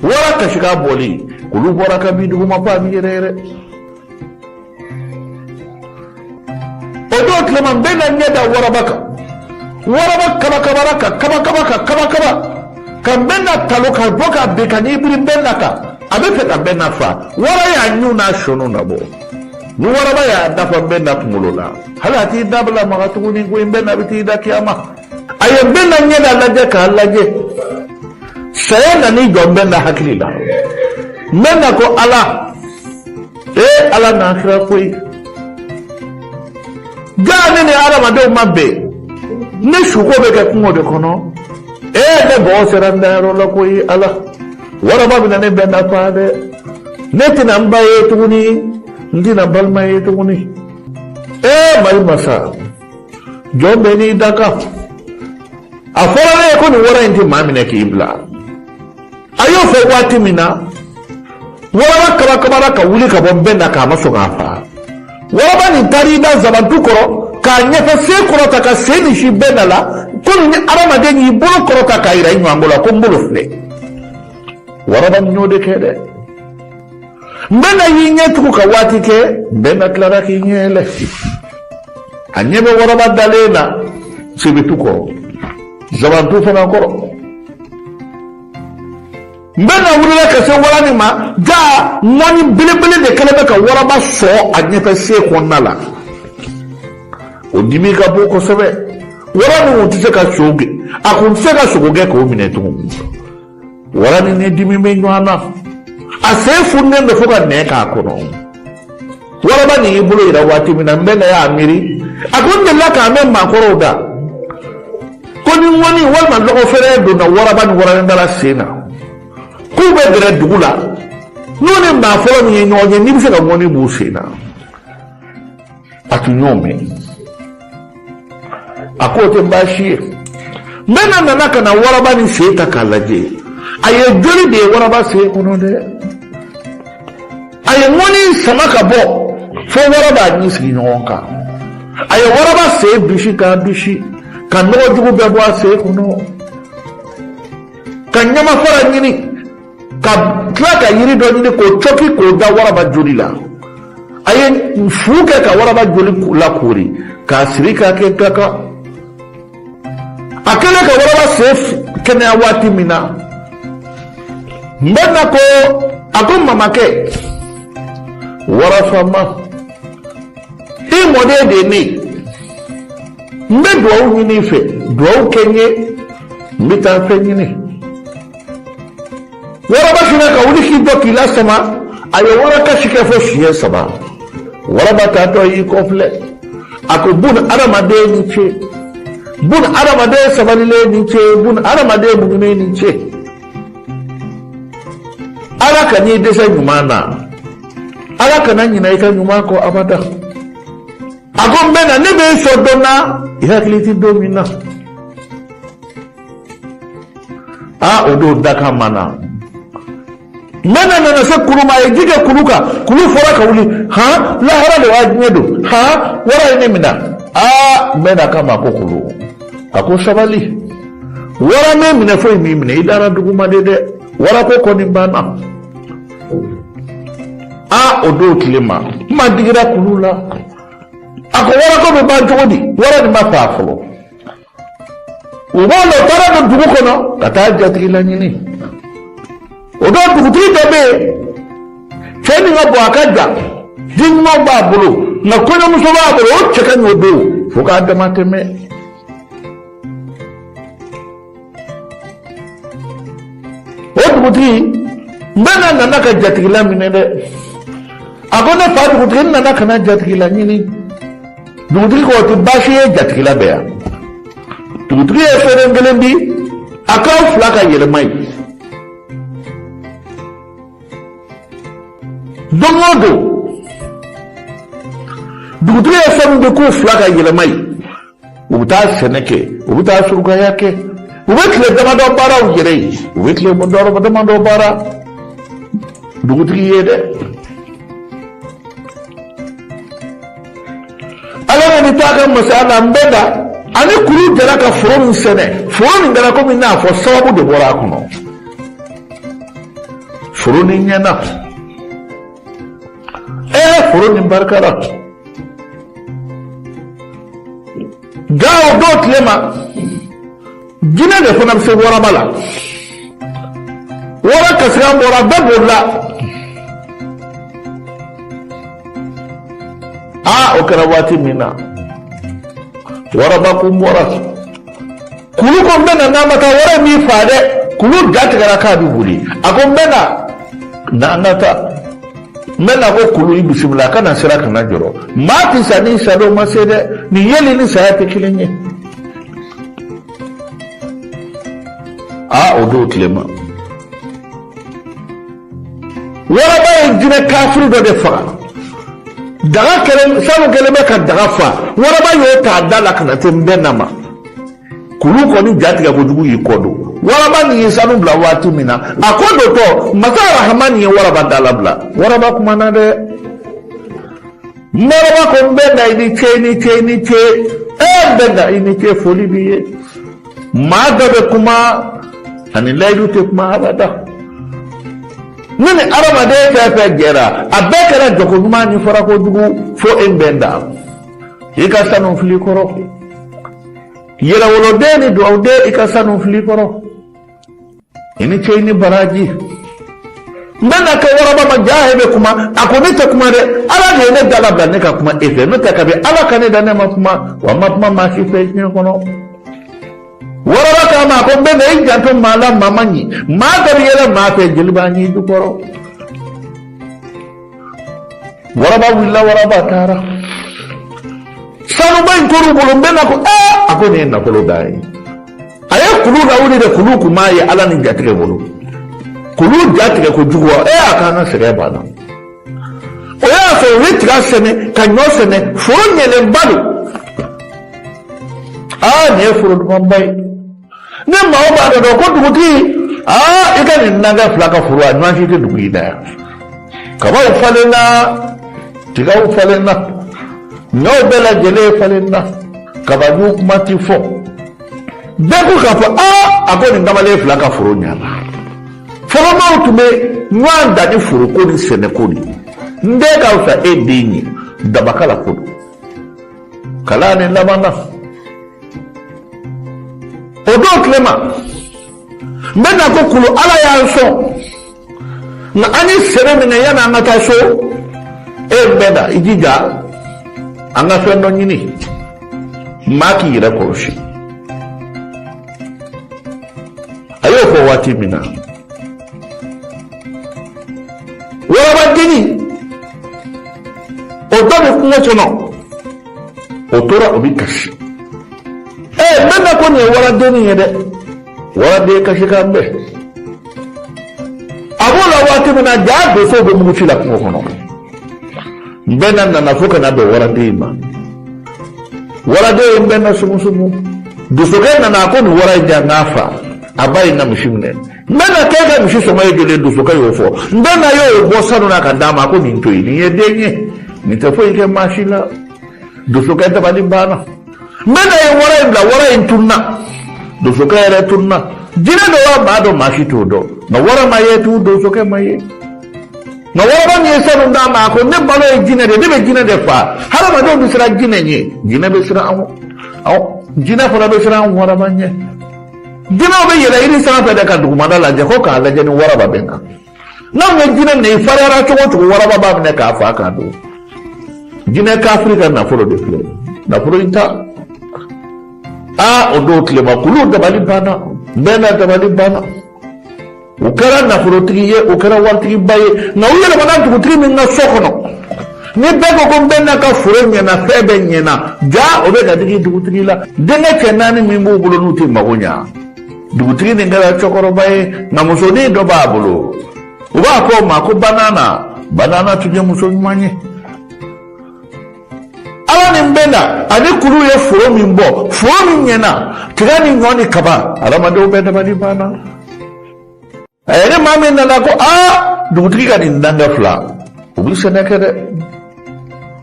Wara kasikan bɔlen, kulu bɔra ka bin duguma fo a bɛ yɛrɛ yɛrɛ. O don tilema, n bɛ na ɲɛ da waraba kan. Waraba kabakabara ka kabakaba ka kabakaba ka n bɛ na talo ka bɔ ka bin ka n'i biri n bɛ na kan. A bɛ fɛ ka n bɛ na fa. Wara y'a ɲinw n'a sɔniw nabɔ. Ni waraba y'a dafa n bɛ na kunkolo la, hali a t'i dabila maga tuguni ko n bɛ na bɛ t'i da kiyama. A ye n bɛ na ɲɛ da lajɛ k'a lajɛ, saya nan'i jɔ n bɛ na hakili la. N bɛ na ko ala, ee ala n'a kira koyi, jaa ne ni adamadenw ma bɛn, ne suko bɛ kɛ kungo de kɔnɔ. Ee, ne bɔgɔ sera n dayɔrɔ la koyi. Ala, waraba bɛna ne bɛn na fa dɛ. Ne tɛna n ba ye tuguni, n tɛna n balima ye tuguni. Ee mali masa, jɔn bɛɛ n'i dakan. A fɔra ne ye ko nin wara in tɛ maa minɛ k'i bila. A y'o fɔ waati min na, waraba kabakabara ka wuli ka bɔ n bɛn na k'a ma sɔn k'a faa. Waraba nin taara i da zabantu kɔrɔ k'a ɲɛfɛ sen kɔrɔta ka sen nin si bɛn na la, komi ni adamaden y'i bolo kɔrɔta k'a yira i ɲɔgɔnko la ko n bolo filɛ. Waraba nin y'o de kɛ dɛ. N bɛ na y'i ɲɛ tugu ka waati kɛ, n bɛ na tilara k'i ɲɛ yɛlɛ. A ɲɛ bɛ waraba dalen na sebetu kɔrɔ, zabantu fana kɔrɔ. N bɛ na wulila ka se wara nin ma. Jaa, ŋɔni belebele de kɛlen bɛ ka waraba sɔgɔ a ɲɛfɛ sen kɔnɔna la. O dimi ka bon kosɛbɛ. Wara nin kun tɛ se ka so gɛn, a kun tɛ se ka sogo gɛn k'o minɛ tugun. Wara nin ni dimi bɛ ɲɔgɔn na, a sen fununen don fo ka nɛn k'a kɔnɔ. Waraba nin y'i bolo yira waati min na, n bɛ na y'a miiri, a ko n delila k'a mɛn maakɔrɔw da ko ni ŋɔni walima lɔgɔfɛrɛ donna waraba ni waranikala sen na, k'u bɛ gɛrɛ dugu la, n'u ni maa fɔlɔ min ye ɲɔgɔn ye, n'i bɛ se ka ŋɔni b'u sen na. A tun y'o mɛn, a k'o tɛ baasi ye. N bɛ na nana ka na waraba ni sen ta k'a lajɛ, a ye joli de ye waraba sen kɔnɔ dɛ. A ye ŋɔni sama ka bɔ fo waraba ɲin sigi ɲɔgɔn kan. A ye waraba sen bisi k'a bisi ka nɔgɔ jugu bɛɛ bɔ a sen kɔnɔ, ka ɲamafara ɲini, ka tila ka yiri dɔ ɲini k'o cɔki k'o da waraba joli la. A ye fu kɛ ka waraba joli lakoori k'a siri k'a kɛ gaka. A kɛlen ka waraba sen kɛnɛya waati min na, n bɛ na ko a ko mamakɛ, warafama, i mɔden de ye ne ye. N bɛ duwawu ɲini i fɛ, duwawu kɛ n ye, n bɛ taa fɛn ɲini. Waraba sinna ka wuli k'i jɔ k'i lasama. A ye warakasi kɛ fo siɲɛ saba. Waraba taatɔ y'i kɔfilɛ, a ko bun adamaden ni ce, bun adamaden sabalilen ni ce, bun adamaden muɲunen ni ce. Ala kan'i dɛsɛ ɲuman na, ala kana ɲinɛ i ka ɲuman kɔ abada. A ko n bɛ na, ne bɛ e sɔn don na i hakili tɛ don min na. Aa, o don dakan ma na. N bɛ na nana se kulu ma, a ye ji kɛ kulu kan, kulu fɔra ka wuli. Han, lahara de b'a diɲɛ don. Han, wara ye ne minɛ. Aa, n bɛ na k'a ma ko kulu, a ko sabali, wara m'e minɛ, foyi m'i minɛ, i dara duguma de dɛ. Wara ko kɔni banna. Aa, o don tile ma, kuma digira kulu la. A ko warako bɛ ban cogo di? Wara nin ma faa fɔlɔ. U b'o la, u taara don dugu kɔnɔ ka taa jatigila ɲini. O don dugutigi dɔ bɛ yen, cɛ min ka bon, a ka jan, den ɲumanw b'a bolo, nka kɔɲɔmuso b'a bolo, o cɛ ka ɲi o don fo k'a dama tɛmɛ. O dugu dugutigi, n bɛna nana ka jatigila minɛ dɛ. A ko ne fa dugutigi, n nana ka na jatigila ɲini. Dugutigi ko o tɛ baasi ye, jatigila bɛ yan. Dugutigi ye soden kelen di, a k'aw fila ka yɛlɛma yen. Don o don, dugutigi ye fɛn min di k'u fila ka yɛlɛma yen, u bɛ taa sɛnɛ kɛ, u bɛ taa surukaya kɛ, u bɛ tile damadɔ baara u yɛrɛ ye, u bɛ tile damadɔ baara dugutigi ye dɛ. Ala ni taa ka masaya la, n bɛ da ani kulu jɛra ka foro min sɛnɛ, foro nin kɛra komi n'a fɔ sababu de bɔra a kɔnɔ. Foro nin ɲɛna, ɛɛ, foro nin barikara. Nka o don tile ma, jinɛ de fana bɛ se waraba la. Wara kasikan bɔra, bɛɛ bolila. Aa, o kɛra waati min na, waraba kun bɔra. Kulu ko n bɛ na, n'a ma taa wara min faa dɛ. Kulu ja tigɛra k'a bɛ boli. A ko n bɛ na, n'an ka taa. N bɛ na ko kulu, i bisimila, a kana siran, kana jɔrɔ. Maa tɛ sa ni sadon ma se dɛ. Nin yeli ni saya tɛ kelen ye. Aa, o don tile ma, waraba ye jinɛ kafiri dɔ de faga. Daga kɛlen, sanu kɛlen bɛ ka daga fa. Waraba y'o ta a da la ka na se n bɛ na ma. Kulu kɔni jatigɛ kojugu y'i kɔ don. Waraba nin ye sanu bila waati min na, a kɔ dontɔ, masa rahamani ye waraba da labila. Waraba kumana dɛ. Waraba ko n bɛ na, i ni ce, i ni ce, i ni ce. E n bɛ na, i ni ce, foli b'i ye. Maa dɔ bɛ kuma ani layidu tɛ kuma abada. Ne ni adamaden fɛn fɛn jɛra, a bɛɛ kɛra jɔko ɲuman ni farako jugu fo e bɛ da. I ka sanu fili kɔrɔ, yɛrɛwoloden ni dugawuden, i ka sanu fili kɔrɔ. I ni ce, i ni baraji. N bɛ na kɛ waraba ma. Jaa, e bɛ kuma. A ko ne tɛ kuma dɛ, Ala de ye ne da labila ne ka kuma e fɛ. N'o tɛ, kabi Ala ka ne da, ne ma kuma wa n ma kuma maa si fɛ diɲɛ kɔnɔ. Waraba k'a ma, a ko n bɛ na, i janto maa la, maa man ɲi. Maa dɔ bɛ yɛlɛ maa fɛ, jeli b'a ɲɛ jukɔrɔ. Waraba wulila, waraba taara. Sanuba in tor'u bolo. N bɛ na ko ee, a ko nin ye nafolo dan ye. A ye kulu lawuli de, kulu kun m'a ye Ala ni jatigɛ bolo. Kulu jatigɛ kojugu wa ee, a k'an ka sɛgɛn banna. O y'a sɔrɔ u ye tiga sɛnɛ ka ɲɔ sɛnɛ, foro ɲɛlenba don. Aa, nin ye foro dumanba ye. Ni maaw b'a dɔn ko dugutigi, aa, i ka nin nankɛ fila ka foro, a ɲɔgɔn si tɛ dugu in na yan. Kabaw falenna, tigaw falenna, ɲɔw bɛɛ lajɛlen falenna, kabaju kuma ti fɔ. Bɛɛ ko k'a fɔ aa, a ko nin kamalen fila ka foro ɲana. Fɔlɔmaw tun bɛ ɲɔgɔn dan ni foroko ni sɛnɛko de ye. N den ka fisa e den ye, dabakala ko don. Kalan nin laban na, o don tile ma, n bɛ na ko kulu, Ala y'an sɔn, nka an ye sɛnɛ min kɛ yanni an ka taa so, e bɛ na i jija an ka fɛn dɔ ɲini, maa k'i yɛrɛ kɔlɔsi. A y'o fɔ waati min na, warabadennin o dɔ bɛ kungo kɔnɔ, o tora o bɛ kasi. Ee, n bɛ na ko nin ye waradennin ye dɛ, waraden kasikan bɛɛ. A b'o la waati min na, jaa, donsow bɛ mugu ci la kungo kɔnɔ. N bɛ na nana fo ka na bɛn waraden in ma. Waraden in bɛ na sumusumu. Donsokɛ nana, a ko nin wara in jan k'a fa a ba ye n ka misi minɛ. N bɛ na k'e ka misi sɔngɔ ye joli ye? Donsokɛ y'o fɔ. N bɛ na y'o bɔ sanu na ka d'a ma. A ko nin to yen, nin ye den ye, nin tɛ foyi kɛ maa si la. Donsokɛ dabali banna. N bɛ na ye wara in bila, wara in tununna, donsokɛ yɛrɛ tununna. Jinɛ dɔ wa maa dɔ, maa si t'o dɔn, nka wara ma ye tugun, donsokɛ ma ye. Nka waraba min ye sanu d'a ma, a ko ne balo ye jinɛ de, ne bɛ jinɛ de faa. Hadamadenw bɛ siran jinɛ ɲɛ, jinɛ bɛ siran anw, awɔ, jinɛ fana bɛ siran anw waraba ɲɛ. Jinɛw bɛ yɛlɛ yiri sanfɛ de ka dugumana lajɛ ko k'a lajɛ ni waraba bɛ na. N'anw ye jinɛ minɛ, i fariyara cogo o cogo, waraba b'a minɛ k'a fa k'a dun. Jinɛ kafiri ka nafolo de filɛ, nafolo in ta. Aa, o don tilema, kulu dabali banna, bɛɛ n'a dabali banna. U kɛra nafolotigi ye, u kɛra waritigiba ye, nka u yɛlɛmana dugutigi min ka so kɔnɔ, ni bɛɛ ko ko Nbɛnda ka foro ɲɛna, fɛn bɛɛ ɲɛna, ja o bɛ ka digi dugutigi la. Denkɛ cɛ naani min b'u bolo, n'u tɛ mago ɲa, dugutigi nin kɛra cɛkɔrɔba ye, nka musonin dɔ b'a bolo, u b'a fɔ o ma ko Banana. Banana tun ye muso ɲuman ye. Ala ni Nbɛnda ani kulu ye foro min bɔ, foro min ɲɛna, tiga ni ɲɔ ni kaba, adamadenw bɛɛ dabali banna. Ɛɛ, ni maa min nana ko aa, dugutigi ka nin denkɛ fila, u bɛ sɛnɛ kɛ dɛ.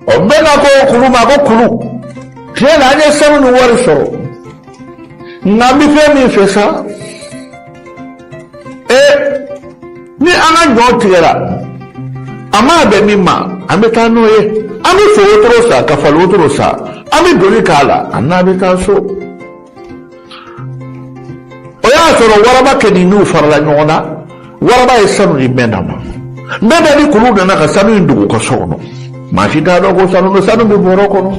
Ɔ, Nbɛnda ko kulu ma ko kulu, tiɲɛ na, an ye sanu ni wari sɔrɔ, nka an bɛ fɛn min fɛ sa, ee, ni an ka ɲɔ tigɛra, a maa bɛn min ma, an bɛ taa n'o ye, an bɛ so wotoro san ka fali wotoro san, an bɛ doni k'a la, an n'a bɛ taa so. O y'a sɔrɔ waraba kɛ ni n'u farala ɲɔgɔn na. Waraba ye sanu di Nbɛnda ma. Nbɛnda ni kulu nana ka sanu in dogo ka so kɔnɔ. Maa si t'a dɔn ko sanu don, sanu bɛ bɔrɔ kɔnɔ.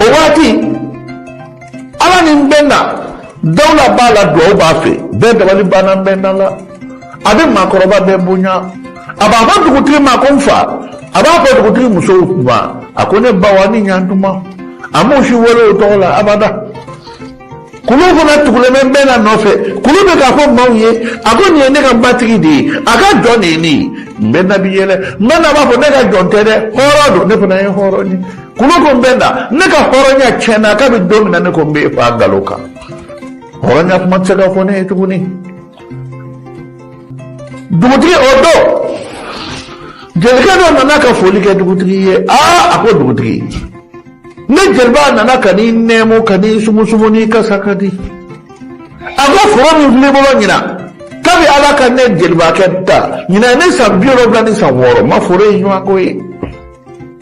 O waati, Ala ni Nbɛnda dawula b'a la, duwawu b'a fɛ, bɛɛ dabali banna Nbɛnda la. A bɛ maakɔrɔba bɛɛ bonya. A b'a fɔ dugutigi ma ko n fa, a b'a fɔ dugutigi musow ma a ko ne ba wa ni ɲantuma. A m'u si wele o tɔgɔ la abada. Kulu fana tugulen bɛ Nbɛnda nɔfɛ. Kulu bɛ k'a fɔ maaw ye a ko nin ye ne ka batigi de ye, a ka jɔn de ye ne ye. Nbɛnda bi yɛlɛ. Nbɛnda b'a fɔ ne ka jɔn tɛ dɛ, hɔrɔn don, ne fana ye hɔrɔn ye. Kulu ko Nbɛnda, ne ka hɔrɔnya tiɲɛna kabi don min na ne ko n b'e fa nkalon kan. Hɔrɔnya kuma tɛ se ka fɔ ne ye tuguni. Dugutigi o don, jelikɛ dɔ nana ka foli kɛ dugutigi ye. Aa, a ko dugutigi, ne jeliba nana ka n'i nɛɛmɔ, ka n'i sumusumu, n'i kasa ka di. A ko foro min filɛ i bolo ɲinan, kabi Ala ka ne jelibakɛ ta, ɲinan ne san 76 ma foro ye ɲɔgɔn ko ye.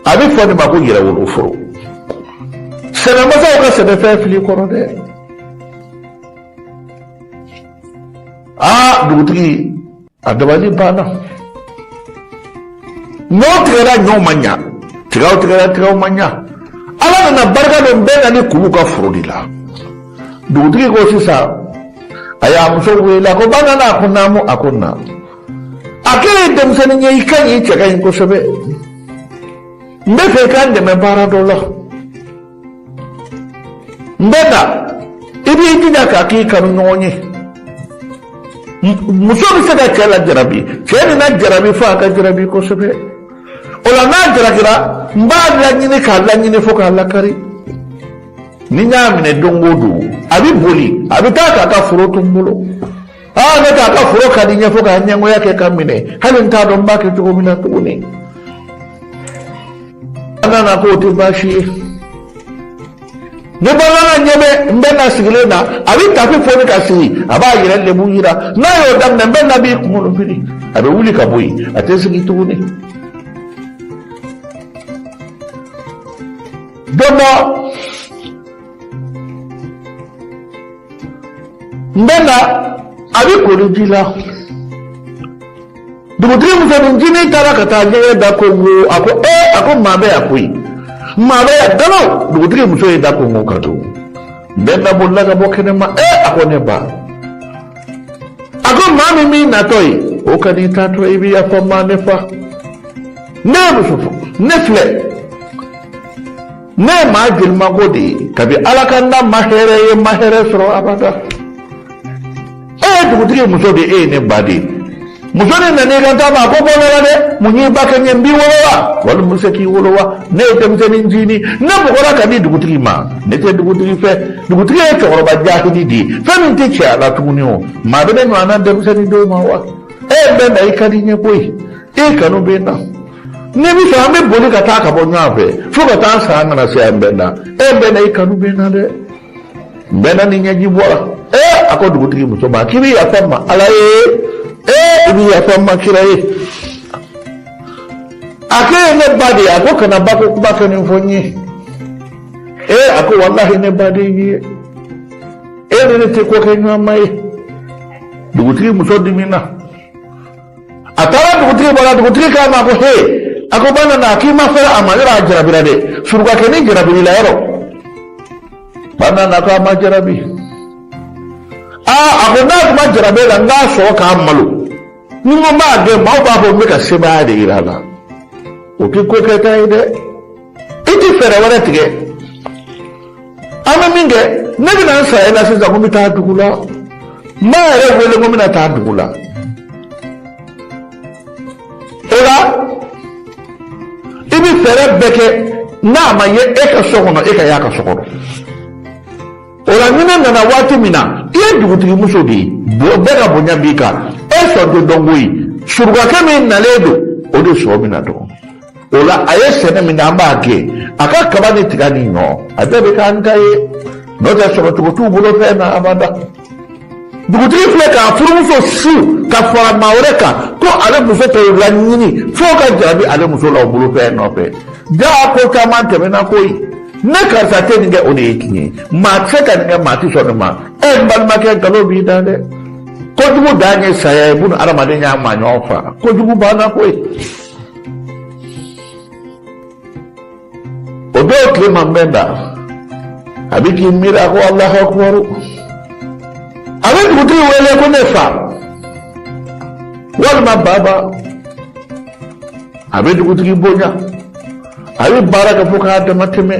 A bɛ fɔ nin ma ko yɛrɛwolo foro. Sɛnɛmasaw ka sɛnɛfɛn fili kɔrɔ dɛ. Aa, dugutigi a dabali banna. Ɲɔ tigɛra, ɲɔw ma ɲa, tigaw tigɛra, tigaw ma ɲa. Ala nana barika don Nbɛnda ni kulu ka foro de la. Dugutigi ko sisan, a y'a muso wele, a ko Banana, a ko naamu, a ko na. A k'e ye denmisɛnnin ye, i ka ɲi, i cɛ ka ɲi kosɛbɛ. N bɛ fɛ i ka n dɛmɛ baara dɔ la. Nbɛnda, i b'i jija k'a k'i kanu ɲɔgɔn ye. Muso bɛ se ka cɛ lajarabi, cɛ nana jarabi fo a ka jarabi kosɛbɛ. O la n'a jarakira, n b'a laɲini k'a laɲini fo k'a lakari. Ni n y'a minɛ don o don, a bɛ boli, a bɛ taa k'a ka foro to n bolo. Aa, ne k'a ka foro ka di n ye fo k'a ɲɛngoya kɛ ka minɛ, hali n t'a dɔn n b'a kɛ cogo min na tuguni. A nana k'o tɛ baasi ye. Ni Banana ɲɛ bɛ Nbɛnda sigilen na, a bɛ tafe foni ka sigi, a b'a yɛrɛ lebu yira. N'a y'o daminɛ, Nbɛnda b'i kunkolo fili, a bɛ wuli ka bɔ yen, a tɛ sigi tuguni. Don dɔ, Nbɛnda a bɛ koli ji la. Dugutigi musonin taara ka taa ɲɛgɛn da konko. A ko ee, a ko maa bɛ yan koyi, maa bɛ yan dalo. Dugutigi muso ye da konko ka don. Nbɛnda bolila ka bɔ kɛnɛma. Ee, a ko ne ba, a ko maa min b'i natɔ ye, o ka n'i taatɔ, i bɛ yafa n ma, ne fa. Ne ye muso fɔ, ne filɛ, ne ye maa jelimago de ye kabi Ala ka n da ma hɛrɛ ye, ma hɛrɛ sɔrɔ abada. E ye dugutigi muso de ye, e ye ne ba de ye. Muso nin nana i kan ma, a ko bɔ la dɛ, mun y'i ba kɛ n ye? N b'i wolo wa, walima n bɛ se k'i wolo wa? Ne ye denmisɛnnin ncinin, ne bugɔra ka di dugutigi ma, ne tɛ dugutigi fɛ. Dugutigi ye cɛkɔrɔba jahili de ye, fɛn min tɛ cɛya la tuguni. O maa bɛ ne ɲɔgɔnna denmisɛnnin d'o ma wa? E bɛ na, i ka di n ye koyi, e kanu bɛ n na. N'i bɛ fɛ, an bɛ boli ka taa ka bɔ ɲɔgɔn fɛ fo ka taa san, an kana se an bɛ na. E bɛ na, i kanu bɛ n na dɛ. N bɛ na ni ɲɛji bɔra. Ee, a ko dugutigi muso ma k'i bɛ yafa n ma Ala ye, ee, i bɛ yafa n ma kira ye. A k'e ye ne ba de ye. A ko kana ba ko kuma kɛ nin fɔ n ye. Ee, a ko walahi ne ba de y'i ye, e ni ne tɛ ko kɛ ɲɔgɔn ma ye. Dugutigi muso dimina, a taara dugutigi bɔra. Dugutigi k'a ma ko he, a ko ba nana k'i ma fɛrɛ a ma, yɔrɔ a jarabira dɛ, surukakɛnin jarabirila yɔrɔ. Banana ko a ma jarabi. Aa, a ko n'a tun ma jarabi e la, n k'a sɔrɔ k'a malo. Ni n ko n b'a gɛn, maaw b'a fɔ n bɛ ka sebaaya de yira a la. O tɛ ko kɛta ye dɛ. I tɛ fɛɛrɛ wɛrɛ tigɛ. An bɛ min kɛ, ne bɛna n sara e la sisan ko n bɛ taa dugu la. N b'a yɛrɛ wele ko n bɛna taa dugu la. O la, i bɛ fɛɛrɛ bɛɛ kɛ n'a ma ye e ka so kɔnɔ, e ka y'a ka so kɔnɔ. O la, ni ne nana waati min na, i ye dugutigi muso de ye, bɛɛ ka bonya b'i kan, e sɔn tɛ dɔn koyi. Surukakɛ min nalen don, o de sɔn bɛna dɔn. O la, a ye sɛnɛ min kɛ, an b'a kɛ a ka kaba ni tiga ni ɲɔ, a bɛɛ bɛ k'an ta ye. N'o tɛ, sɔrɔcogo t'u bolo fɛn na abada. Dugutigi filɛ k'a furumuso su ka fara maa wɛrɛ kan ko ale muso tɛ laɲini fo ka jarabi ale muso la o bolo fɛn nɔfɛ. Jaa, ko caman tɛmɛna koyi. Ne karisa tɛ nin kɛ, o de ye tiɲɛ ye. Maa tɛ se ka nin kɛ, maa tɛ sɔn nin ma. Ɛ, n balimakɛ, nkalon b'i da dɛ. Kojugu dan ye saya ye. Buna adamaden y'a maa ɲɔgɔn fa, kojugu banna koyi. O don tile ma bɛn da, a bɛ k'i miiri, a ko Alahu akubaru. A bɛ dugutigi wele ko ne fa walima baba. A bɛ dugutigi bonya, a bɛ baara kɛ fo k'a dama tɛmɛ.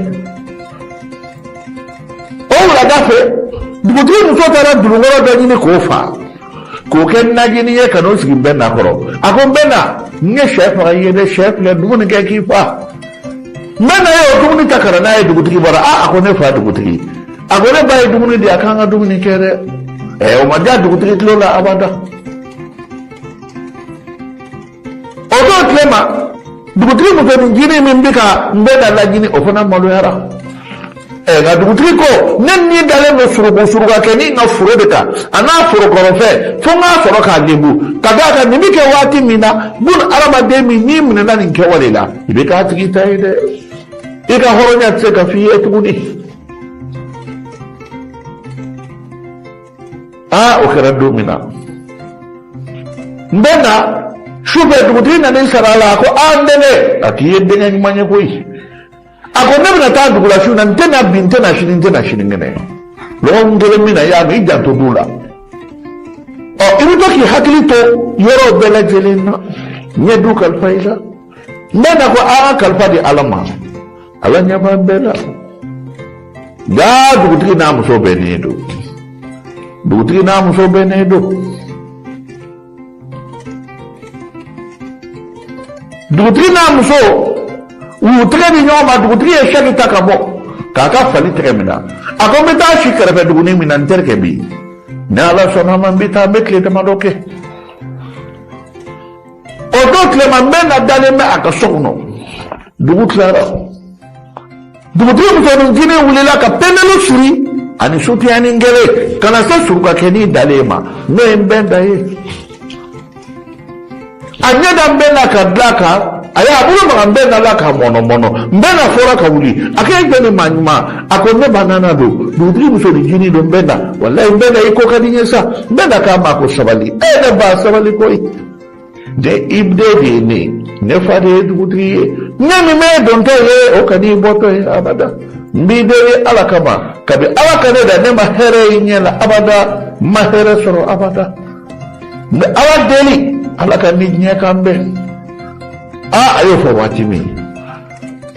O wulada fɛ, dugutigi muso taara dununkɔrɔ dɔ ɲini k'o fa, k'o kɛ najini ye, ka n'o sigi Nbɛnda kɔrɔ. A ko Nbɛnda, n ye sɛ faga i ye dɛ, sɛ filɛ, dumuni kɛ k'i fa. Nbɛnda ye o dumuni ta ka na n'a ye dugutigi bara. A ko ne fa dugutigi, a ko ne ba ye dumuni di, a k'an ka dumuni kɛ dɛ. Ɛ, o ma diya dugutigi tulo la abada. O don tile ma, dugutigi musonin jinin min bɛ ka Nbɛnda laɲini, o fana maloyara. Ɛ, nka dugutigi ko ne ni dalen bɛ suruku surukakɛnin ka foro de kan, a n'a foro kɔrɔfɛ, fo n k'a sɔrɔ k'a lebu. Ka d'a kan nin bɛ kɛ waati min na, buna adamaden min n'i minɛna nin kɛwale la, i bɛ k'a tigi ta ye dɛ. I ka hɔrɔnya tɛ se ka f'i ye tuguni. Aa, o kɛra don min na, n bɛ na sufɛ, dugutigi nana i sara a la. A ko aa, n denkɛ, a k'i ye denkɛ ɲuman ye koyi. A ko ne bɛna taa dugu la su na, n tɛ na bi, n tɛ na sini, n tɛ na sinikɛnɛ. Lɔgɔkun kelen min na, y'a mɛn, i janto du la. Ɔ, i bɛ to k'i hakili to yɔrɔw bɛɛ lajɛlen na. N ye du kalifa i la. N bɛ na ko an ka kalifa di Ala ma, Ala ɲɛ b'an bɛɛ la. Jaa, dugutigi n'a muso bɛnnen don, dugutigi n'a muso bɛnnen don. Dugutigi n'a muso u y'u tɛgɛ di ɲɔgɔn ma. Dugutigi ye sɛki ta ka bɔ k'a ka fali tɛgɛ minɛ. A ko n bɛ taa si kɛrɛfɛ duguni min na, n terikɛ bɛ yen. Ni Ala sɔnna a ma, n bɛ taa, n bɛ tile damadɔ kɛ. O don tilema, Nbɛnda dalen bɛ a ka so kɔnɔ. Dugu tilara, dugutigi musonin jinin wulila ka pɛndɛli siri ani sutiyanin kelen ka na se surukakɛnin dalen ma, n'o ye Nbɛnda ye. A ɲɛ da Nbɛnda ka dila kan, a y'a bolo maga Nbɛnda la k'a mɔnɔmɔnɔ. Nbɛnda fɔra ka wuli. A ko e jɔn ni maa ɲuman? A ko ne ba nana don, dugutigi musonin jinin don. Nbɛnda, walayi Nbɛnda, i ko ka di n ye sa. Nbɛnda k'a ma ko sabali. E ne ba, sabali koyi. Ne i den de ye ne ye, ne fa de ye dugutigi ye. Ne min bɛ dontɔ ye, o kan'i bɔtɔ ye abada. N b'i deli Ala kama, kabi Ala ka ne da, ne ma hɛrɛ ye ɲɛ la abada, n ma hɛrɛ sɔrɔ abada. N bɛ Ala deli, Ala ka ni diɲɛ kan bɛn. Aa, a y'o fɔ waati min,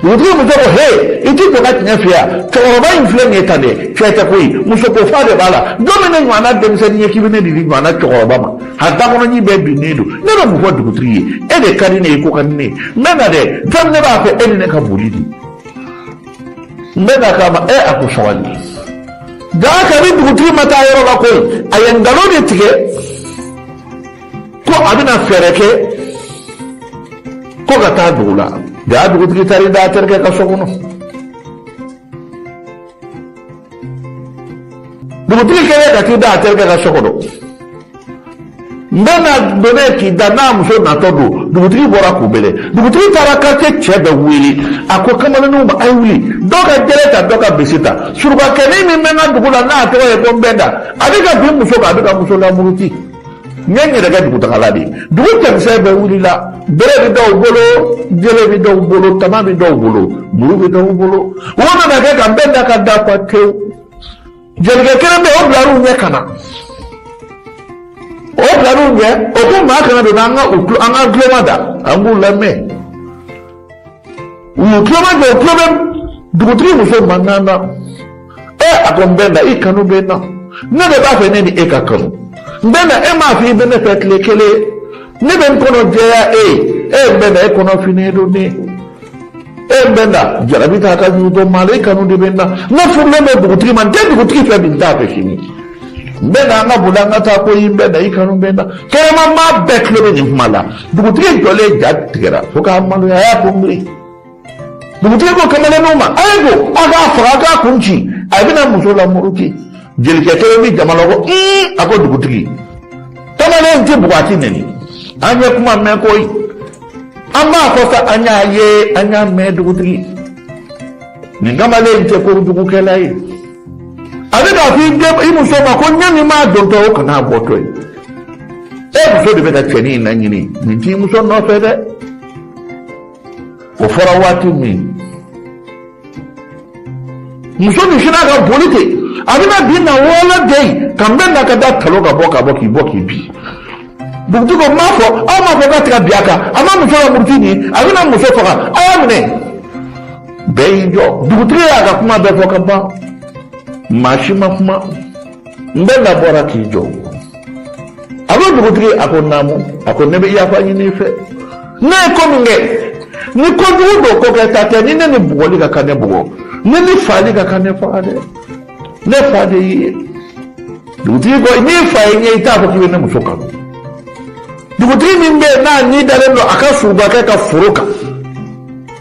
dugutigi muso ko he, i ti jɔ ka tiɲɛ f'i ye. Cɛkɔrɔba in filɛ nin ye tan dɛ, cɛ tɛ koyi, muso ko fa de b'a la. Don min ne ɲɔgɔnna denmisɛnnin ye k'i bɛ ne di ɲɔgɔnna cɛkɔrɔba ma, a dakɔnɔɲin bɛɛ binnen don. Ne bɛ mun fɔ dugutigi ye? E de ka di ne ye, ko ka di ne ye. N bɛ na dɛ, fɛn min ne b'a fɛ, e ni ne ka boli di. N bɛ na k'a ma. E, a ko sabali. Jaa, kabi dugutigi ma taa yɔrɔ la koyi, a ye nkalon de tigɛ ko a bɛna fɛɛrɛ kɛ ko ka taa dugu la. Jaa, dugutigi taar'i da a terikɛ ka so kɔnɔ. Dugutigi kɛlen ka t'i da a terikɛ ka so kɔnɔ, Nbɛnda donnen k'i da n'a muso natɔ don, dugutigi bɔra k'u bɛlɛ. Dugutigi taara quartier cɛ bɛɛ wele. A ko kamalenninw ma, a ye wuli, dɔ ka jele ta, dɔ ka bese ta. Surukakɛnin min bɛ n ka dugu la, n'a tɔgɔ ye ko Nbɛnda, a bɛ ka bin muso kan, a bɛ ka muso lamuruti. N ye n yɛrɛ kɛ dugutagala de ye. Dugu cɛmisɛn bɛɛ wulila, bere bɛ dɔw bolo, jele bɛ dɔw bolo, tama bɛ dɔw bolo, muru bɛ dɔw bolo. O nana kɛ ka Nbɛnda ka da fa tewu. Jelikɛ kelen bɛ yen, o bilar'u ɲɛ ka na, o bilar'u ɲɛ, o ko maa kana don an ka u an ka tulo mada, an k'u lamɛn. U y'u tulo majɔ, u tulo bɛ dugutigi muso mankan na. E, a ko n bɛnda, i kanu bɛ n na, ne de b'a fɛ ne ni e ka kanu. N bɛnda, e m'a fɔ i bɛ ne fɛ tile kelen, ne bɛ n kɔnɔ jɛya e ye. E n bɛnda, e kɔnɔ finnen don ne. E n bɛnda, jarabi t'a ka ɲugu maa la, e kanu de bɛ n na. Ne furulen bɛ dugutigi ma, n tɛ dugutigi fɛ bi, n t'a fɛ sini. N bɛnda, an ka boli an ka taa koyi. N bɛnda, i kanu bɛ n na. Kɛnɛma maa bɛɛ tulo bɛ nin kuma la. Dugutigi jɔlen ja tigɛra fo k'a maloya, a y'a kun biri. Dugutigi ko kamalenninw ma, a ye don a k'a faga, a k'a kun ci, a bɛna muso lamuruti. Jelikɛ kelen bɛ jama la ko a ko dugutigi, kamalen tɛ bugɔ, a tɛ nɛni, an ye kuma mɛn koyi, an b'a fɔ sa, an y'a ye, an y'a mɛn. Dugutigi, nin kamalen tɛ kojugukɛla ye, a bɛ k'a fɔ i den i muso ma ko ɲɛ min b'a dontɔ, o kana bɔtɔ ye. E muso de bɛ ka cɛnin in laɲini, nin t'i muso nɔfɛ dɛ. O fɔra waati min, muso min sinna ka boli ten, a bɛna bin na wɔlɔ den ka n bɛ na ka da talo ka bɔ ka bɔ k'i bɔ k'i bin. Dugutigi ko n m'a fɔ aw m'a fɔ k'a tɛ ka bin a kan, a ma muso lamuruti nin, a bɛna muso faga, a y'a minɛ. Bɛɛ y'i jɔ, dugutigi y'a ka kuma bɛɛ fɔ ka ban, maa si ma kuma. N bɛnda bɔra k'i jɔ, a ko dugutigi, a ko naamu, a ko ne bɛ yafa ɲini i fɛ, ne ye ko min kɛ, ni kojugu don, ko kɛta tɛ, ni ne ni bugɔli ka kan ne bugɔ, ni ni faali ka kan ne faga dɛ, ne fa de y'i ye. Dugutigi ko n'i fa ye n ye, i t'a fɔ k'i bɛ ne muso kanu. Dugutigi min bɛ yen n'a ni dalen don a ka surubakɛ ka foro kan,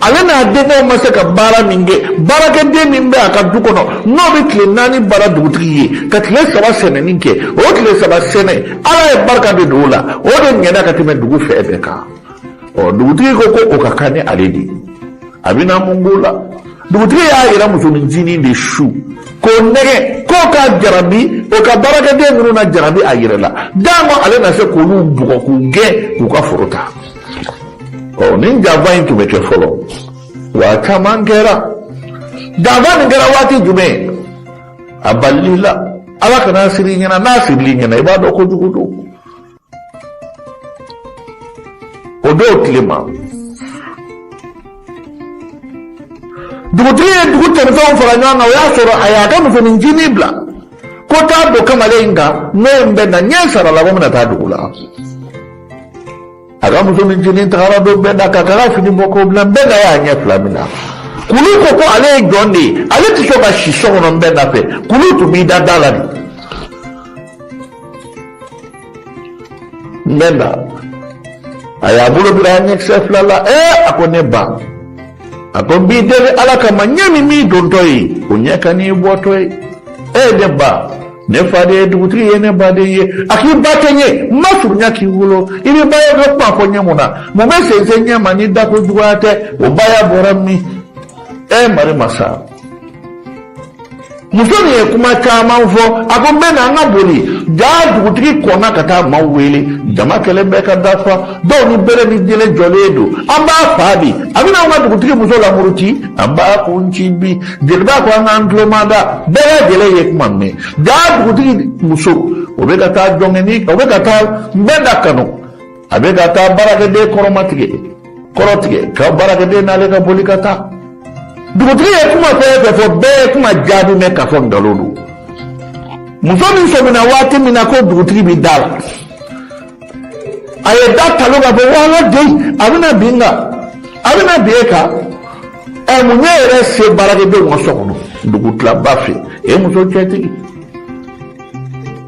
ale n'a denkɛw ma se ka baara min kɛ, baarakɛden min bɛ a ka du kɔnɔ, n'o bɛ tile 4 baara dugutigi ye ka tile 3 sɛnɛni kɛ, o tile 3 sɛnɛ, ala ye barika de don o la, o de ɲɛna ka tɛmɛ dugu fɛn bɛɛ kan. Ɔ, dugutigi ko ko o ka kan ni ale de ye, a bɛna mun k'o la? Dugutigi y'a yɛrɛ musonincinin de su k'o nɛgɛ k'o ka jarabi, o ka baarakɛden ninnu na jarabi a yɛrɛ la, janko ale na se k'olu bugɔ k'u gɛn k'u ka foro ta. Ɔ, nin janfa in tun bɛ kɛ fɔlɔ wa, a caman kɛra. Janfa nin kɛra waati jumɛn? A balili la, ala kana siri i ɲɛna, n'a sirili ɲɛna, i b'a dɔn kojugu don. O dɔw tile ma, dugutigi ye dugu cɛmisɛnw fara ɲɔgɔn kan, o y'a sɔrɔ a y'a ka musonincinin bila ko taa don kamalen in kan, n'o ye n bɛnna ɲɛ sara la ko n bɛna taa dugu la. A ka musonincinin tagara don bɛnda kan k'a ka fini bɔ k'o bila, bɛnda y'a ɲɛ fila minɛ. Kulu ko ko ale ye jɔn de ye, ale tɛ sɔn ka si so kɔnɔ n bɛnda fɛ. Kulu tun b'i da da la de. N bɛnda, a y'a bolo bila a ɲɛkisɛ fila la. Ɛɛ, a ko ne ba, a ko n b'i deli ala kama, ɲɛ min b'i dontɔ ye, o ɲɛ kan'i bɔtɔ ye. E ne ba, ne fa de ye dugutigi ye, ne ba de ye. A k'i ba tɛ n ye, n ma surunya k'i wolo, i bɛ baya ka kuma fɔ ɲɛ mun na? Mun bɛ sen se ɲɛ ma ni dako juguya tɛ? O baya bɔra min? E mari masa, muso nin ye kuma caman fɔ, a ko n bɛ na, an ka boli. Jaa, dugutigi kɔnna ka taa maaw wele, jama kɛlen bɛ ka dafa, dɔw ni bere ni jele jɔlen don, an b'a fa bi, a bɛna an ka dugutigi muso lamuruti, an b'a kun ci bi. Jeliba ko an k'an tulo mada, bɛɛ lajɛlen ye kuma mɛn. Jaa, dugutigi muso, o bɛ ka taa jɔnkɛni, o bɛ ka taa nbɛnda kanu, a bɛ ka taa baarakɛden kɔrɔmatigɛ kɔrɔ tigɛ ka baarakɛden n'ale ka boli ka taa. Dugutigi ye kuma fɛn o fɛn fɔ, bɛɛ ye kuma jaabi mɛn k'a fɔ nkalon don. Muso min sɔmina waati min na ko dugutigi bɛ da la, a ye da talon k'a fɔ wala den, a bɛna bin n kan, a bɛna bin e kan. Ɛ, mun ye yɛrɛ se baarakɛdenw ka so kɔnɔ dugutilaba fɛ? E muso cɛtigi,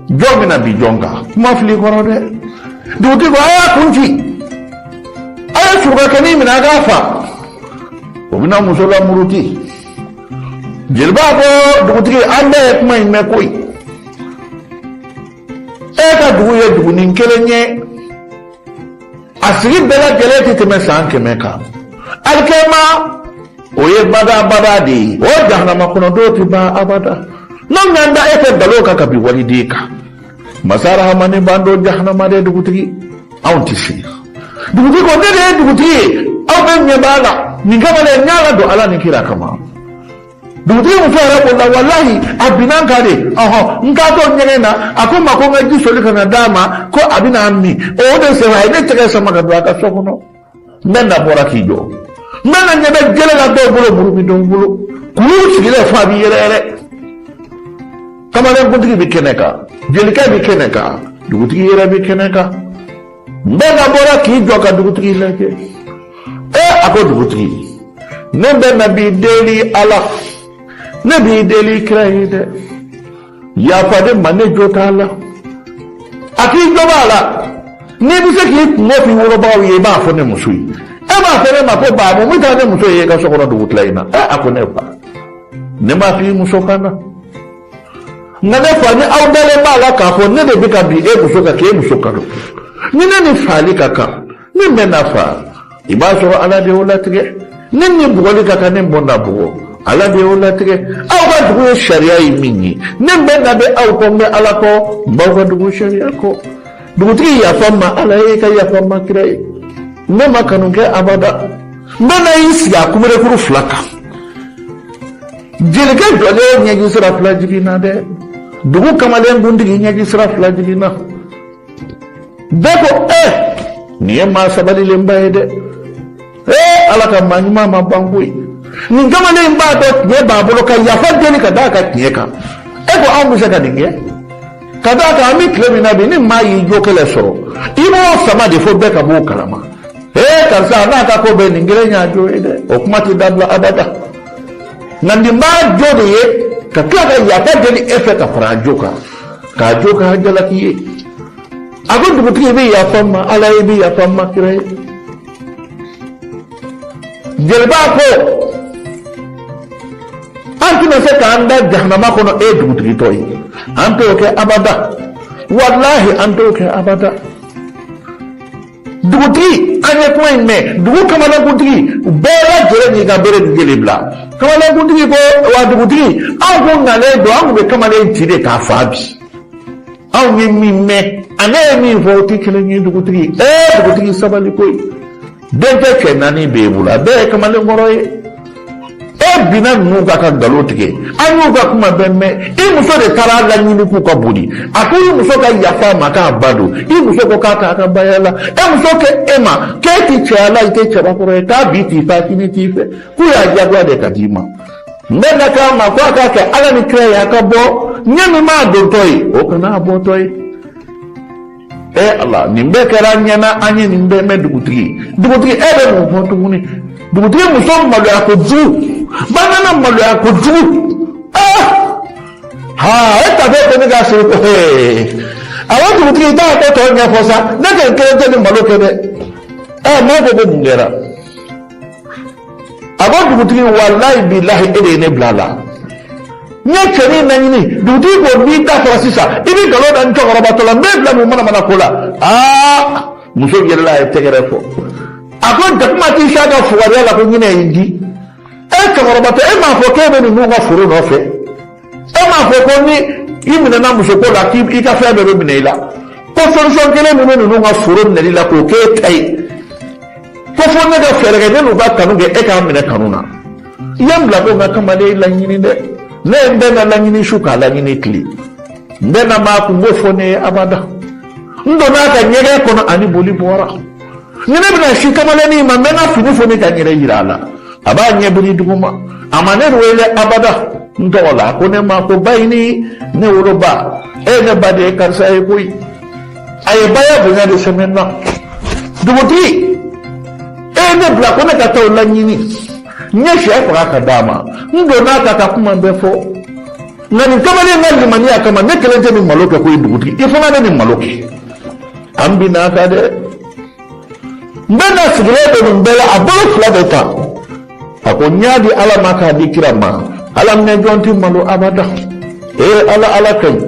jɔn bɛna bin jɔn kan? Kuma fili kɔrɔ dɛ. Dugutigi ko a y'a kun ci, a ye surukakɛnin minɛ, a k'a fa, o bɛna muso lamuruti. Jeliba ko dugutigi, an bɛɛ ye kuma in mɛn koyi, e ka dugu ye dugunin kelen ye, a sigi bɛɛ lajɛlen tɛ tɛmɛ san 100 kan. Alikiyama, o ye badabada de ye, o jahanama kɔnɔ dɔw tɛ ban abada. N'anw y'an da e fɛ nkalon kan ka bin waliden kan, masa rahamani b'an don jahanama de. Dugutigi, anw tɛ se. Dugutigi ko ne de ye dugutigi ye, aw bɛ ɲɛ b'a la, nin kamalen n y'a ladon ala ni kira kama. Dugutigi muso yɛrɛ ko la, walahi, a binna n kan de. Ɔhɔn, n k'a to ɲɛgɛn na, a ko n ma ko n ka ji soli ka na d'a ma, ko a bɛna min. O de senfɛ, a ye ne tɛgɛ sama ka don a ka so kɔnɔ. N bɛ na bɔra k'i jɔ, n bɛ na ɲɛ bɛ jele la dɔw bolo, muru bɛ dɔw bolo, kuru sigilen fo a bɛ yɛrɛ yɛrɛ. Kamalenkuntigi bɛ kɛnɛ kan, jelikɛ bɛ kɛnɛ kan, dugutigi yɛrɛ bɛ kɛnɛ kan. N bɛ na bɔra k'i jɔ ka dugutigi lajɛ. Ee, a ko dugutigi, ne bɛ na b'i deli Ala, ne b'i deli kira ye dɛ, yafa ne ma, ne jo t'a la. A k'i jo b'a la, n'i bɛ se k'i kunko f'i wolobagaw ye, i b'a fɔ ne muso ye. E b'a fɔ ne ma ko baa, mun bɛ taa ne muso ye e ka so kɔnɔ dugutila in na? Ɛ, a ko ne fa, ne m'a f'i muso kan na, nka ne fa, ni aw dalen b'a la k'a fɔ ne de bɛ ka bin e muso kan k'e muso kanu, ni ne ni faali ka kan, ne bɛ na fa, i b'a sɔrɔ Ala de y'o latigɛ. Ne ni bugɔli ka kan, ne bɔ na bugɔ, Ala de y'o latigɛ. Aw ka dugu ye sariya ye min ye, ne bɛ na bɛ aw kɔ, n bɛ Ala kɔ, n b'aw ka dugu sariya kɔ. Dugutigi, yafa n ma Ala ye, ka yafa n ma kira ye, ne ma kanu kɛ abada. N bɛ na y'i sigi a kunberekuru fila kan. Jelikɛ jɔlen ɲɛji sira fila jiginna dɛ, dugu kamalen kuntigi ɲɛji sira fila jiginna. Bɛɛ ko ɛ, nin ye maa sabalilenba ye dɛ. Ee, Ala ka maa ɲuman ma ban koyi. Nin kamalen b'a dɔn tiɲɛ b'a bolo ka yafa deli ka d'a ka tiɲɛ kan. E ko anw bɛ se ka nin kɛ ka d'a kan, an bɛ tile min na bi, ni maa y'i jo kɛlɛ sɔrɔ, i b'o sama de fo bɛɛ ka b'o kalama. Ee, karisa n'a ka ko bɛɛ, nin kelen y'a jo ye dɛ, o kuma tɛ dabila abada. Nka nin b'a jo de ye ka tila ka yafa deli e fɛ ka fara a jo kan, k'a jo k'a jalaki ye. A ko dugutigi, i bɛ yafa n ma Ala ye, i bɛ yafa n ma kira ye. Jeliba ko an tɛna se k'an da jahanama kɔnɔ e dugutigi tɔ ye, an t'o kɛ abada, walahi, an t'o kɛ abada. Dugutigi, an ye kuma in mɛn, dugu kamalenkuntigi bɛɛ lajɛlen y'i ka bere ni jele bila. Kamalenkuntigi ko wa dugutigi, anw kun nalen don, an kun bɛ kamalen ci de k'a fa bi. Anw ye min mɛn, ale ye min fɔ, o tɛ kelen ye. Dugutigi, ee, dugutigi, sabali koyi. Denkɛ cɛ naani b'e bolo, a bɛɛ ye kamalenkɔrɔ ye. E binna ninnu kan ka nkalon tigɛ, an y'u ka kuma bɛɛ mɛn. I muso de taara laɲini k'u ka boli. A ko i muso ka yafa a ma k'a ba don. I muso ko k'a k'a ka baya la. E muso ko e ma k'e ti cɛya la, i tɛ cɛbakɔrɔ ye, k'a bi t'i fɛ, a sini t'i fɛ, k'u y'a diyagoya de ka d'i ma. N bɛ na k'a ma ko a k'a kɛ Ala ni kira ye, a ka bɔ ɲɛ min m'a dontɔ ye, o kana a bɔtɔ ye. E Ala, nin bɛɛ kɛra an ɲɛna, an ye nin bɛɛ mɛn. Dugutigi, dugutigi, e bɛ mun fɔ tuguni? Dugutigi muso maloya kojugu, bamanan maloya kojugu. Aa ha, e ta bɛɛ ko ne ka siri ko hee. Awɔ, dugutigi, i t'a ko tɔ ɲɛfɔ sa, ne kɛ kelen tɛ nin malo kɛ dɛ. Ɛ, maa ko ko mun kɛra? A ko dugutigi, walayi bilahi, e de ye ne bila a la. N ye cɛnin laɲini. Dugutigi ko n'i da fɔra sisan, i bɛ nkalon da n cɛkɔrɔbatɔ la, n bɛ bila mun manamana ko la. Aa, muso yɛlɛla, a ye tɛgɛrɛ fɔ. A ko jakuma t'i s'a ka fugariya la ko ɲinɛ y'i di. E cɛkɔrɔbatɔ, e m'a fɔ k'e bɛ ninnu ka foro nɔfɛ? E m'a fɔ ko ni i minɛna musoko la, k'i ka fɛn bɛɛ bɛ minɛ i la, ko solution kelen min bɛ ninnu ka foro minɛli la k'o k'e ta ye, ko fo ne ka fɛɛrɛ kɛ ne n'u ka kanu kɛ, e k'a minɛ kanu na? I ye n bila ko n ka kamalen laɲini dɛ. Ne ye n bɛɛ na laɲini su k'a laɲini tile, n bɛɛ na maa kunko fɔ ne ye abada. N donna a ka ɲɛgɛn kɔnɔ ani boli bɔra. Ni ne bɛna si kamalennin ma, n bɛ n ka fini foni ka n yɛrɛ yira a la, a b'a ɲɛ biri duguma. A ma ne wele abada n tɔgɔ la. A ko ne ma ko bayini, ne woloba, e ye ne ba de ye, karisa ye koyi. A ye baya bonya de sɛmɛ n na. Dugutigi, e ye ne bila ko ne ka taa o laɲini, n ye sɛ faga ka d'a ma, n donna a kan ka kuma bɛɛ fɔ. Nka nin kamalen ka limaniya kama, ne kelen tɛ nin malo kɛ koyi. Dugutigi, i fana bɛ nin malo kɛ. An binna a kan dɛ. N bɛ na sigilen don nin bɛɛ la, a bolo fila bɛ ta. A ko n y'a di Ala ma k'a di kira ma, Ala minɛ jɔn tɛ malo abada. Ee Ala, Ala ka ɲi.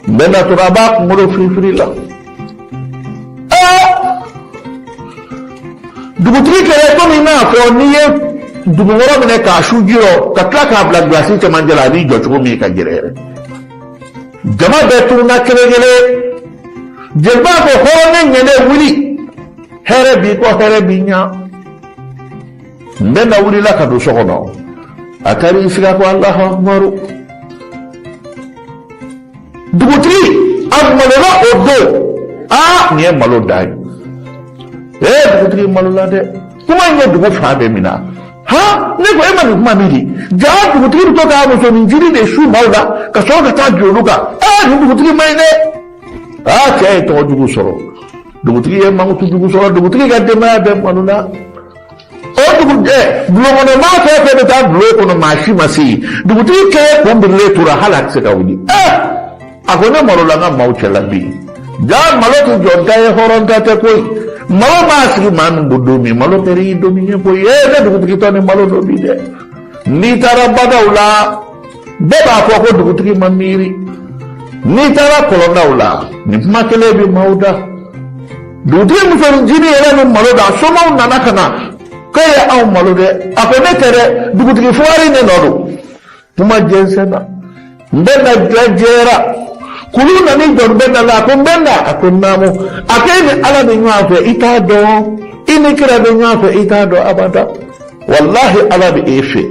N bɛ na tora, a b'a kunkolo firifiri la. Dugutigi kɛra komi i n'a fɔ n'i ye dugukɔrɔ minɛ k'a su ji rɔ ka tila k'a bila gilasi cɛmancɛ la, a b'i jɔ cogo min ka gɛrɛ yɛrɛ. Jama bɛɛ tununna kelen kelen. Jeliba ko hɔrɔnkɛ ɲɛnen, wuli, hɛrɛ b'i kɔ, hɛrɛ b'i ɲɛ. N bɛ na wulila ka don so kɔnɔ. A taara i sigi, a ko Alahu akubaru. Dugutigi a malola o don. Aa, nin ye malo dan ye. Ee, dugutigi malola dɛ. Kuma in ye dugu fan bɛɛ minɛ. Han, ne ko e ma nin kuma min di, jaa dugutigi bɛ to k'a musonincinin de su maaw la ka sɔrɔ ka taa bin olu kan. Aa, nin dugutigi man ɲi dɛ. Aa, cɛ ye tɔgɔ jugu sɔrɔ, dugutigi ye mankutu jugu sɔrɔ, dugutigi ka denbaya bɛɛ malola. O dugu ɛ bulon kɔnɔ maa fɛn fɛn bɛ taa bulon kɔnɔ, maa si ma se yen. Dugutigi kɛ kun birilen tora, hali a tɛ se ka wuli. Ɛ, a ko ne malola n ka maaw cɛla bi. Jaa, malo tɛ jɔn ta ye, hɔrɔn ta tɛ koyi. Malo b'a sigi maa min ko don min, malo kɛra i don ye koyi. Ee, ne dugutigi tɔ ni malo don bi dɛ. N'i taara badaw la, bɛɛ b'a fɔ ko dugutigi ma miiri. N'i taara kɔlɔndaw la, nin kuma kelen bɛ maaw da. Dugutigi musonincinin yɛrɛ ni malo da, somaw nana ka na k'e ye anw malo dɛ. A ko ne tɛ dɛ, dugutigi fugari ne nɔ don. Kuma jɛnsɛnna, n bɛ na jɛra. Kulu nana i jɔ n bɛ na la. A ko n bɛ na. A ko naamu. A ko e ni Ala bɛ ɲɔgɔn fɛ, i t'a dɔn. I ni kira bɛ ɲɔgɔn fɛ, i t'a dɔn abada. Walahi, Ala bɛ e fɛ.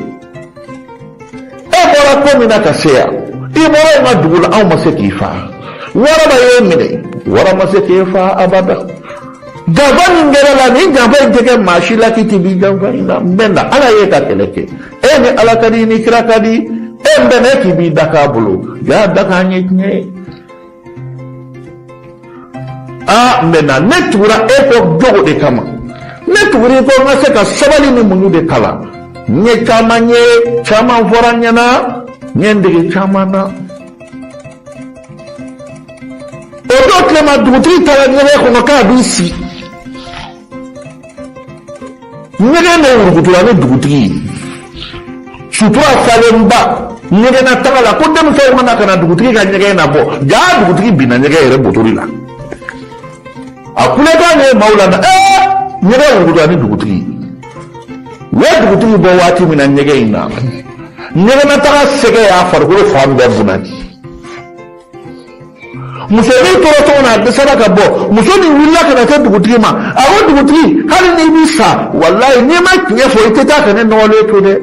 E bɔra ko min na ka se yan, i bɔra anw ka dugu la, anw ma se k'i fa. Waraba y'e minɛ, wara ma se k'e fa abada. Janfa min kɛra la, nin janfa in tɛ kɛ maa si la k'i ti b'i janfa in na. N bɛ na, Ala y'e ka kɛlɛ kɛ. E ni Ala ka di, i ni kira ka di. E n bɛ na, e k'i b'i da k'a bolo, jaa da k'an ye tiɲɛ ye. Aa, n bɛ na, ne tugura e kɔ jogo de kama. Ne tugura i kɔ n ka se ka sabali ni muɲu de kalan. N ye caman ye, caman fɔra n ɲɛna, n ye n dege caman na. O don tilema, dugutigi taara ɲɛgɛn kɔnɔ k'a b'i sigi. Ɲɛgɛn de wurukutura ni dugutigi ye, sutura falenba ɲɛgɛnna taga la, ko denmisɛnw kana ka na dugutigi ka ɲɛgɛn na bɔ. Jaa, dugutigi binna ɲɛgɛn yɛrɛ botori la. A kulekan ye maaw la, ɛɛ, ɲɛgɛn wurukutura ni dugutigi ye. U ye dugutigi bɔ waati min na ɲɛgɛn in na, ɲɛgɛnna taga sɛgɛ y'a farikolo fan bɛɛ bunaki. Musonin tora cogo na, a dɛsɛra ka bɔ. Muso nin wulila ka na se dugutigi ma. A ko dugutigi, hali n'i bi sa, walayi, n'i ma tiɲɛ fɔ, i tɛ taa ka ne nɔgɔlen to dɛ.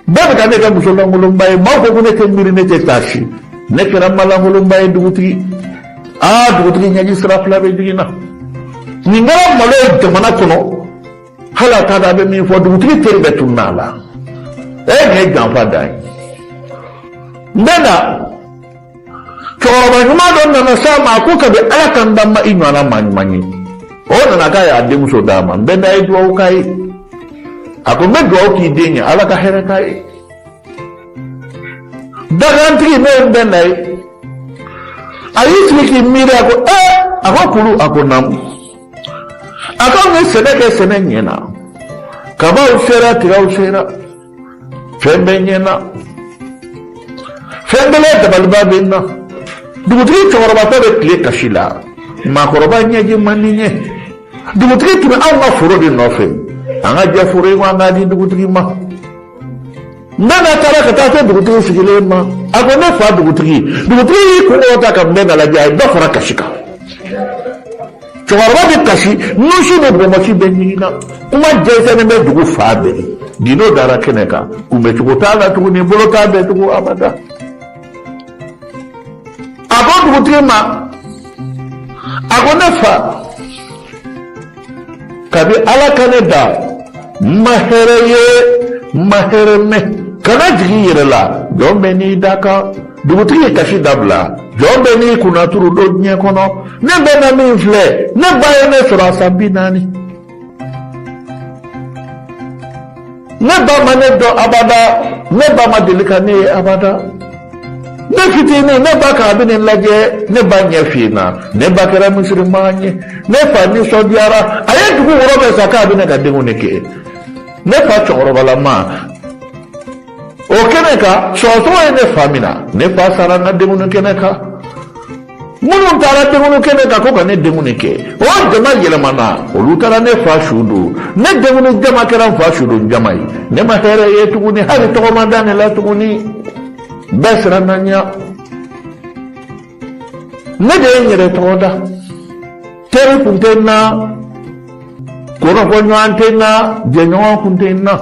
Bɛɛ bɛ ka ne kɛ muso lankolonba ye. Maaw ko ko ne tɛ miiri, ne tɛ taasi, ne kɛra malankolonba ye. Dugutigi, aa, dugutigi ɲɛji sira fila bɛ jigin na. Nin kɛra malo ye jamana kɔnɔ, hali a t'a dɔn a bɛ min fɔ. Dugutigi teri bɛɛ tununna a la. E, nin ye janfa dan ye. N bɛ na, cɛkɔrɔba ɲuman dɔ nana s'a ma. A ko kabi Ala ka n dan ma i ɲɔgɔnna maa ɲuman ye. O nana k'a y'a denmuso d'a ma. N bɛ na, ye duwawu k'a ye. A ko n bɛ duwawu k'i den ye, Ala ka hɛrɛ k'a ye. Dagantigi, n'o ye n bɛ na ye, a y'i sigi k'i miiri. A ko ee, a ko kulu. A ko naamu. A ko n ye sɛnɛ kɛ, sɛnɛ ɲɛna, kabaw sera, tigaw sera, fɛn bɛɛ ɲɛna. Fɛn kelen dabaliba bɛ n na. Dugutigi cɛkɔrɔbatɔ bɛ tile kasi la, maakɔrɔba ɲɛji man di ɲɛ. Dugutigi tun bɛ anw ka foro de nɔfɛ. An ka jɛ foro in kɔ, an k'a di dugutigi ma. N bɛ na taara ka taa se dugutigi sigilen ma. A ko ne fa dugutigi. Dugutigi y'i kun kɔrɔta ka n bɛ na lajɛ, a ye dɔ fara kasi kan. Cɛkɔrɔba bɛ kasi, nusi ni bɔnbɔsi bɛ ɲigin na. Kuma jɛnsɛnnen bɛ dugu fan bɛɛ. Gindo dara kɛnɛ kan, kunbɛcogo t'a la tuguni, bolo t'a bɛɛ tugun abada. A ko dugutigi ma, a ko ne fa, kabi Ala ka ne da, n ma hɛrɛ ye, n ma hɛrɛ mɛn. Kana jigin i yɛrɛ la, jɔn bɛ n'i da kan. Dugutigi ye kasi dabila. Jɔn bɛ n'i kunnaturu don diɲɛ kɔnɔ. Ne bɛ na min filɛ, ne ba ye ne sɔrɔ a san 40. Ne ba ma ne dɔn abada, ne ba ma deli ka ne ye abada. Ne fitinin, ne ba k'a bɛ ne lajɛ, ne ba ɲɛ finna, ne ba kɛra misirimaa ye. Ne fa nisɔndiyara, a ye dugu woro bɛɛ sa k'a bɛ ne ka denkundi kɛ. Ne fa cɛkɔrɔbalama o kɛnɛ kan, sɔgɔsɔgɔ ye ne fa minɛ, ne fa sara n ka denkundi kɛnɛ kan. Minnu taara denkundi kɛnɛ kan ko ka ne denkundi kɛ, o jama yɛlɛmana, olu taara ne fa su don. Ne denkundi jama kɛra n fa su don jama ye. Ne ma hɛrɛ ye tuguni, hali tɔgɔ ma da ne la tuguni. Bɛɛ siranna n ɲɛ. Ne de ye n yɛrɛ tɔgɔ da. Teri kun tɛ n na, kɔrɔfɔɲɔgɔn tɛ n na, jɛɲɔgɔn kun tɛ n na.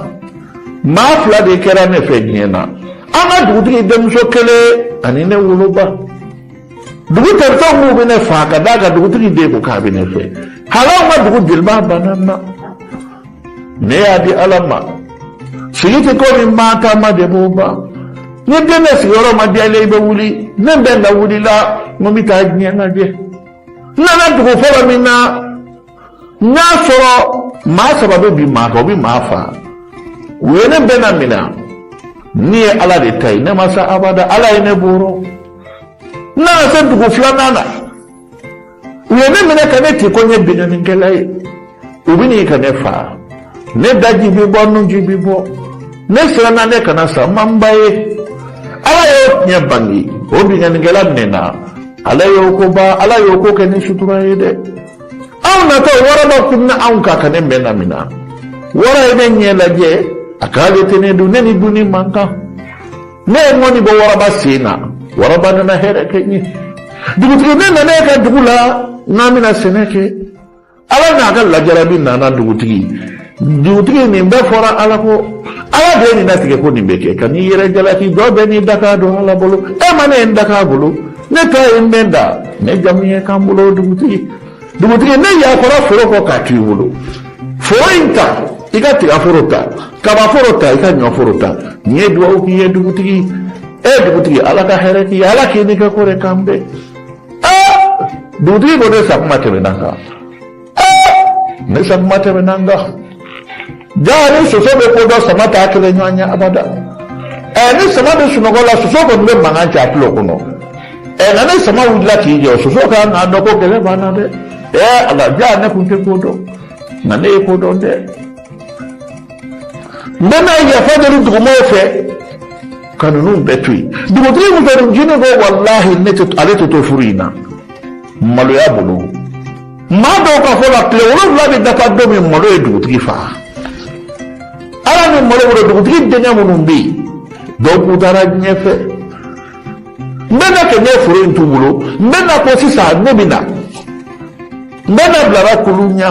Maa fila de kɛra ne fɛ diɲɛ na, an ka dugutigi denmuso kelen ani ne woloba. Dugu terifɛnw k'u bɛ ne faa ka d'a kan dugutigi den ko k'a bɛ ne fɛ. Hali anw ka dugu jeliba banna n na. Ne y'a di Ala ma. Sigi tɛ ko min maa taama de b'o ban. Ni den bɛ sigiyɔrɔ ma diya i la, i bɛ wuli. Ne bɛ na wulila, n ko n bɛ taa diɲɛ lajɛ. N nana dugu fɔlɔ min na, n y'a sɔrɔ maa saba bɛ bin maa kan, u bɛ maa faa. U ye ne bɛnna minɛ. Ne ye Ala de ta ye, ne ma sa abada, Ala ye ne bɔrɔ. N nana se dugu filanan na, u ye ne minɛ ka ne ci ko n ye binkannikɛla ye. U bɛ n'i ka ne faa. Ne daji bɛ bɔ, nunji bɛ bɔ. Ne siranna ne kana sa, n ma n ba ye. Ala y'o tiɲɛ bange, o binkannikɛla minɛna. Ala y'o ko ban, Ala y'o ko kɛ ni sutura ye dɛ. Anw natɔ, waraba kunna anw kan ka ne mɛnna min na. Wara ye ne ɲɛ lajɛ, a k'ale tɛ ne dun, ne ni dunni man kan. Ne ye ŋɔni bɔ waraba sen na, waraba nana hɛrɛ kɛ n ye. Dugutigi, ne nana e ka dugu la, n'an bɛna sɛnɛ kɛ. Ala n'a ka lajarabi nana dugutigi. Dugutigi, nin bɛɛ fɔra Ala ko. Ala de ye nin latigɛ ko nin bɛ kɛ. Ka n'i yɛrɛ jalaki, dɔ bɛ n'i dakan don Ala bolo. E ma ne ye n dakan bolo. Ne ta ye n bɛ da. Ne jamu ye kan bolo dugutigi. Dugutigi, ne yafara foro kɔ k'a to i bolo. Foro in ta, i ka tigaforo ta, kabaforo ta, i ka ɲɔforo ta. N ye dugawu k'i ye dugutigi. E dugutigi, Ala ka hɛrɛ k'i ye, Ala k'i ni kɛ ko de kan bɛn. Dugutigi ko ne sakuma tɛmɛna n kan. Ne sakuma tɛmɛna n kan. Jaa ni soso bɛ ko dɔn, sama t'a kelen ɲɔgɔn ye abada. Ni sama bɛ sunɔgɔ la, soso kɔni bɛ mankan ci a tulo kɔnɔ. Nka ni sama wulila k'i jɔ, soso kan k'a dɔn ko kɛlɛ banna dɛ. Ala, jaa ne kun tɛ ko dɔn, nka ne ye ko dɔn dɛ. N bɛna yafa deli dugumɔgɔw fɛ ka ninnu bɛɛ to yen. Dugutigi musonin jinin ko walahi ne tɛ, ale tɛ to furu in na maloya bolo. Maa dɔw ka fɔ la, tile 7 bɛ dafa don min, malo ye dugutigi faa. Ala ni malo bolo, dugutigi denkɛ minnu bɛ yen, dɔw k'u taara diɲɛ fɛ. N bɛ na kɛ ne foro in t'u bolo. N bɛ na ko sisan ne bɛ na. N bɛ na bilara kulu ɲɛ.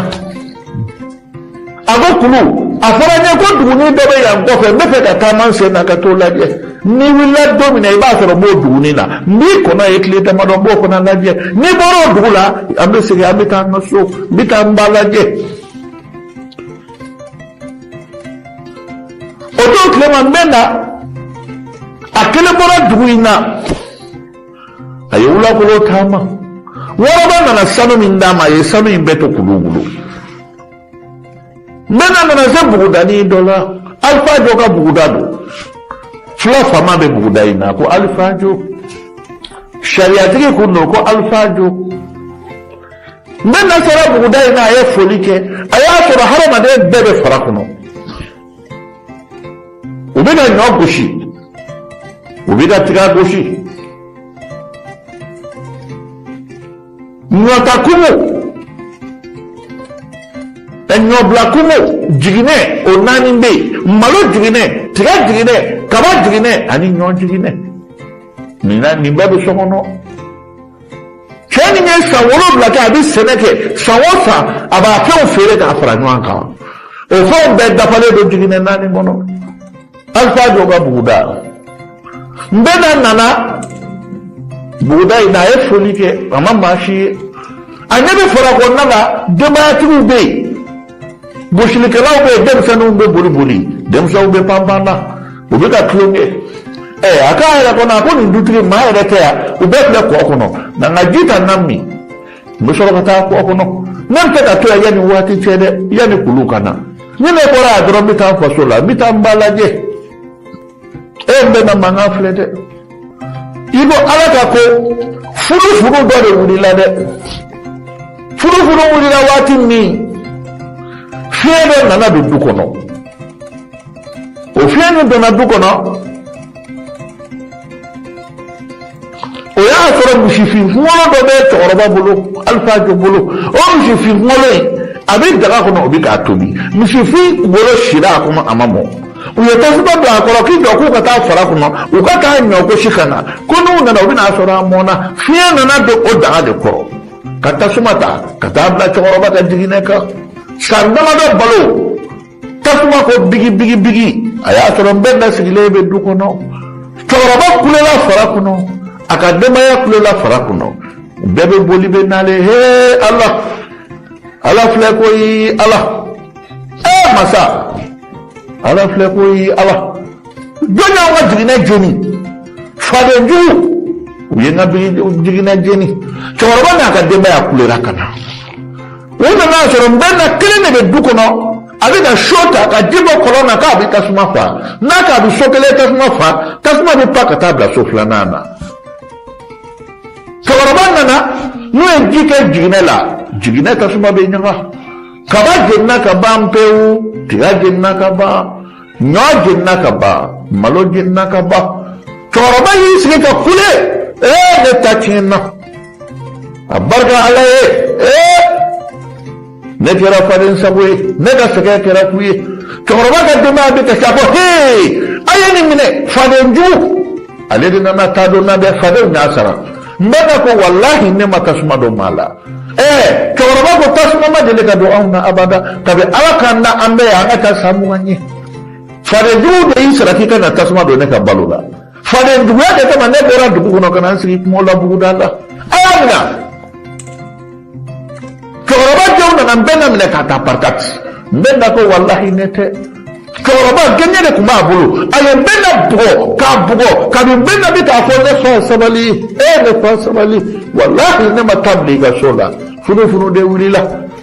A ko kulu, a fɔra n ye ko dugunin dɔ bɛ yan kɔfɛ, n bɛ fɛ ka taama n sen na ka t'o lajɛ. N'i wulila don min na, i b'a sɔrɔ n b'o dugunin na. N b'i kɔnɔ ye tile damadɔ, n b'o fana lajɛ. N'i bɔra o dugu la, an bɛ segin, an bɛ taa an ka so, n bɛ taa n ba lajɛ. O don tilema, n bɛ na, a kelen bɔra dugu in na, a ye wulakolo taama. Waraba nana sanu min d'a ma, a ye sanu in bɛɛ to kulu bolo. N bɛna nana se bugudanin dɔ la, Alifajo ka buguda don. Fula faama bɛ buguda in na ko Alifajo. Sariyatigi kun don ko Alifajo. N bɛna sera buguda in na, a ye foli kɛ. A y'a sɔrɔ hadamaden bɛɛ bɛ fara kɔnɔ. U bɛ ka ɲɔ gosi, u bɛ ka tiga gosi. Ɲɔta kumu, ɲɔbila kumu, jiginɛ, o naani bɛ yen. Malo jiginɛ, tiga jiginɛ, kaba jiginɛ ani ɲɔ jiginɛ. Nin na, nin bɛɛ bɛ so kɔnɔ. Cɛ nin ye san 7 kɛ, a bɛ sɛnɛ kɛ san o san, a b'a fɛnw feere k'a fara ɲɔgɔn kan. O fɛnw bɛɛ dafalen don jiginɛ naani kɔnɔ. Alifa jɔ ka buguda. N bɛna nana buguda in na, a ye foli kɛ, a ma maa si ye. A ɲɛ bɛ fara kɔnɔna la, denbayatigiw bɛ yen, gosilikɛlaw bɛ yen, denmisɛnninw bɛ boli boli, denmisɛnw bɛ panpan na, u bɛ ka tulon kɛ. A k'a yɛrɛ kɔnɔ, a ko nin dutigi maa yɛrɛ tɛ yan, u bɛɛ filɛ kɔ kɔnɔ, nka n ka ji ta na min, n bɛ sɔrɔ ka taa kɔ kɔnɔ. Ne bɛ se ka to yan yanni waati cɛ dɛ, yanni kulu ka na. Ni ne bɔra yan dɔrɔn, n bɛ taa n faso la, n bɛ taa n ba lajɛ. E, n bɛ na mankan filɛ dɛ. I ko Ala ka ko, furu dɔ de wulila dɛ. Furu wulila waati min, fiɲɛ dɔ nana don du kɔnɔ. O fiɲɛ min donna du kɔnɔ, o y'a sɔrɔ misifin kunkolo dɔ bɛ cɛkɔrɔba bolo, Alifa jo bolo. O misifin kunkolo in, a bɛ daga kɔnɔ, o bɛ k'a tobi. Misifin kunkolo sira a kɔnɔ, a ma mɔ. U ye tasuma bila a kɔrɔ k'i jɔ k'u ka taa fara kɔnɔ, u ka taa ɲɔ gosi ka na, ko n'u nana, u bɛna sɔrɔ a mɔnna. Fiɲɛ nana don o daga de kɔrɔ ka tasuma ta ka taa bila cɛkɔrɔba ka jiginɛ kan. San damadɔ balo, tasuma ko bigi bigi bigi. A y'a sɔrɔ Nbɛnda sigilen bɛ du kɔnɔ. Cɛkɔrɔba kulela fara kɔnɔ, a ka denbaya kulela fara kɔnɔ, bɛɛ bɛ boli bɛ nalen. He Ala, Ala filɛ koyi, Ala ee masa, Ala filɛ koyi, Ala. Jɔn y'anw ka jiginɛ jeni? Faden jugu, u ye n ka jiginɛ jeni. Cɛkɔrɔba n'a ka denbaya kulera ka na. U nana a sɔrɔ Nbɛnda kelen de bɛ du kɔnɔ, a bɛ ka so ta ka ji bɔ kɔlɔn na k'a bɛ tasuma fa. N'a k'a bɛ so kelen tasuma fa, tasuma bɛ pan ka taa bila so filanan na. Cɛkɔrɔba nana, n'u ye ji kɛ jiginɛ la, jiginɛ tasuma bɛ ɲaga. Kaba jenina ka ban pewu, tiga jenina ka ban, ɲɔ jenina ka ban, malo jenina ka ban. Cɛkɔrɔba y'i sigi ka kule: ee, ne ta tiɲɛna, a barika Ala ye. Ee, ne kɛra faden sago ye, ne ka sɛgɛn kɛra fu ye. Cɛkɔrɔba ka denbaya bɛ kasi. A ko: hee, a ye nin minɛ, faden jugu, ale de nana taa don na dɛ. Fadenw y'a sara. N bɛ ka ko walahi, ne ma tasuma don maa la. Ɛɛ, cɛkɔrɔba ko tasuma ma deli ka don anw na abada kabi Ala k'an da an bɛɛ ye, an ka taa san 20 ye. Faden jugu de y'i sara k'i ka na tasuma don ne ka balo la. Faden juguya de kama ne bɔra dugu kɔnɔ ka na n sigi kungo la, buguda la. A y'a minɛ. Cɛkɔrɔba denw nana Nbɛnda minɛ k'a ta parakati. Nbɛnda ko walahi, ne tɛ. Cɛkɔrɔba gɛɲɛ de tun b'a bolo, a ye Nbɛnda bugɔ k'a bugɔ. Kabi Nbɛnda bɛ k'a fɔ: ne fa sabali, e ne fa sabali, walahi ne ma taa bila i ka so la, funufunu de wulila.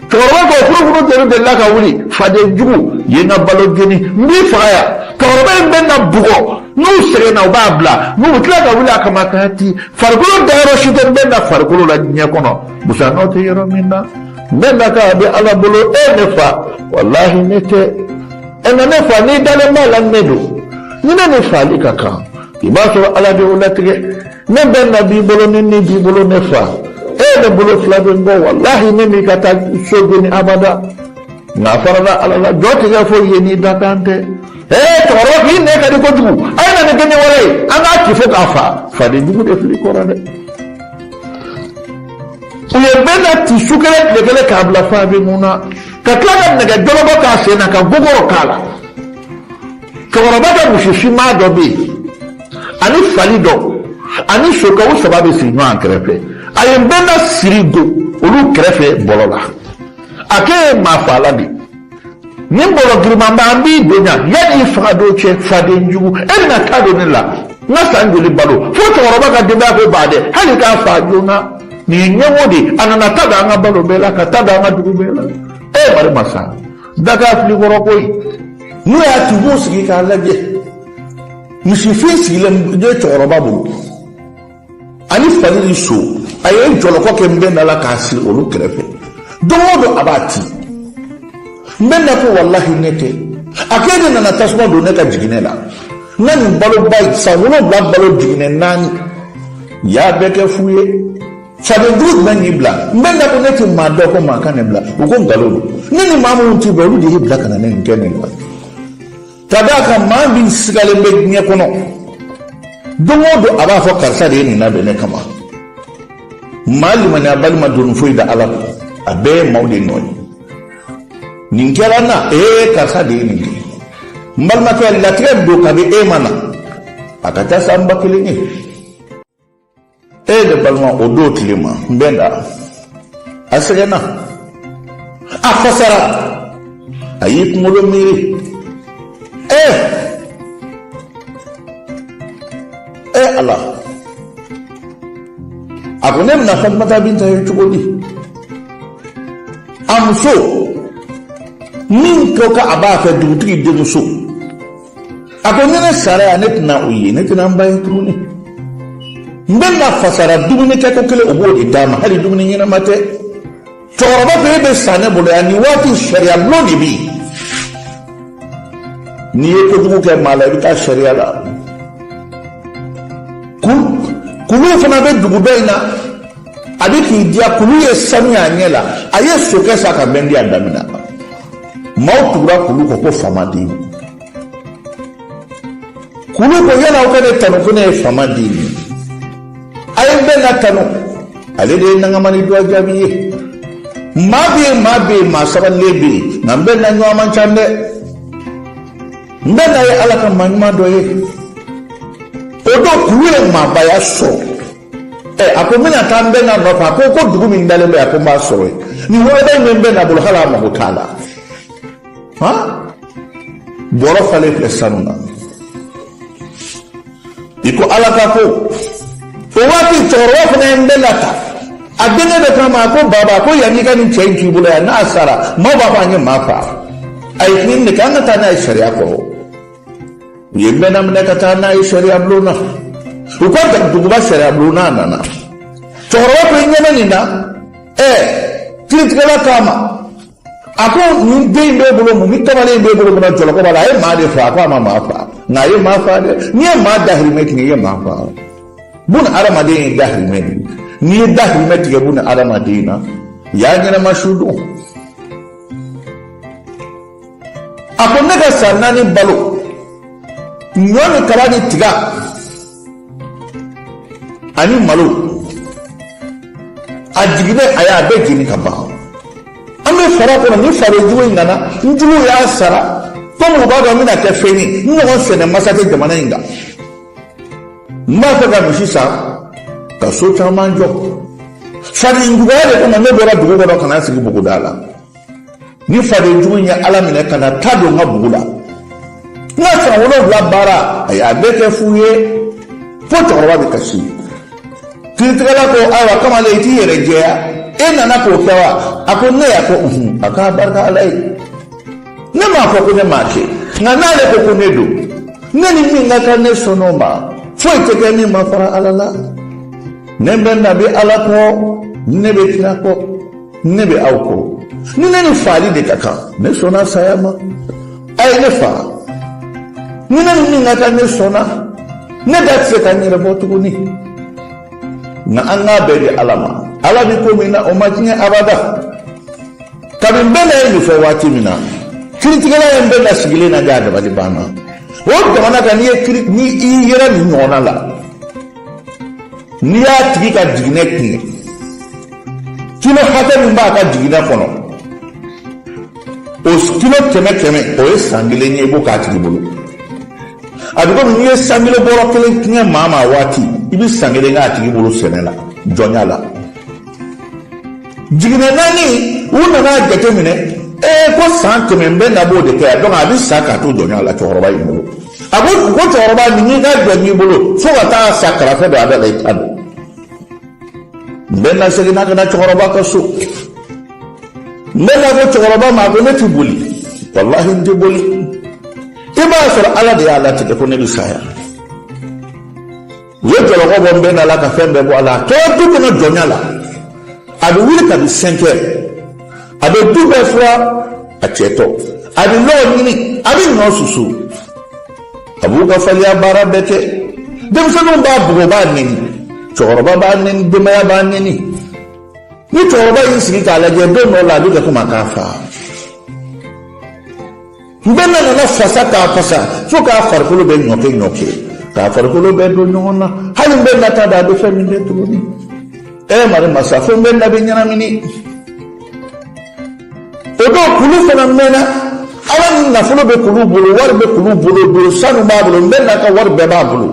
Cɛkɔrɔba ko funufunu joli delila ka wuli? Faden jugu ye n ka balo jeni, n b'i faga yan. Cɛkɔrɔba in bɛ na bugɔ, n'u sɛgɛnna u b'a bila, n'u bɛ tila ka wuli a kama k'a ti farikolo dayɔrɔ si tɛ Nbɛnda farikolo la diɲɛ kɔnɔ, busanɔ tɛ yɔrɔ min na. Nbɛnda k'a bɛ Ala bolo. E ne fa, walahi ne tɛ. Ɛ nka ne fa, n'i dalen b'a la ne don, ni ne ni faali ka kan, i b'a sɔrɔ Ala de y'o latigɛ. Ne Nbɛnda b'i bolo, ni ni b'i bolo, ne fa, e ne bolo fila bɛ n kɔ, walahi ne m'i ka taa so jeni abada. Nka a farala Ala la, jɔ tigɛ foyi ye n'i dakan tɛ. Ee, cɛkɔrɔba k'i nɛ ka di kojugu, a ye na ni gɛɲɛ wɛrɛ ye, an k'a ci fo k'a fa. Faden jugu de fili kɔrɔ dɛ. U ye Nbɛnda ci su kelen tile kelen k'a bila fa bɛ mun na, ka tila ka nɛgɛ jɔlɔkɔ k'a sen na ka gogoro k'a la. Cɛkɔrɔba ka misi finman dɔ bɛ yen ani fali dɔ ani sokɛ, u saba bɛ sigi ɲɔgɔn kɛrɛfɛ. A ye Nbɛnda siri go olu kɛrɛfɛ bɔlɔ la. A k'e ye maa faala de, nin bɔlɔ girimanba, an b'i bonya yanni i faga don cɛ. Faden jugu, e bɛna taa don ne la, n ka san joli balo fo. Cɛkɔrɔba ka denbaya ko ba dɛ, hali k'a fa joona, nin ye ɲɛngo de ye. A nana ta don an ka balo bɛɛ la, ka ta don an ka dugu bɛɛ la. E mari masa daga fili kɔrɔ koyi. N'u y'a ci, u b'u sigi k'a lajɛ. Misifin sigilen bɛ cɛkɔrɔba bolo ani fali ni so. A ye jɔlɔkɔ kɛ Nbɛnda la k'a siri olu kɛrɛfɛ. Don o don a b'a ci. Nbɛnda ko walahi ne tɛ. A k'e de nana tasuma don ne ka jiginɛ la. N ka nin baloba in, san 7 balo, jiginɛ 4 y'a bɛɛ kɛ fu ye. Faden jugu jumɛn y'i bila? Nbɛnda ko ne tɛ maa dɔn ko maa ka ne bila. U ko nkalon don, ne ni maa minnu t'i bɛn, olu de y'i bila ka na ne nin kɛ ne la. Ka d'a kan maa min sigalen bɛ diɲɛ kɔnɔ, don o don a b'a fɔ karisa de ye nin labɛn ne kama. Maa limaniyabali ma doni foyi da Ala kun, a bɛɛ ye maaw de nɔ ye. Nin kɛra n na, ee, karisa de ye nin kɛ. N balimakɛ, latigɛ don kabi e ma na, a ka ca san 1000 ye. E de balima, o don tile ma, Nbɛnda a sɛgɛnna, a fasara, a y'i kunkolo miiri. Ee e Ala, a ko ne bɛna Fatumata Binta ye cogo di? A muso min ko k'a b'a fɛ, dugutigi denmuso, a ko ni ne sara yan, ne tɛna o ye, ne tɛna n ba ye tuguni. Nbɛnda fasara. Dumuni kɛko kelen o b'o de d'a ma, hali dumuni ɲɛnama tɛ. Cɛkɔrɔba ko e bɛ sa ne bolo yan nin waati, sariya bulon de bɛ yen. N'i ye kojugu kɛ maa la, i bɛ taa sariya la. Kulu fana bɛ dugu dɔ in na, a bɛ k'i diya. Kulu ye sanu y'a ɲɛ la, a ye sokɛ san ka bɛn di a daminɛ. Maaw tugura kulu kɔ ko faamaden. Kulu ko yala aw ka ne tanu ko ne ye faamaden ye, a ye Nbɛnda tanu, ale de ye nangamani dɔ jaabi ye. Maa bɛ yen, maa bɛ yen, maa sabalilen bɛ yen, nka Nbɛnda ɲɔgɔn man ca dɛ. N bɛnna ye Ala ka maa ɲuman dɔ ye. O don kulu ye maabaya sɔrɔ. Ɛ, a ko n bɛna taa n bɛnna nɔfɛ. A ko ko dugu min dalen bɛ, a ko n b'a sɔrɔ yen. Nin waraba in bɛ n bɛnna bolo, hali a mago t'a la. Han, bɔrɔ falen filɛ sanu na. I ko Ala ka ko. O waati cɛkɔrɔba fana ye n bɛnna ta. A denkɛ dɔ k'a ma, a ko baba, a ko yanni i ka nin cɛ in t'i bolo yan, n'a sara, maaw b'a fɔ an ye maa fa. A ye nin de kɛ, an ka taa n'a ye sariya kɔrɔ. U ye n bɛnna minɛ ka taa n'a ye sariya bulon na. U ka duguba sariya bulon n'a nana, cɛkɔrɔba ko i ɲɛ bɛ nin na. Ɛ, kiiritigɛla k'a ma, a ko nin den in b'e bolo mun, ni kamalen in b'e bolo mun na, jɔlɔkɔ b'a la? A ye maa de fa? A ko a ma maa fa, nka a ye maa fa dɛ. N'i ye maa dahirimɛ tigɛ, i ye maa fa. Buna adamaden ye dahirimɛ de ye. N'i ye dahirimɛ tigɛ buna adamaden na, i y'a ɲɛnama su don. A ko ne ka san 4 balo, ɲɔ ni kaba ni tiga ani malo, a jiginɛ, a y'a bɛɛ jeni ka ban. An bɛ fara kɔnɔ ni faden jugu in nana, n juguw y'a sara komi u b'a dɔn n bɛna kɛ fɛn ye. N ɲɔgɔn sɛnɛ masa tɛ jamana in kan. N b'a fɛ ka misi san ka so caman jɔ. Faden juguya de kama ne bɔra dugu kɔnɔ ka na sigi buguda la. Ni faden jugu in ye Ala minɛ ka na ta don n ka bugu la, n ka san 7 baara, a y'a bɛɛ kɛ fu ye. Fo cɛkɔrɔba bɛ kasi. Kiiritigɛla ko ayiwa kamalen, i t'i yɛrɛ jɛya, e nana k'o kɛ wa? A ko ne y'a ko unhun. A k'a barika Ala ye, ne m'a fɔ ko ne m'a kɛ, nka n'ale ko ko ne don, ne ni min ka kan, ne sɔnn'o ma. Foyi tɛ kɛ min ma fara Ala la. Ne bɛ nabi Ala kɔ, ne bɛ kira kɔ, ne bɛ aw kɔ. Ni ne ni faali de ka kan, ne sɔnna saya ma, a ye ne fa. Ni ne ni min ka kan, ne sɔnna. Ne da tɛ se ka n yɛrɛ bɔ tuguni, nka an k'a bɛɛ di Ala ma. Ala bɛ ko min na, o ma tiɲɛ abada. Kabini bɛɛ ye nin fɔ waati min na, kiiritigɛla ye n bɛɛ sigilen lajɛ, a dabali banna. O jamana kan, n'i ye kiiri, ni i yɛrɛ nin ɲɔgɔnna la, n'i y'a tigi ka jiginɛ tiɲɛ, kilo hakɛ min b'a ka jiginɛ kɔnɔ, o kilo 100 100, o ye san 1 ye, i b'o k'a tigi bolo. A bɛ komi n'i ye sankilo bɔrɔ kelen tiɲɛ maa ma waati, i bɛ san 1 k'a tigi bolo sɛnɛ la, jɔnya la. Jiginɛ 4, u nana jateminɛ, ee, ko san 100 n bɛ na b'o de kɛ yan. Donc a bɛ sa k'a to jɔnya la cɛkɔrɔba in bolo. A ko ko cɛkɔrɔba nin y'i ka jɔn b'i bolo fo ka taa sa, karafe don a da la, i ta don. N bɛ na seginna ka na cɛkɔrɔba ka so. N bɛ na ko cɛkɔrɔba ma, ko ne ti boli, walahi n tɛ boli. I b'a sɔrɔ Ala de y'a latigɛ ko ne bɛ saya. U ye jɔlɔkɔ bɔ n bɛ na la ka fɛn bɛɛ bɔ a la. A tora du kɔnɔ jɔnya la. A bɛ wuli kabi 5 heures, a bɛ du bɛɛ fura a cɛ tɔ, a bɛ lɔgɔ ɲini, a bɛ ɲɔ susu, a b'u ka faliya baara bɛɛ kɛ. Denmisɛnninw b'a bugɔ, b'a neni, cɛkɔrɔba b'a neni, denbaya b'a neni. Ni cɛkɔrɔba y'i sigi k'a lajɛ, don dɔw la a bɛ kɛ komi a k'a fa. N bɛ na nana fasa k'a fasa fo k'a farikolo bɛ ɲɔkɛ ɲɔkɛ, k'a farikolo bɛɛ don ɲɔgɔn na. Hali n bɛ na ta da, a bɛ fɛn min kɛ tuguni, ɛ mari masa, fo n bɛ na bɛ ɲɛnamini. O don kulu fana mɛnna. Ala ni nafolo bɛ kulu bolo, wari bɛ kulu bolo, don sanu b'a bolo, n bɛ n'a ka wari bɛɛ b'a bolo.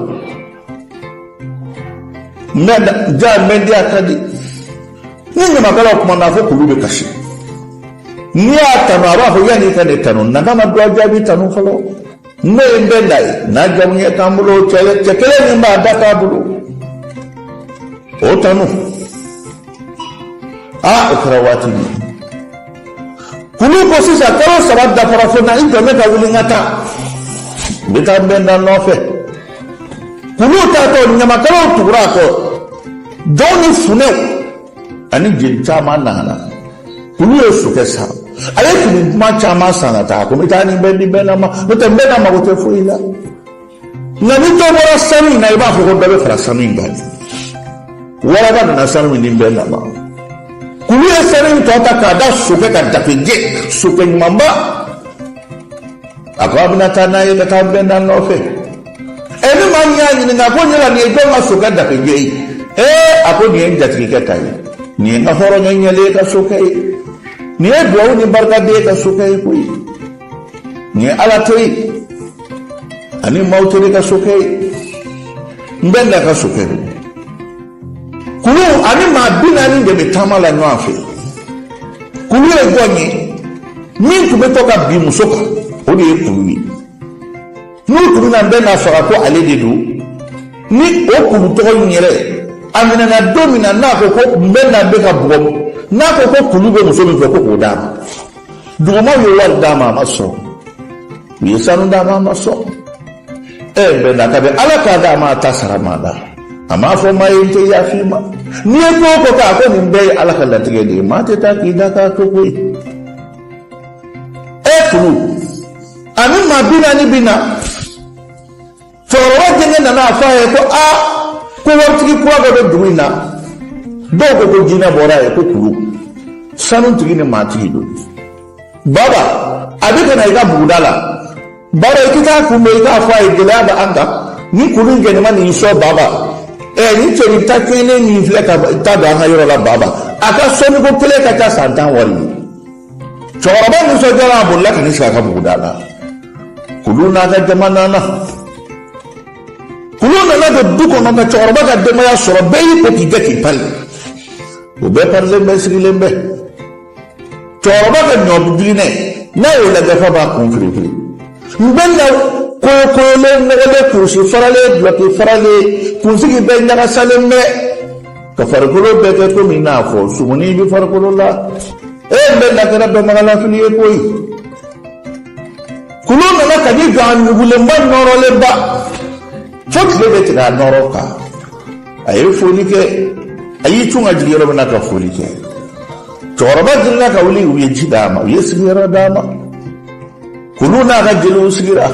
N bɛ ja n bɛ di, a ka di. Ni ɲamakalaw kumana, fo kulu bɛ kasi. N'i y'a tanu, a b'a fɔ yanni i ka ne tanu, na ma dɔ jaabi tanu fɔlɔ. N'o ye n bɛ na ye, n'a jamu ye t'an bolo, cɛ cɛ kelen min b'a da t'a bolo, o tanu. Aa, o kɛra waati min, kulu ko sisan kalo 3 dafara, fo na i jɔ ne ka wuli n ka taa, n bɛ taa n bɛ na nɔfɛ. Kulu taatɔ, ɲamakalaw tugura a kɔ, jɔnw ni funɛw ani jeli caman nana. Kulu ye sokɛ san, a ye fini duman caman san ka taa. A ko n bɛ taa nin bɛɛ di bɛɛ na ma, n'o tɛ n bɛɛ na mago tɛ foyi la. Nka ni dɔ bɔra sanu in na, i b'a fɔ ko dɔ bɛ fara sanu in kan. Waraba nana sanu min di bɛɛ na ma, kulu ye sanu in tɔ ta k'a da sokɛ ka dafejɛ, sokɛ ɲumanba. A ko a bɛna taa n'a ye ka taa bɛɛ na nɔfɛ. Ɛ, ni maa min y'a ɲininka ko yala nin ye jɔn ka sokɛ dafejɛ ye? Ee, a ko nin ye n jatigikɛ ta ye, nin ye n ka hɔrɔnya ɲɛlen ka sokɛ ye, nin ye duwawu ni barikaden ka sokɛ ye koyi, nin ye Ala to ye. Ani Mawutere ka sokɛ ye, Nbɛnda ka sokɛ don. Kulu ani maa 40 de bɛ taama la ɲɔgɔn fɛ. Kulu ye jɔn ye? Min tun bɛ to ka bin muso kan, o de ye kulu ye. N'u tun bɛna Nbɛnda faga ko ale de don, ni o kulu tɔgɔ in yɛrɛ a minɛna don min na, n'a ko ko Nbɛnda bɛ ka bugɔ, n'a ko ko kulu bɛ muso min fɛ, ko k'o d'a ma. Dugumaaw ye wari d'a ma, a ma sɔn. U ye sanu d'a ma, a ma sɔn. Ɛ, Nbɛnda, kabi Ala k'a da, a m'a ta sara maa la, a m'a fɔ maa ye n tɛ yafa i ma. N'i ye ko o ko kɛ, a ko nin bɛɛ ye Ala ka latigɛ de ye, maa tɛ taa k'i da k'a to koyi. Ɛ, kulu ani maa 40 bi na. Cɛkɔrɔba denkɛ nana a fɔ a ye ko aa, ko waritigi kura dɔ bɛ dugu in na, dɔw ko ko jinɛ bɔra ye, ko kulu sanutigi ni maatigi don. Baba, a bɛ ka na i ka buguda la. Baba, i tɛ taa kunbɛn, i k'a fɔ a ye gɛlɛya bɛ an kan. Ni kulu in kɛnɛma nin sɔn, baba, ɛ, ni cɛnin ta kelen min filɛ ka taa don an ka yɔrɔ la, baba, a ka sɔnniko kelen ka ca san 10 wari ye. Cɛkɔrɔba nisɔndiyara, a bolila ka n'i sigi a ka buguda la. Kulu n'a ka jama nana. Kulu nana don du kɔnɔ ka cɛkɔrɔba ka denbaya sɔrɔ, bɛɛ y'i ko k'i kɛ k'i pari. O bɛɛ parilen bɛ, sigilen bɛ. Cɛkɔrɔba ka ɲɔ jiginɛ, n'a y'o lajɛ f'a b'a kun firifiri. N bɛ na koyokoyolen, nɔgɔlen, kurusi faralen, dulɔki faralen, kunsigi bɛɛ ɲagasalen bɛ, ka farikolo bɛɛ kɛ komi n'a fɔ sumuni bɛ farikolo la. E, n bɛ na kɛra dɔnbagalafili ye koyi. Kulu nana ka n'i jɔ, a ɲugulenba, nɔrɔlenba, fo tile bɛ tigɛ a nɔrɔ kan. A ye foli kɛ, a y'i cun ka jigin yɔrɔ min na ka foli kɛ, cɛkɔrɔba girinna ka wuli. U ye ji d'a ma, u ye sigiyɔrɔ d'a ma. Kulu n'a ka jeliw sigira,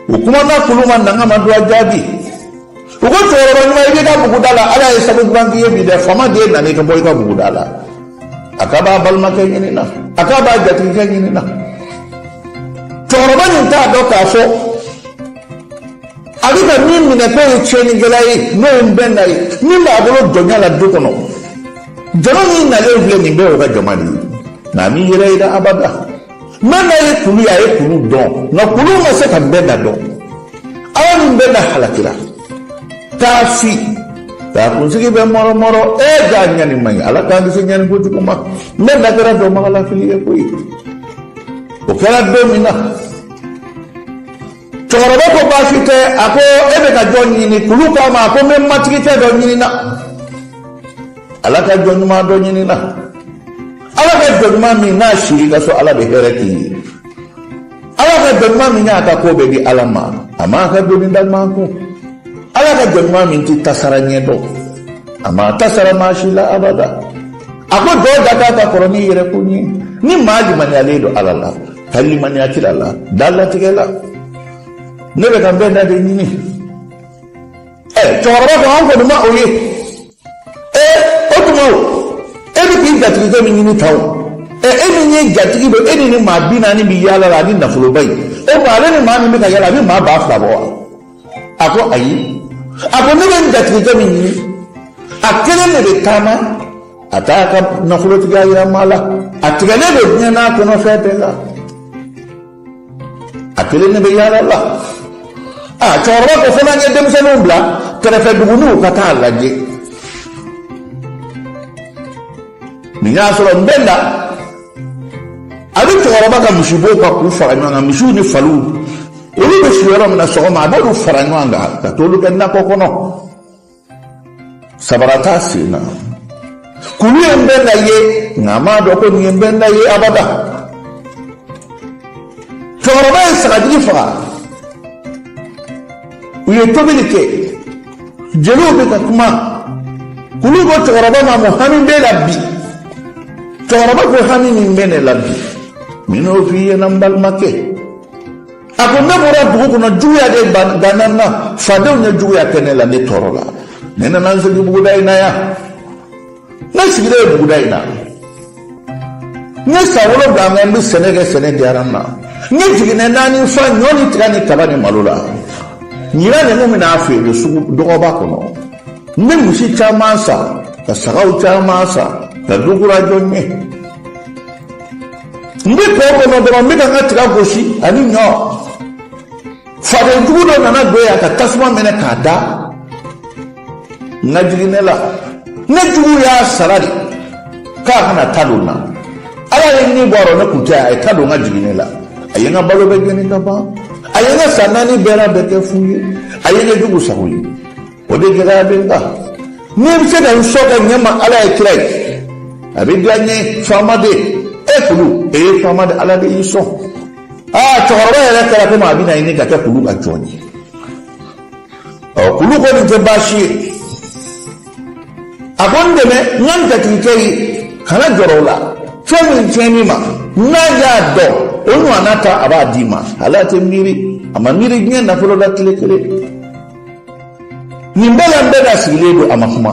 u kumana kulu ma, nanga ma don a jaabi. U ko cɛkɔrɔba ɲuman, i b'i ka buguda la, Ala ye sabu duman k'i ye bi dɛ. Faama den nana i ka bɔ i ka buguda la, a k'a b'a balimakɛ ɲini na, a k'a b'a jatigikɛ ɲini na. Cɛkɔrɔba nin t'a dɔn k'a fɔ a bɛ ka min minɛ k'o ye tiɲɛnikɛla ye, n'o ye Nbɛnda ye, min b'a bolo jɔnya la du kɔnɔ. Jama min nalen filɛ nin bɛɛ y'o ka jama de ye, nka a m'i yɛrɛ yira abada. Nbɛnda ye kulu ye, a ye kulu dɔn, nka kulu ma se ka Nbɛnda dɔn. Ala ni Nbɛnda halakira k'a fi k'a kunsigi bɛ mɔrɔmɔrɔ. E ja, ɲani man ɲi, Ala k'an kisi ɲani kojugu ma. Nbɛnda kɛra dɔnbagalafili ye koyi. O kɛra don min na, cɛkɔrɔba ko baasi tɛ. A ko e bɛ ka jɔn ɲini? Kulu k'a ma, a ko n bɛ matigikɛ dɔ ɲini na, Ala ka jɔn ɲuman dɔ ɲini na, Ala ka jɔn ɲuman min n'a siri ka so, Ala bɛ hɛrɛ k'i ye. Ala ka jɔn ɲuman min y'a ka ko bɛɛ di Ala ma, a m'a ka doni da maa kun. Ala ka jɔn ɲuman min tɛ tasara ɲɛ dɔn, a ma tasara maa si la abada. A ko dɔw da k'a ka kɔrɔ n'i yɛrɛ kun ye. Ni maa limaniyalen don Ala la, ka limaniya kira la, da latigɛ la, ne bɛ ka Nbɛnda de ɲini. Ɛ, cɛkɔrɔba ko an kɔni ma o ye. Ɛ, o tuma o, e bɛ k'i jatigikɛ min ɲini tan o, ɛ, e min ye jatigi don, e ni ni maa 40 bɛ yaala la ani nafoloba in, o tuma ale ni maa min bɛ ka yaala, a bɛ maa 2000 bɔ wa? A ko ayi. A ko ne bɛ n jatigikɛ min ɲini, a kelen de bɛ taama, a t'a ka nafolotigiya yira maa la, a tigɛlen don diɲɛ n'a kɔnɔfɛn bɛɛ la, a kelen de bɛ yaala la. A cɛkɔrɔba ko fo n'an ye denmisɛnninw bila kɛrɛfɛ duguniw ka taa lajɛ. Nin y'a sɔrɔ Nbɛnda a bɛ cɛkɔrɔba ka misibow ka k'u fara ɲɔgɔn kan, misiw ni faliw, olu bɛ si yɔrɔ min na sɔgɔma, a b'olu fara ɲɔgɔn kan ka t'olu kɛ nakɔ kɔnɔ. Sabara t'a sen na. Kulu ye Nbɛnda ye, nka a m'a dɔn ko nin ye Nbɛnda ye abada. Cɛkɔrɔba ye sagajigi faga, u ye tobili kɛ, jeliw bɛ ka kuma. Kulu ko cɛkɔrɔba ma, mun hami b'e la bi? Cɛkɔrɔba ko hami min bɛ ne la bi, n n'o f'i ɲɛna, n balimakɛ. A ko ne bɔra dugu kɔnɔ, juguya de ganna n na, fadenw ye juguya kɛ ne la, ne tɔɔrɔ la, ne nana n sigi buguda in na yan. Ne sigilen ye buguda in na, n ye san 7 kɛ, n bɛ sɛnɛ kɛ, sɛnɛ diyara n na. N ye jiginɛ 4 fa ɲɔ ni tiga ni kaba ni malo la. Ɲinan ninnu bɛna feere sugu dɔgɔba kɔnɔ. N bɛ misi caman san, ka sagaw caman san, ka du kura jɔ n ye. N bɛ kɔ kɔnɔ dɔrɔn, n bɛ ka n ka tiga gosi ani ɲɔ. Faden jugu dɔ nana don yan ka tasuma mɛnɛ k'a da n ka jiginɛ la. Ne jugu y'a sara de k'a kana ta don n na. Ala ye ni bɔ a rɔ, ne kun tɛ, a ye ta don n ka jiginɛ la. A ye n ka balo bɛɛ jeni ka ban, a ye n ka san 4 bɛɛ la bɛɛ kɛ fu ye, a ye n kɛ jugu sago ye. O de gɛlɛya bɛ n kan. N'i bɛ se ka n sɔn ka ɲɛ ma, Ala ye kira ye, a bɛ diya n ye. Faama de e kulu, e ye faama de, Ala de y'i sɔn. Aa, cɛkɔrɔba yɛrɛ kɛra komi a bɛna ɲini ka kɛ kulu ka jɔn ye. Ɔ, kulu ko nin tɛ baasi ye. A ko n dɛmɛ n ka n jatigikɛ ye, kana jɔrɔ o la. Fɛn min tiɲɛn'i ma, n'a y'a dɔn o ɲɔgɔnna ta, a b'a d'i ma. Ala tɛ miiri, a ma miiri diɲɛ nafolo la tile kelen. Nin bɛɛ la, n bɛɛ da sigilen don, a ma kuma.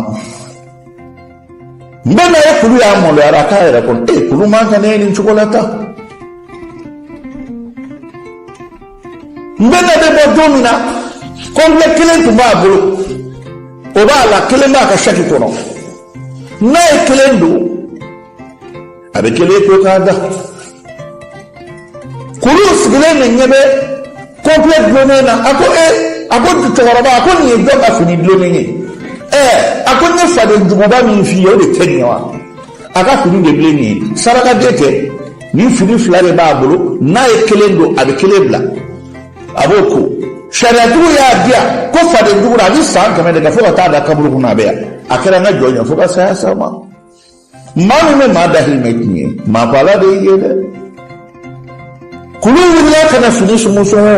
N bɛɛ na ye kulu y'a maloyara a k'a yɛrɛ kɔnɔ. E kulu man ka ne ye nin cogo la tan. N bɛɛ na bɛ bɔ don min na, kɔnpilɛ kelen tun b'a bolo, o b'a la, kelen b'a ka saki kɔnɔ. N'a ye kelen don, a bɛ kelen ko k'a da. Kulu sigilen de ɲɛ bɛ kɔnpilɛ dulonnen na. A ko e, a ko cɛkɔrɔba, a ko nin ye jɔn ka fini dulonnen ye? Ɛɛ, a ko n ye faden juguba min f'i ye, o de tɛ nin ye wa? A ka fini de filɛ nin ye, sarakaden tɛ. Nin fini fila de b'a bolo, n'a ye kelen don, a bɛ kelen bila, a b'o ko. Sariyatigiw y'a di yan ko faden jugu la, a bɛ san 100 de kɛ fo ka taa da kaburu kɔnɔ. A bɛ yan, a kɛra n ka jɔn ye fo ka saya s'a ma. Maa min bɛ maa dahirimɛ tiɲɛ, maa ko Ala de y'i ye dɛ. Kulu wulila ka na fini sumusumu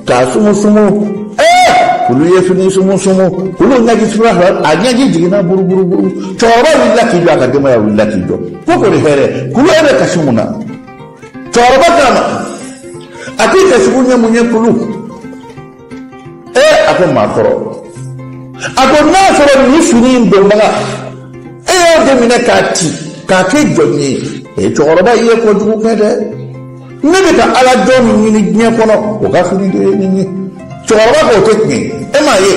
k'a sumusumu. Ɛɛ, kulu ye fini sumusumu, kulu ɲɛji fila, a ɲɛji jiginna buruburuburu. Cɛkɔrɔba wulila k'i jɔ, a ka denbaya wulila k'i jɔ. Ko ko de hɛrɛ, kulu e bɛ kasi mun na? Cɛkɔrɔba k'a ma, a k'i kasi kun ye mun ye kulu? Ee, a ko maakɔrɔ, a ko n'a sɔrɔ nin fini in donbaga e y'o de minɛ k'a ci k'a kɛ jɔn ye. Ee, cɛkɔrɔba, i ye kojugu kɛ dɛ. Ne bɛ ka Ala jɔn min ɲini diɲɛ kɔnɔ, o ka fini de ye nin ye. Cɛkɔrɔba ko o tɛ tiɲɛ ye, e m'a ye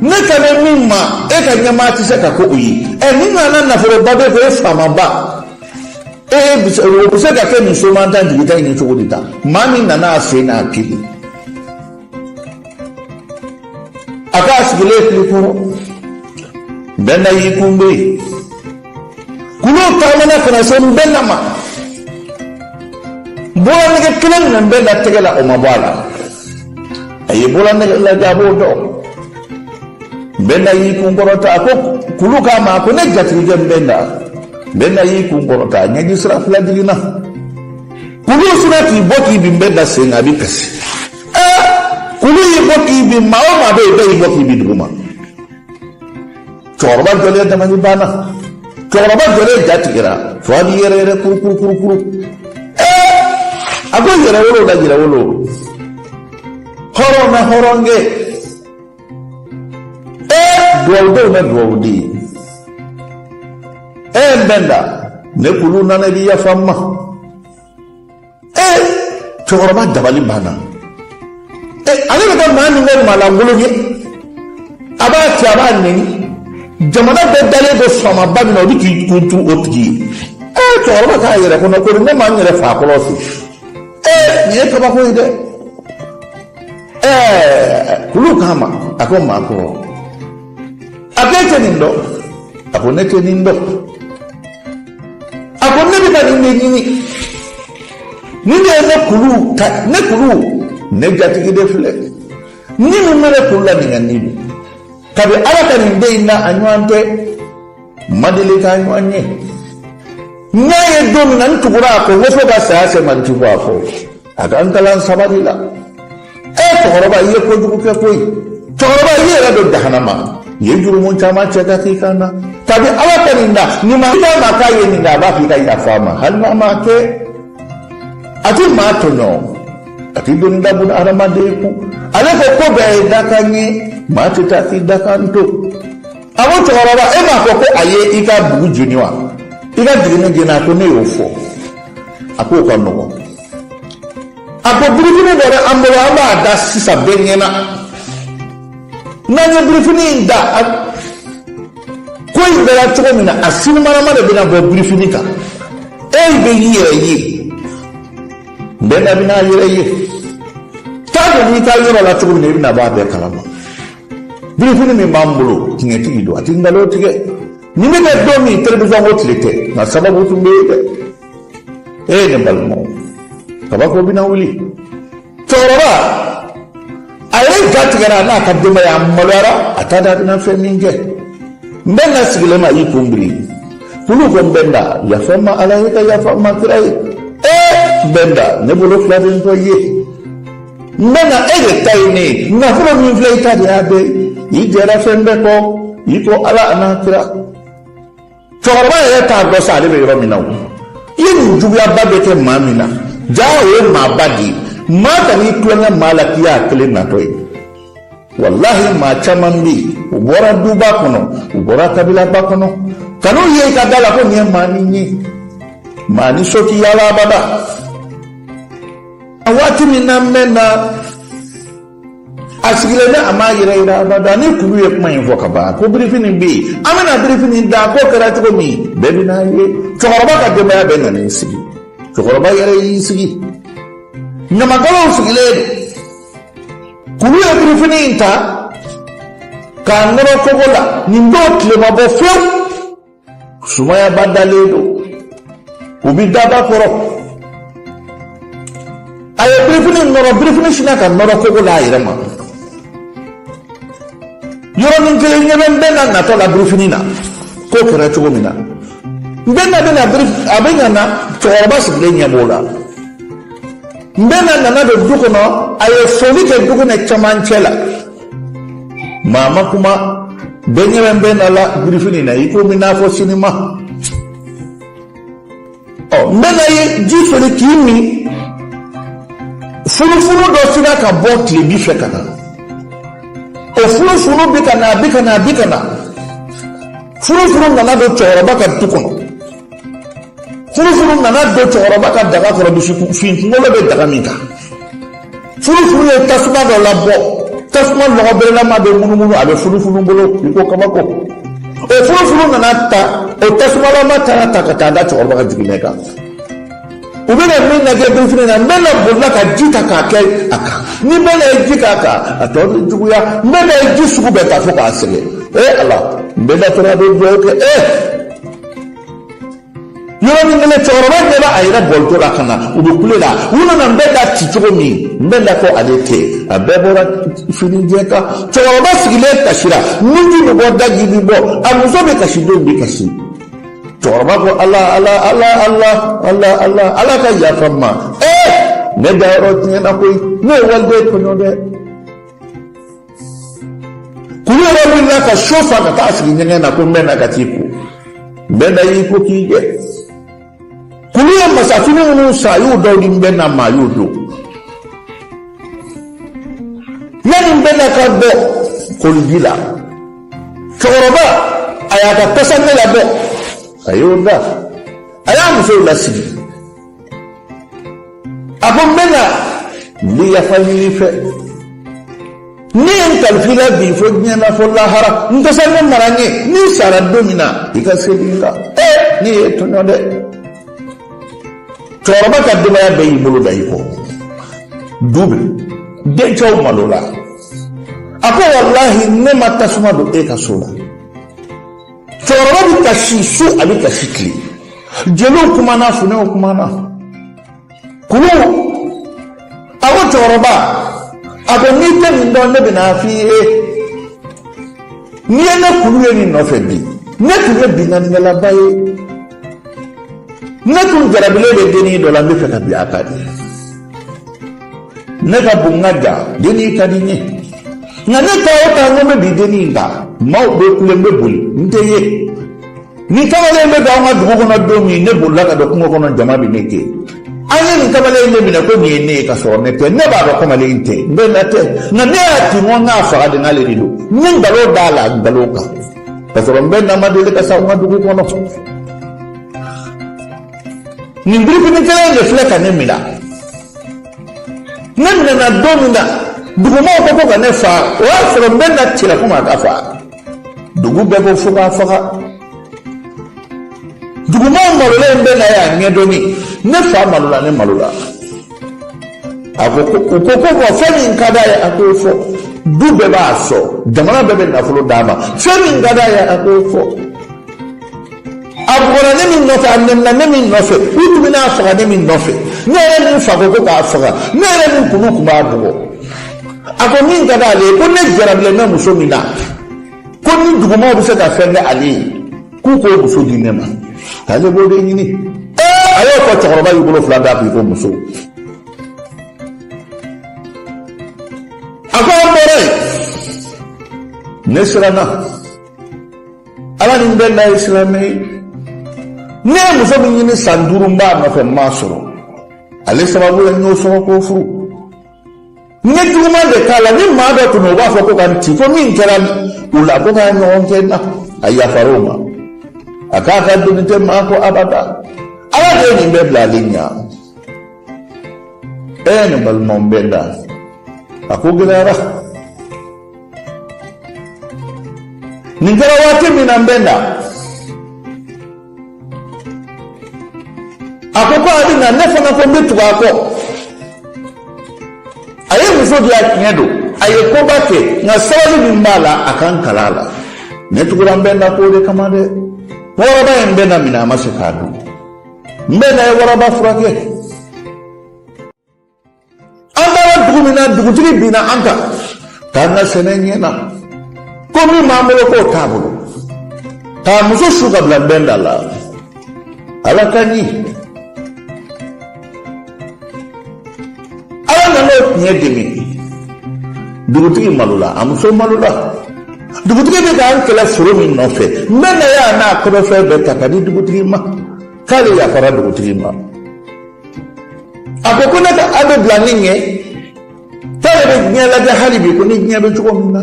ne ka bɛ min ma, e ka ɲɛmaa tɛ se ka ko o ye. Ɛ, nin ɲɔgɔnna nafoloba bɛ ko e faamaba, e o bɛ se ka kɛ nin somantan jigita in ye cogo di tan? Maa min nana a sen n'a kelen, a k'a sigilen kile kɔrɔ, Nbɛnda y'i kun bɛ yen. Kulu taamana ka na se Nbɛnda ma, bololanɛgɛ kelen minɛ Nbɛnda tɛgɛ la, o ma bɔ a la. A ye bololanɛgɛ lajɛ, a b'o dɔn. Nbɛnda y'i kun kɔrɔta, a ko kulu k'a ma, a ko ne jatigikɛ Nbɛnda. Nbɛnda y'i kun kɔrɔta, a ɲɛji sira fila jiginna. Kulu sinna k'i bɔ k'i bin Nbɛnda sen kan, a bɛ kasi. Ɛɛ, kulu y'i bɔ k'i bin, maa o maa bɛ yen, bɛɛ y'i bɔ k'i bin dugu ma. Cɛkɔrɔba jɔlen dabali banna, cɛkɔrɔba jɔlen ja tigɛra fo a b'i yɛrɛ yɛrɛ kuru kuru kuru kuru. Ɛɛ, a ko yɛrɛ wolo la yɛrɛ wolo, hɔrɔn na hɔrɔnkɛ, ee, duwawudenw na duwawuden, ee, Nbɛnda, ne kulu nana, i bɛ yafa n ma. Ee, cɛkɔrɔba dabali banna. Ee, ale bɛ ka maa min kɛ maalankolon ye, a b'a ci, a b'a nɛni, jamana bɛɛ dalen don faamaba min na, o bɛ k'i kun tu o tigi ye. Ee, cɛkɔrɔba k'a yɛrɛ kɔnɔ ko ne ma n yɛrɛ fa kɔlɔsi. Ee, nin ye kabako ye dɛ. Ɛɛ, kulu k'a ma, a ko maa kɔrɔ, a ko e tɛ nin dɔn? A ko ne tɛ nin dɔn. A ko ne bɛ ka nin de ɲini, nin de ye ne kulu ta, ne kulu, ne jatigi de filɛ ni min bɛ ne kulu la, nin ka nin don. Kabi Ala ka nin den in na, a ɲɔgɔn tɛ ma deli k'a ɲɔgɔn ye. N y'a ye don min na, n tugura a kɔ, n ko fo ka saya se ma, n ti bɔ a kɔ. A ka n kalan sabali la. E cɛkɔrɔba, i ye kojugu kɛ koyi. Cɛkɔrɔba, i yɛrɛ don jahanama, i ye jurumu caman cɛ ka k'i kan na. Kabi Ala ka nin da nin ma, i ma k'a ye nin da, a b'a fɔ i ka yafa a ma, hali n'a ma kɛ. A ti maa tɔɲɔ, a ti doni da buna hadamaden kun. Ale ko ko bɛɛ ye dakan ye, maa tɛ taa k'i dakan to. A ko cɛkɔrɔba, e m'a fɔ ko a ye i ka dugu jeni wa? I ka jiginni jeni? A ko ne y'o fɔ. A k'o ka nɔgɔn. A ko birifini dɔ bɛ an bolo, an b'a da sisan bɛɛ ɲɛna. N'an ye birifini in da, ko in kɛra cogo min na, a sinimanama de bɛna bɔ birifini kan. E bɛ y'i yɛrɛ ye, bɛɛ na bɛna a yɛrɛ ye. Taa don n'i ka yɔrɔ la cogo min na, i bɛna bɔ a bɛɛ kalama. Birifini min b'an bolo, tiɲɛtigi don, a ti nkalon tigɛ. Nin bɛ kɛ don min, telewisɔn ko tile tɛ, nka sababu tun bɛ yen dɛ. Ee, ne balimaw, kabako bɛna wuli. Cɛkɔrɔba a yɛrɛ ja tigɛra, a n'a ka denbaya, a maloyara, a t'a dɔn a bɛna fɛn min kɛ. N bɛ na sigilen ma, y'i kun biri kulu ko n bɛ na yafa n ma Ala ye ka yafa n ma kira ye. Ee, n bɛ na, ne bolo fila bɛ n kɔ ye. N bɛ na, e de ta ye ne ye. Nafolo min filɛ, i ta de y'a bɛɛ ye. I jɛra fɛn bɛɛ kɔ, i ko Ala a n'a kira. Cɛkɔrɔba yɛrɛ t'a dɔn sa ale bɛ yɔrɔ min na. O i ye nin juguyaba bɛ kɛ maa min na, jaa o ye maaba de ye. Maa kan'i tulonkɛ maa la k'i y'a kelen natɔ ye. Walahi, maa caman bɛ yen, u bɔra duba kɔnɔ, u bɔra kabilaba kɔnɔ, kan'u ye i ka da la ko nin ye maa ni ye, maa ni so t'i yaala abada. A waati min na n bɛ na, a sigilen bɛ, a m'a yɛrɛ yira abada. Ni kulu ye kuma in fɔ ka ban ko birifini bɛ yen, an bɛna birifini da, k'o kɛra cogo min, bɛɛ bɛna ye. Cɛkɔrɔba ka denbaya bɛɛ nana i sigi. Cɛkɔrɔba yɛrɛ y'i sigi, ɲamakalaw sigilen don. Kulu ye birifini in ta k'a nɔrɔ kogo la. Nin don, tile ma bɔ fiyewu, sumayaba dalen don, u bi daba kɔrɔ. A ye birifini nɔrɔ, birifini sinna ka nɔrɔ kogo la a yɛrɛ ma. Yɔrɔnin kelen, ɲɛ bɛ n bɛ na natɔ la birifini na. K'o kɛra cogo min na, n bɛ na bɛ na, a bɛ na na, cɛkɔrɔba sigilen ɲɛ b'o la. N bɛ na nana don du kɔnɔ, a ye foli kɛ du kɔnɔ cɛmancɛ la. Maa ma kuma, bɛɛ ɲɛ bɛ n bɛ na la birifini na i komi n'a fɔ sinima. Ɔ, n bɛ na ye ji soli k'i min, funufunu dɔ sera ka bɔ tilebi fɛ ka na. O funufunu bɛ ka na, a bɛ ka na, a bɛ ka na. Funufunu nana don cɛkɔrɔba ka du kɔnɔ. Funufunu nana don cɛkɔrɔba ka daga kɔrɔ, fin kunkolo bɛ daga min kan. Funufunu ye tasuma dɔ labɔ, tasuma lɔgɔbelelama bɛ munumunu, a bɛ funufunu bolo i ko kabako. O funufunu nana ta, o tasumalama taara ta ka taa da cɛkɔrɔba ka jiginɛ kan. U bɛna min lajɛ birifini na, n bɛ na bolila ka ji ta k'a kɛ a kan. Ni n bɛ na ye ji k'a kan, a tɔ bɛ juguya. N bɛ na ye ji sugu bɛɛ ta fo k'a sɛgɛn. Ee Ala, n bɛ na tora, a bɛ dugawu kɛ. Ee, yɔrɔnin kelen, cɛkɔrɔba ɲɛ bɛ a yɛrɛ bɔlitɔ la ka na, u bɛ kule la. U nana n bɛ da ci cogo min, n bɛ da ko ale tɛ, a bɛɛ bɔra finijɛ kan. Cɛkɔrɔba sigilen kasira, nunji bɛ bɔ, daji bɛ bɔ, a muso bɛ kasi, denw bɛ kasi. Cɛkɔrɔba ko Ala, Ala, Ala, Ala, Ala, Ala, Ala ka yafa n ma. Ee, ne dayɔrɔ tiɲɛna koyi, ne ye waliden tɔɲɔ dɛ. Kulu yɛrɛ wulila ka so fa ka taa sigi ɲɛgɛn na ko n bɛ na ka t'i ko, n bɛ na y'i ko k'i jɛ. Kulu ye masafini minnu san, a y'o dɔw di n bɛ na ma, a y'o don. Yanni n bɛ na ka bɔ koliji la, cɛkɔrɔba a y'a ka kasange labɔ, a y'o da, a y'a musow lasigi. A ko n bɛ na, n bɛ yafa ɲini i fɛ. Ne ye n kalifa i la bi fo diɲɛ na fo lahara, n kasange mara n ye. N'i sara don min na, i ka seli n kan. Ee, ne ye tɔɲɔ dɛ. Cɛkɔrɔba ka denbaya bɛɛ y'i bolo da i kɔ, du bɛ dencɛw malola. A ko walahi, ne ma tasuma don e ka so la. Cɛkɔrɔba bɛ kasi su, a bɛ kasi tile. Jeliw kumana, funɛw kumana. Kulu a ko cɛkɔrɔba, a ko n'i tɛ nin dɔn, ne bɛna f'i ye. N'i ye ne kulu ye nin nɔfɛ bi, ne tun ye binkannikɛlaba ye. Ne tun jarabilen bɛ dennin dɔ la, n bɛ fɛ ka bin a kan de. Ne ka bon, n ka jan, dennin ka di n ye, nka ne taa o taa n ko n bɛ bin dennin in kan, maaw bɛ kule, n bɛ boli, n tɛ ye. Ni kamalen bɛ don an ka dugu kɔnɔ don min, ne bolila ka don kungo kɔnɔ, jama bɛ ne kɛ. An ye nin kamalen in de minɛ ko nin ye ne ye, ka sɔrɔ ne tɛ. Ne b'a dɔn kamalen in tɛ, n bɛ na tɛ, nka ne y'a ci n ko n k'a faga de, n'ale de don. N ye nkalon d'a la nkalon kan, ka sɔrɔ n bɛ na ma deli ka sa an ka dugu kɔnɔ. Nin birifini kelen in de filɛ ka ne minɛ. Ne minɛna don min na, dugumaw ko ko ka ne faga. O y'a sɔrɔ n bɛ na cira ko maa ka faga. Dugu bɛɛ ko fo k'a faga. Dugumaw malolen bɛ na y'a ɲɛdɔnni. Ne fa malola, ne malola. A ko u ko ko bɔn, fɛn min ka d'a ye, a k'o fɔ. Du bɛɛ b'a sɔn, jamana bɛɛ bɛ nafolo d'a ma. Fɛn min ka d'a ye, a k'o fɔ. A bugɔra ne min nɔfɛ, a nɛnina ne min nɔfɛ, u tun bɛn'a faga ne min nɔfɛ, ne yɛrɛ min fa ko ko k'a faga, ne yɛrɛ min kulu tun b'a bugɔ. A ko min ka d'ale ye, ko ne jarabilen bɛ muso min na, ko ni dugumaw bɛ se ka fɛn kɛ ale ye, k'u k'o muso di ne ma, k'ale b'o de ɲini. A y'o fɔ, cɛkɔrɔba y'i bolo fila d'a kun ko muso. A ko an bɔra yen, ne siranna Ala ni bɛɛ n'a ye silamɛ ye. Ne ye muso min ɲini san 5, n b'a nɔfɛ, n m'a sɔrɔ. Ale sababu la n y'o sɔrɔ k'o furu. N ye juguman de k'a la. Ni maa dɔ tun don, u b'a fɔ ko ka n ci, ko min kɛra u la, ko k'a ɲɔgɔn kɛ n na. A yafara o ma. A k'a ka doni tɛ maa ko abada. Ala de ye nin bɛɛ bila ale ɲɛ. Ee, nin balimaw bɛɛ da, a ko gɛlɛyara. Nin kɛra waati min na, n bɛ na, a ko ko a bɛ na, ne fana ko n bɛ tugu a kɔ. A ye muso di yan, tiɲɛ don, a ye koba kɛ, nka sabali min b'a la, a ka n kalan a la. Ne tugura n bɛ na k'o de kama dɛ. Waraba ye n bɛ na minɛ, a ma se k'a dun. N bɛ na ye waraba furakɛ. An taara dugu min na, dugutigi binna an kan k'an ka sɛnɛ ɲɛna, ko min b'an bolo k'o t'a bolo, k'a muso su ka bila bɛn da la. Ala ka ɲi, Ala nana o tiɲɛ dɛmɛ. Dugutigi malola, a muso malola. Dugutigi bɛ k'an kɛlɛ foro min nɔfɛ, n bɛ na y'a n'a kɔnɔfɛn bɛɛ ta ka di dugutigi ma, k'ale yafara dugutigi ma. A ko ko ne ka a bɛ bila ne ɲɛ, k'ale bɛ diɲɛ lajɛ hali bi, ko ni diɲɛ bɛ cogo min na.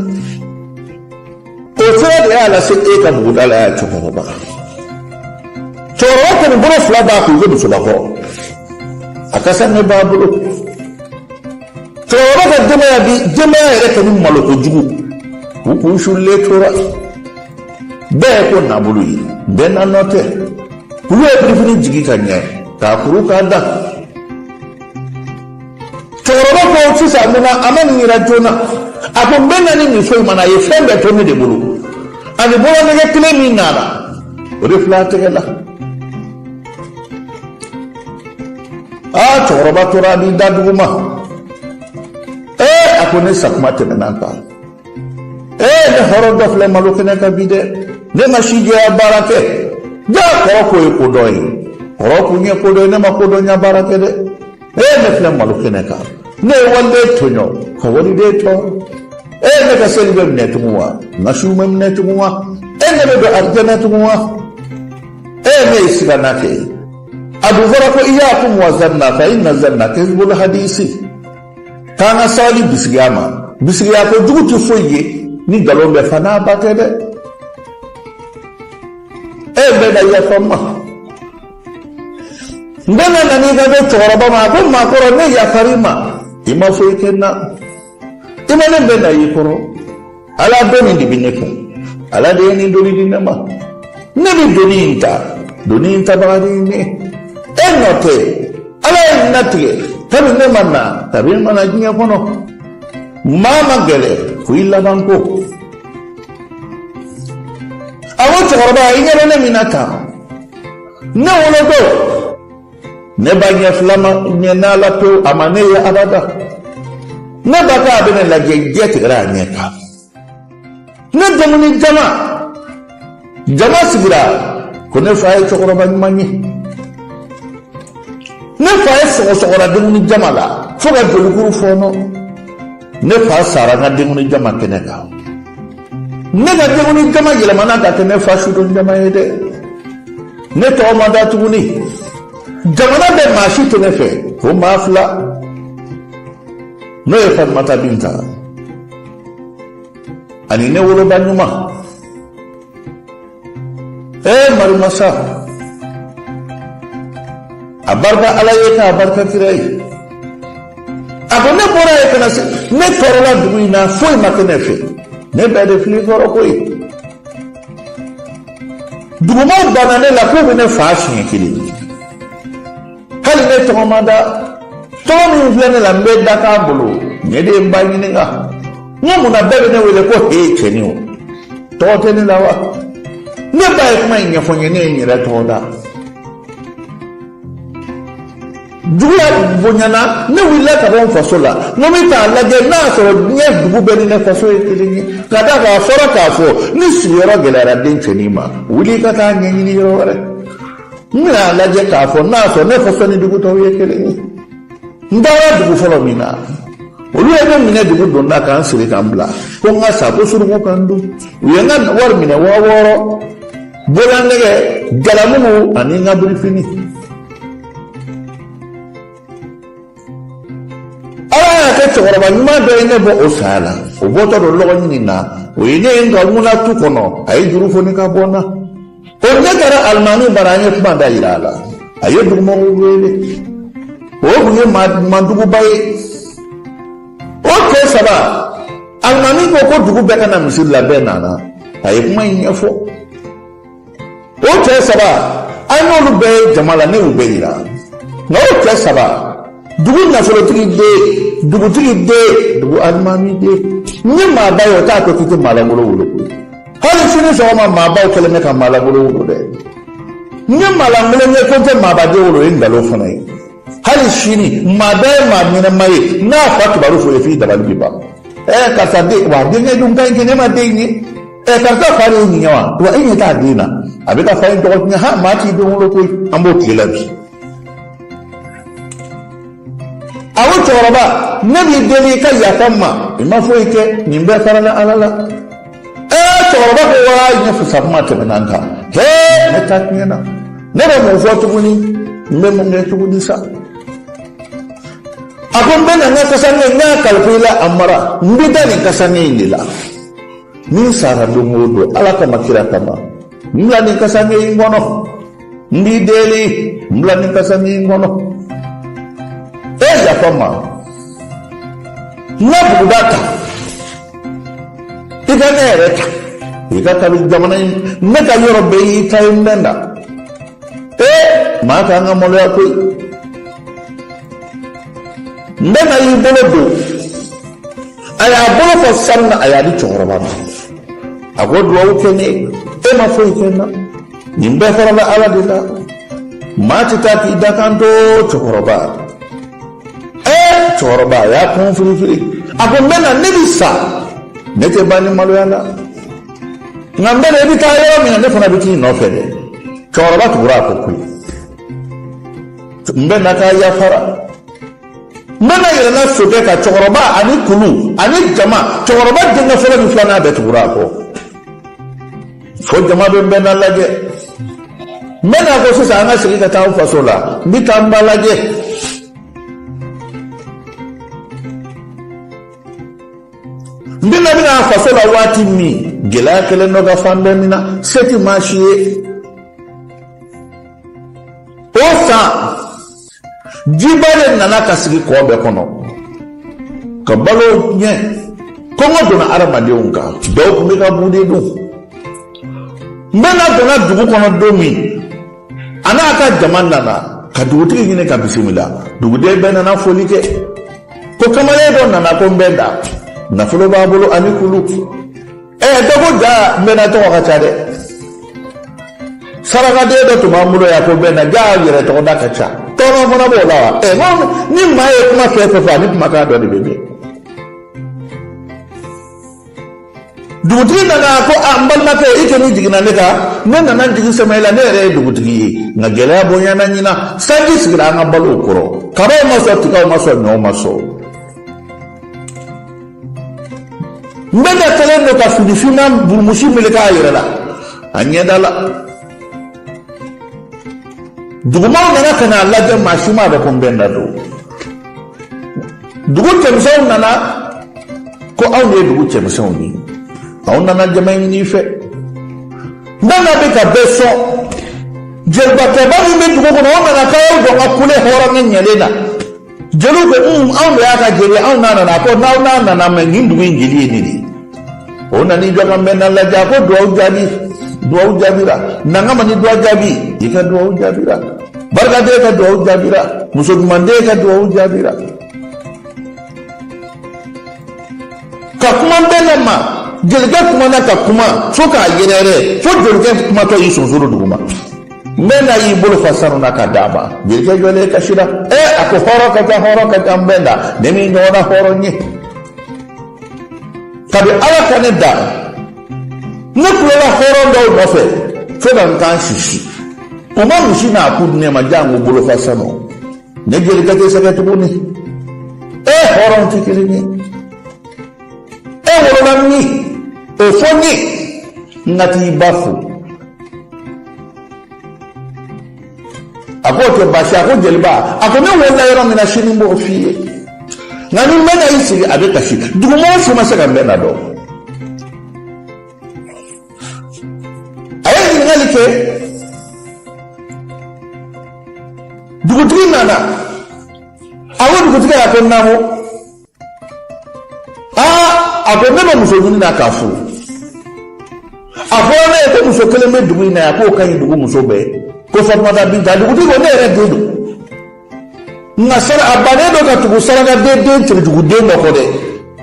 O sira de y'a lase e ka buguda la yan. Cɛkɔrɔba kɔni bolo fila b'a kun ko musobakɔrɔ, a ka sange b'a bolo. Cɛkɔrɔba ka denbaya bi denbaya yɛrɛ kɛ ni malo kojugu, u kun sulen tora bɛɛ ye ko nabolo ye, bɛɛ n'a nɔ tɛ. Kulu ye birifini jigi ka ɲɛ k'a kuru k'a da. Cɛkɔrɔba ko sisan mun na a ma nin yira joona? A ko n bɛ na ni nin foyi ma na, a ye fɛn bɛɛ to ne de bolo, ani bolonɛgɛ kelen min nana, o de filɛ a tɛgɛ la. Aa, cɛkɔrɔba tora a b'i da duguma. Ee, a ko ne sakuma tɛmɛna kan. Ee, ne hɔrɔn dɔ filɛ malo kɛnɛ kan bi dɛ, ne ma sijɛya baara kɛ. Jaa, kɔrɔ ko ye kodɔn ye, kɔrɔ kun ye kodɔn ye, ne ma kodɔnya baara kɛ dɛ. Ee, ne filɛ malo kɛnɛ kan, ne ye waliden tɔɲɔ ka waliden tɔɔrɔ. Ee, ne ka seli bɛ minɛ tugun wa? N ka sun bɛ minɛ tugun wa? E, ne bɛ don arijɛnɛ tugun wa? Ee, ne ye sigana kɛ. A dun fɔra ko iyakum wa zanna fa inna zanna kazibul hadisi, k'an ka sabali bisigiya ma. Bisigiya ko jugu tɛ foyi ye ni nkalon bɛ fa n'a ba tɛ dɛ. E bɛ na yafa n ma. N bɛ na nana i ka bɛ cɛkɔrɔba ma. A ko maakɔrɔ, ne yafar'i ma, i ma foyi kɛ n na, i ma ne bɛ na i kɔrɔ. Ala doni de bɛ ne kun, Ala de ye nin doni di ne ma, ne bɛ doni in ta, doni in tabaga de ye ne e nɔ tɛ. Ala ye n latigɛ kabi ne ma na, kabi n ma na diɲɛ kɔnɔ. Maa ma gɛlɛ fo i laban ko. A ko cɛkɔrɔba, i ɲɛ bɛ ne min na tan, ne wolodon, ne ba ɲɛ fila ma ɲɛ n'a la pewu, a ma ne ye abada. Ne ba k'a bɛ ne lajɛ, jɛ tigɛra a ɲɛ kan. Ne denkundi jama jama sigira ko ne fa ye cɛkɔrɔba ɲuman ye. Ne fa ye sɔgɔsɔgɔra denkundi jama la fo ka jolikuru fɔɔnɔ. Ne fa sara n ka denkundi jama kɛnɛ kan. Ne ka denkundi jama yɛlɛmana ka kɛ ne fa sudon jama ye dɛ. Ne tɔgɔ ma da tuguni. Jamana bɛɛ, maa si tɛ ne fɛ fo maa fila, n'o ye Fatumata Binta ani ne woloba ɲuman. Ee, marimasa, a barika Ala ye k'a barika kira ye. A ko ne bɔra yen ka na se, ne tɔɔrɔla dugu in na, foyi ma kɛ ne fɛ, ne bɛɛ de fili tɔɔrɔ ko ye. Dugumaw banna ne la k'u bɛ ne fa siɲɛ kelen, hali ne tɔgɔ ma da. Tɔgɔ min filɛ ne la, n bɛ dakan bolo. Ne de ye n ba ɲininka, n ko mun na bɛɛ bɛ ne wele ko he cɛnin? O tɔgɔ tɛ ne la wa? Ne ba ye kuma in ɲɛfɔ n ye, ne ye n yɛrɛ tɔgɔ da. Juguya bonyana, ne wulila ka bɔ n faso la, n ko n bɛ taa lajɛ n'a y'a sɔrɔ diɲɛ dugu bɛɛ ni ne faso ye kelen ye, ka d'a kan a fɔra k'a fɔ ni sigiyɔrɔ gɛlɛyara den cɛnin ma, wuli i ka taa ɲɛɲini yɔrɔ wɛrɛ. N bɛna a lajɛ k'a fɔ n'a y'a sɔrɔ ne faso ni dugu tɔw ye kelen ye. N taara dugu fɔlɔ min na, olu ye ne minɛ dugu donda k'an siri k'an bila ko n ka sa, ko suruku ka n dun. U ye n ka wari minɛ, 6000, bololanɛgɛ, jalamugu ani n ka birifini. Ala y'a kɛ cɛkɔrɔba ɲuman dɔ ye ne bɔ o saya la. O bɔtɔ don lɔgɔ ɲini na, o ye ne ye n ka ŋuna tu kɔnɔ, a ye juru foni ka bɔ n na. O ne taara alimami bara, an ye kuma da yira a la, a ye dugumɔgɔw wele. O tun ye manduguba ye. O cɛ saba, alimami ko ko dugu bɛɛ ka na misiri la, bɛɛ nana, a ye kuma in ɲɛfɔ. O cɛ saba, an y'olu bɛɛ ye jama la, ne y'u bɛɛ yira. Nka o cɛ saba, dugu nafolotigi den, dugutigi den, dugu alimami den, n ye maaba ye, o t'a to k'i tɛ maalankolon wolo koyi. Hali sini sɔgɔma, maabaw kɛlen bɛ ka maalankolon wolo dɛ. N ye maalankolon ye ko n tɛ maabaden wolo, o ye nkalon fana ye. Hali sini, maa bɛɛ ye maa ɲɛnama ye, n'a fa kibaru fɔ ye, f'i dabali bɛ ban. Ɛɛ, karisa den wa, denkɛ dun ka ɲi kɛ, ne ma den ye. Ɛɛ, karisa fa de ye nin ye wa, wa e ɲɛ t'a den na, a bɛ ka fa in tɔgɔ tiɲɛ. Ha, maa t'i den wolo koyi, an b'o tile la bi. A ko cɛkɔrɔba, ne b'i deli i ka yafa n ma, i ma foyi kɛ, nin bɛɛ farala Ala la. Ɛɛ, cɛkɔrɔba ko waa, ɲɛ fisa kuma tɛmɛna n kan. Hee, ne ta tiɲɛna, ne bɛ mun fɔ tuguni? N bɛ mun kɛ tuguni sa? A ko n bɛ na n ka kasange, n y'a kalifa i la, a mara, n bɛ da nin kasange in de la. Ni n sara don o don, Ala kama, kira kama, n bila nin kasange in kɔnɔ, n b'i deli, n bila nin kasange in kɔnɔ. E yafa n ma, n ka buguda ta, i ka ne yɛrɛ ta, i ka kabi jamana in, ne ka yɔrɔ bɛɛ y'i ta ye. N bɛ na ee, maa k'an ka maloya koyi. N bɛ na y'i bolo don. A y'a bolo fɔ sanu na, a y'a di cɛkɔrɔba ma. A ko duwawu kɛ ne ye, e ma foyi kɛ n na, nin bɛɛ farala Ala de la. Maa tɛ taa k'i dakan to. Cɛkɔrɔba, ee, cɛkɔrɔba a y'a kun firifiri, a ko n bɛ na, ne bɛ sa, ne tɛ ban ni maloya la, nka n bɛ na, i bɛ taa yɔrɔ min na, ne fana bɛ t'i nɔfɛ dɛ. Cɛkɔrɔba tugura a kɔ koyi. N bɛ na k'a yafara. N bɛ na yɛlɛnna sokɛ kan, cɛkɔrɔba ani kulu ani jama, cɛkɔrɔba denkɛ fɔlɔ ni filanan bɛɛ tugura a kɔ, fo jama bɛ n bɛ na lajɛ. N bɛ na ko sisan an ka segin ka taa an faso la, n bɛ taa n ba lajɛ. N bɛ na bɛna a faso la waati min, gɛlɛya kɛlen dɔ ka fan bɛɛ min na, se tɛ maa si ye. O san, jiba de nana ka sigi kɔ bɛɛ kɔnɔ ka balo tiɲɛ, kɔngɔ donna adamadenw kan, dɔw tun bɛ ka bu de dun. N bɛ na donna dugu kɔnɔ don min, a n'a ka jama nana ka dugutigi ɲini ka bisimila. Duguden bɛɛ nana foli kɛ ko kamalen dɔ nana, ko n bɛ da, nafolo b'a bolo ani kulu. Ɛɛ, dɔ ko ja, n bɛ na tɔgɔ ka ca dɛ, sarakaden dɔ tun b'an bolo yan ko bɛɛ na ja, yɛrɛ tɔgɔ da ka ca, tɔɔrɔ fana b'o la wa. Ɛ, ni maa ye kuma fɛn fɛn fɔ, ani kumakan dɔ de bɛ bɛn. Dugutigi nana ko a, n balimakɛ, i kɔni jiginna ne kan, ne nana n jigi sɛmɛ i la, ne yɛrɛ ye dugutigi ye, nka gɛlɛya bonyana ɲina, sanji sigira an ka balow kɔrɔ, kabaw ma sɔn, tigaw ma sɔn, ɲɔw ma sɔn. N bɛ na kɛlen don ka fini finman burumusi meleke a yɛrɛ la, a ɲɛda la. Dugumaw nana ka n'a lajɛ, maa si m'a dɔn ko n bɛ na don. Dugu cɛmisɛnw nana ko anw de ye dugu cɛmisɛnw ye, anw nana jama ɲini i fɛ. N bɛ na bɛ ka bɛɛ sɔn. Jelibakɛba min bɛ dugu kɔnɔ, o nana k'a y'aw jɔ ka kule hɔrɔnkɛ ɲɛlen na. Jeliw ko un, anw de y'a ka jeli, anw n'a nana. A ko n'aw n'a nana, mɛ nin dugu in jeli ye ne de ye. O nan'i jɔ ka n bɛ na lajɛ, a ko duwawu jaabi, duwawu jaabira. Nangama ni duwawu jaabi, i ka duwawu jaabira. Barikaden ka duwawu jaabira, muso ɲumanden ka duwawu jaabira. Ka kuma Nbɛnda ma, jelikɛ kumana ka kuma fo k'a yɛrɛyɛrɛ, fo jelikɛ kumatɔ y'i sonsoro duguma. Nbɛnda y'i bolo fa sanu na ka d'a ma. Jelikɛ jɔlen kasira. Ɛ, a ko hɔrɔn ka ca, hɔrɔn ka ca Nbɛnda, ne m'i ɲɔgɔnna hɔrɔn ye. Kabi Ala ka ne da, ne kulela hɔrɔn dɔw nɔfɛ fo ka n kan sisi. U ma misi n'a ku di ne ma, janko bolofa sanu. Ne jelikɛ tɛ sɛgɛn tuguni. E hɔrɔn tɛ kelen ye. E wolola min, o fɔ n ye, n ka t'i ba fo. A k'o tɛ baasi. A ko jeliba, a ko ne wolola yɔrɔ min na, sini n b'o f'i ye. Nka ni Nbɛnda y'i sigi, a bɛ kasi. Dugumɔgɔ si ma se ka Nbɛnda dɔn. A ye ɲininkali kɛ. Dugutigi nana. A ko dugutigi, a ko naamu. Aa, a ko ne bɛ muso ɲini na k'a furu. A fɔra ne ye ko muso kelen bɛ dugu in na yan, k'o ka ɲi dugu muso bɛɛ, ko Fatumata Binta. Dugutigi ko ne yɛrɛ den don, nka sara a bannen don ka tugu sarakaden den tirejuguden dɔ kɔ dɛ.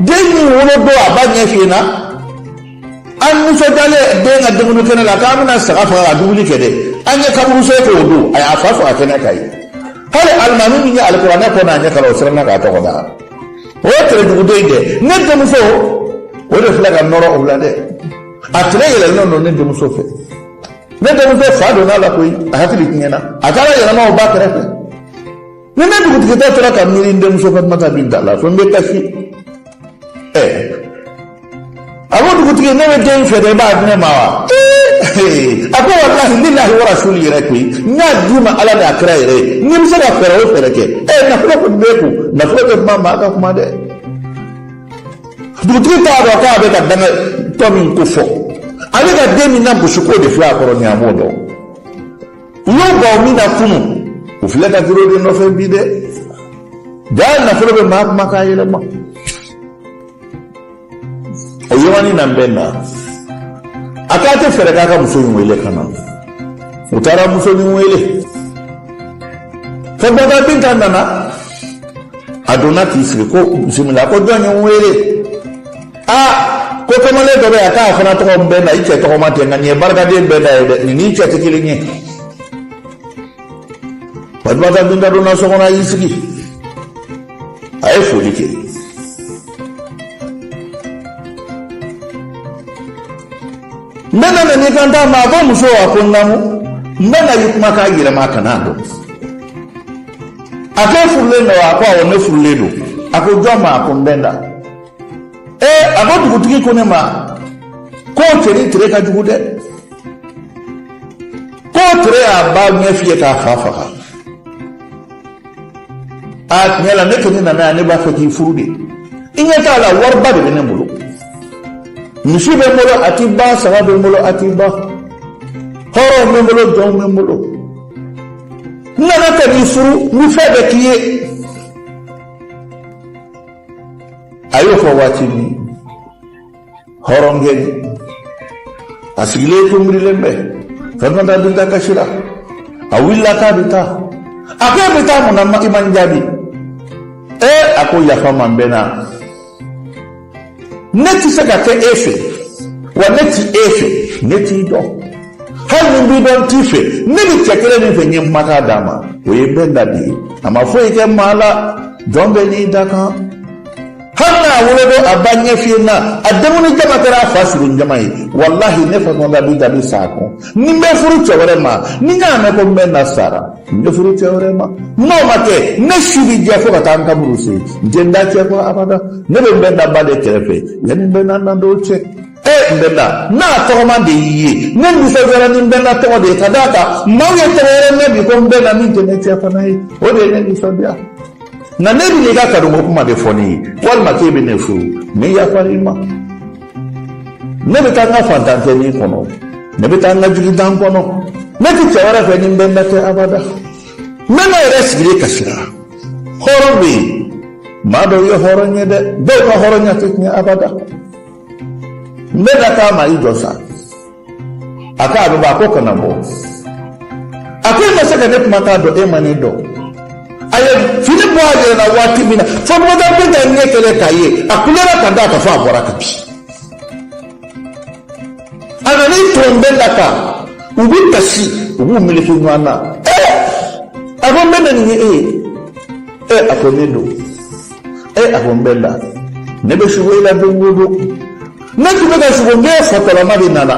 Den min wolo don a ba ɲɛ fiyɛ na, an nisɔndiyalen den ka dumuni kɛnɛ la k'an bɛna saga faga ka dumuni kɛ dɛ, an ye kaburuso k'o don, a y'a fa faga kɛnɛ kan ye. Hali alimami min ye alikuranɛ kɔ n'a ɲɛ kalan, o siranna k'a tɔgɔ da. O ye tirejuguden dɛ. Ne denmuso o de filɛ ka nɔrɔ o la dɛ. A tile yɛlɛlen don ne denmuso fɛ. Ne denmuso fa donna a la koyi, a hakili tiɲɛna, a taara yɛlɛma o ba kɛrɛfɛ. Ni ne dugutigitɔ tora ka miiri n denmuso Fatumata Binta la, fo n bɛ kasi. Ɛ, a ko dugutigi, ne bɛ den fɛ dɛ, i b'a di ne ma wa? A ko walahi lillahi wa rasuli yɛrɛ koyi, n y'a d'i ma Ala ni a kira yɛrɛ ye, n'i bɛ se ka fɛɛrɛ o fɛɛrɛ kɛ. Ɛ, nafolo kɔni b'e kun, nafolo tɛ kuma maa ka kuma dɛ. Dugutigi t'a dɔn k'a bɛ ka danga tɔ min ko fɔ, a bɛ ka den min lagosi k'o de filɛ a kɔrɔ nin, a m'o dɔn. U y'o ban min na kunun, u filɛ ka girin o de nɔfɛ bi dɛ. Jaa, nafolo bɛ maa kuma k'a yɛlɛma. O yɔrɔnin na, bɛ na, a k'a tɛ fɛɛrɛ k'a ka muso in wele ka na. U taara muso in wele. Fatumata Binta nana, a donna k'i sigi, ko bisimila. Ko jɔn ye n wele? Aa, ko kamalen dɔ bɛ yan k'a fana tɔgɔ Nbɛnda, i cɛ tɔgɔma tɛ, nka nin ye barikaden Nbɛnda ye dɛ, nin n'i cɛ tɛ kelen ye. Fatumata Binta donna so kɔnɔ, a y'i sigi, a ye foli kɛ. Nbɛnda nan'i kanto a ma, a ko muso, a ko naamu. Nbɛnda y'i kuma k'a yɛlɛma ka n'a dɔn. A ko e furulen don wa? A ko awɔ, ne furulen don. A ko jɔn ma? A ko Nbɛnda. Ee, a ko dugutigi ko ne ma k'o cɛnin tere ka jugu dɛ, k'o tere y'a ba ɲɛ fiyɛ k'a fa faga. Aa, tiɲɛ la, ne kɔni nana yan, ne b'a fɛ k'i furu de. I ɲɛ t'a la, wariba de bɛ ne bolo, misi bɛ n bolo a ti ban, saga bɛ n bolo a ti ban, hɔrɔnw bɛ n bolo, jɔnw bɛ n bolo. N nana ka n'i furu, n bɛ fɛn bɛɛ k'i ye. A y'o fɔ waati min, hɔrɔnkɛ nin a sigilen ko miirilen bɛ. Fatumata Binta kasira, a wulila k'a bɛ taa. A ko e bɛ taa mun na, i ma n jaabi? Ee, a ko yafa ma, n bɛ na, ne tɛ se ka kɛ e fɛ wa, ne ti e fɛ, ne t'i dɔn, hali ni n b'i dɔn, n t'i fɛ. Ne bɛ cɛ kelen min fɛ, n ye kumakan d'a ma, o ye Nbɛnda de ye. A ma foyi kɛ maa la, jɔn bɛɛ n'i da kan. Hali n'a wolodon a ba ɲɛ fiyɛ na, a denkundi jama kɛra a fa surun jama ye. Walahi, ne Fatumata Binta bɛ sa a kɔ. Ni n bɛ furu cɛ wɛrɛ ma, ni n y'a mɛn ko n Bɛnda sara, n bɛ furu cɛ wɛrɛ ma. N'o ma kɛ, ne si bɛ jɛ fo ka taa n kaburu se, n tɛ n da cɛ kɔ abada. Ne bɛ n Bɛnda ba de kɛrɛfɛ yanni n Bɛnda na don cɛ. E Nbɛnda n'a tɔgɔma de y'i ye, ne nisɔndiyara ni Nbɛnda tɔgɔ de ye, ka d'a kan maaw ye tɔgɔ wɛrɛ mɛn bi ko Nbɛnda min tɛ ne cɛ fana ye, o de ye ne nisɔndiya. Nka ne bɛ n'i ka kanuko kuma de fɔ ne ye, walima k'e bɛ ne furu, ne yafara i ma. Ne bɛ taa n ka fantantɛnin kɔnɔ, ne bɛ taa n ka jigitan kɔnɔ, ne tɛ cɛ wɛrɛ fɛ ni Nbɛnda tɛ abada. Nbɛnda yɛrɛ sigilen kasira. Hɔrɔn bɛ yen, maa dɔw ye hɔrɔn ye dɛ, dɔw ka hɔrɔnya tɛ tiɲɛ abada. Nbɛnda k'a ma, i jɔ sa. A k'a bɛ bɔ. A ko kana bɔ. A ko e ma se ka ne kumakan dɔn, e ma ne dɔn. A ye fini bɔ a yɛrɛ la waati min na, Fatumata Binta ɲɛ kɛlen k'a ye, a kulera ka d'a kan fo a bɔra ka bin. A nan'i ton Nbɛnda kan, u bɛ kasi, u b'u meleke ɲɔgɔn na. Ɛɛ, a ko n bɛ na nin ye e ye. Ɛ, a ko ne don. Ɛ, a ko n bɛ la, ne bɛ sugo i la don o don. Ne tun bɛ ka sugo, n k'e fatɔlama de nana.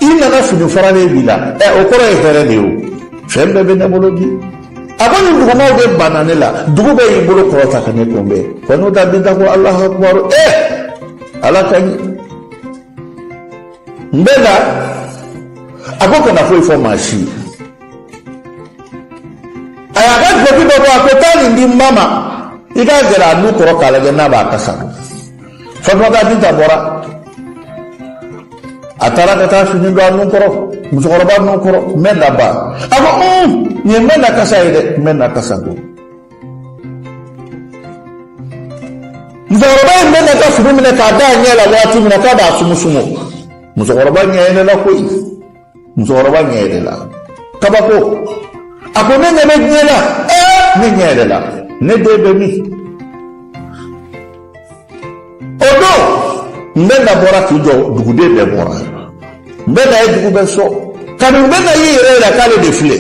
I nana, fini faralen b'i la. Ɛ, o kɔrɔ ye hɛrɛ de ye. O fɛn bɛɛ bɛ ne bolo bi. A ko nin dugumaw de banna ne la, dugu bɛɛ y'i bolo kɔrɔta ka ne kunbɛn. Fatumata Binta ko Alahu akubaru. Ɛ, Ala ka ɲi. N bɛ la. A ko kana foyi fɔ maa si ye. A y'a ka duloki dɔ bɔ, a ko taa nin di n ba ma, i k'a gɛrɛ a nu kɔrɔ k'a lajɛ n'a b'a kasa dɔn. Fatumata Binta bɔra, a taara ka taa fini don a nun kɔrɔ, musokɔrɔba nun kɔrɔ. N bɛ na ba. A ko un, nin ye n bɛ na kasa ye dɛ, n bɛ na kasa dɔn. Musokɔrɔba in bɛ na ka fini minɛ k'a da a ɲɛ la waati min na k'a b'a sumusumu, musokɔrɔba ɲɛ yɛlɛla koyi. Musokɔrɔba ɲɛ yɛlɛla, kabako. A ko ne ɲɛ bɛ diɲɛ la. Ɛɛ, ne ɲɛ yɛlɛla, ne den bɛ min? O don Nbɛnda bɔra k'i jɔ, duguden bɛɛ bɔra. Nbɛnda ye dugu bɛɛ sɔn. Kabini Nbɛnda y'i yɛrɛ yira k'ale de filɛ,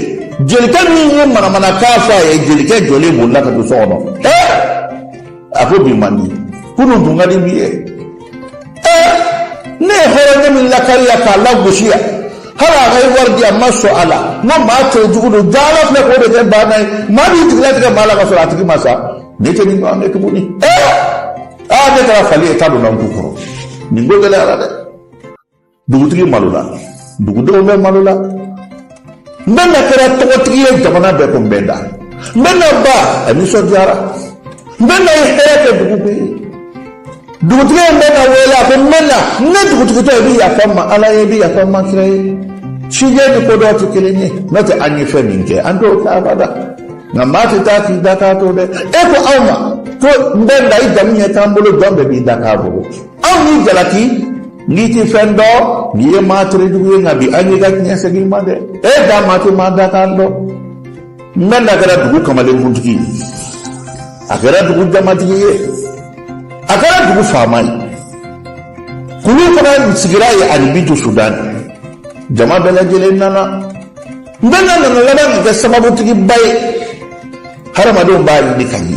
jelikɛ min ye manamanakan fɔ a ye, jelikɛ jɔlen bolila ka don so kɔnɔ. Ɛɛ, a ko bi man di, kunun tun ka di bi ye. Ɛɛ, ne ye hɔrɔnkɛ min lakari yan k'a lagosi yan, hali a ka wari di yan, n ma sɔn a la. N ko maa cɛ jugu don, ja Ala filɛ k'o de kɛ baana ye. Maa b'i jigilatigɛ maa la ka sɔrɔ a tigi ma sa. Ne tɛ nin ɲɔgɔn kɛ tuguni. Ɛɛ, aa, ne kɛra fali ye, ta donna n ku kɔrɔ. Nin ko gɛlɛyara dɛ. Dugutigi malola, dugudenw bɛɛ malola. Nbɛnda kɛra tɔgɔtigi ye, jamana bɛɛ ko Nbɛnda. Nbɛnda ba, a nisɔndiyara. Nbɛnda ye hɛrɛ kɛ dugu bɛɛ ye. Dugutigi ye Nbɛnda wele, a ko Nbɛnda, ne dugutigi tɔ, i bɛ yafa n ma Ala ye, i bɛ yafa n ma kira ye. Sijɛ ni kodɔn tɛ kelen ye, n'o tɛ an ye fɛn min kɛ, an t'o kɛ abada. Nka maa tɛ taa k'i da k'a to dɛ. E ko aw ma ko Nbɛnda, i jamu ɲɛ t'an bolo, jɔn bɛɛ b'i da k'a bolo. Anw y'i jalaki n'i ti fɛn dɔn, n'i ye maa terejugu ye. Nka bi an y'i ka tiɲɛ segin i ma dɛ. E da maa tɛ maa da k'an dɔn. Nbɛnda kɛra dugu kamalenkuntigi ye, a kɛra dugu jamatigi ye, a kɛra dugu faama ye. Kulu fana sigira ye ani Bintu Sudan. Jama bɛɛ lajɛlen nana. Nbɛnda nana laban ka kɛ sababutigiba ye. Hadamadenw b'a ɲini ka ye,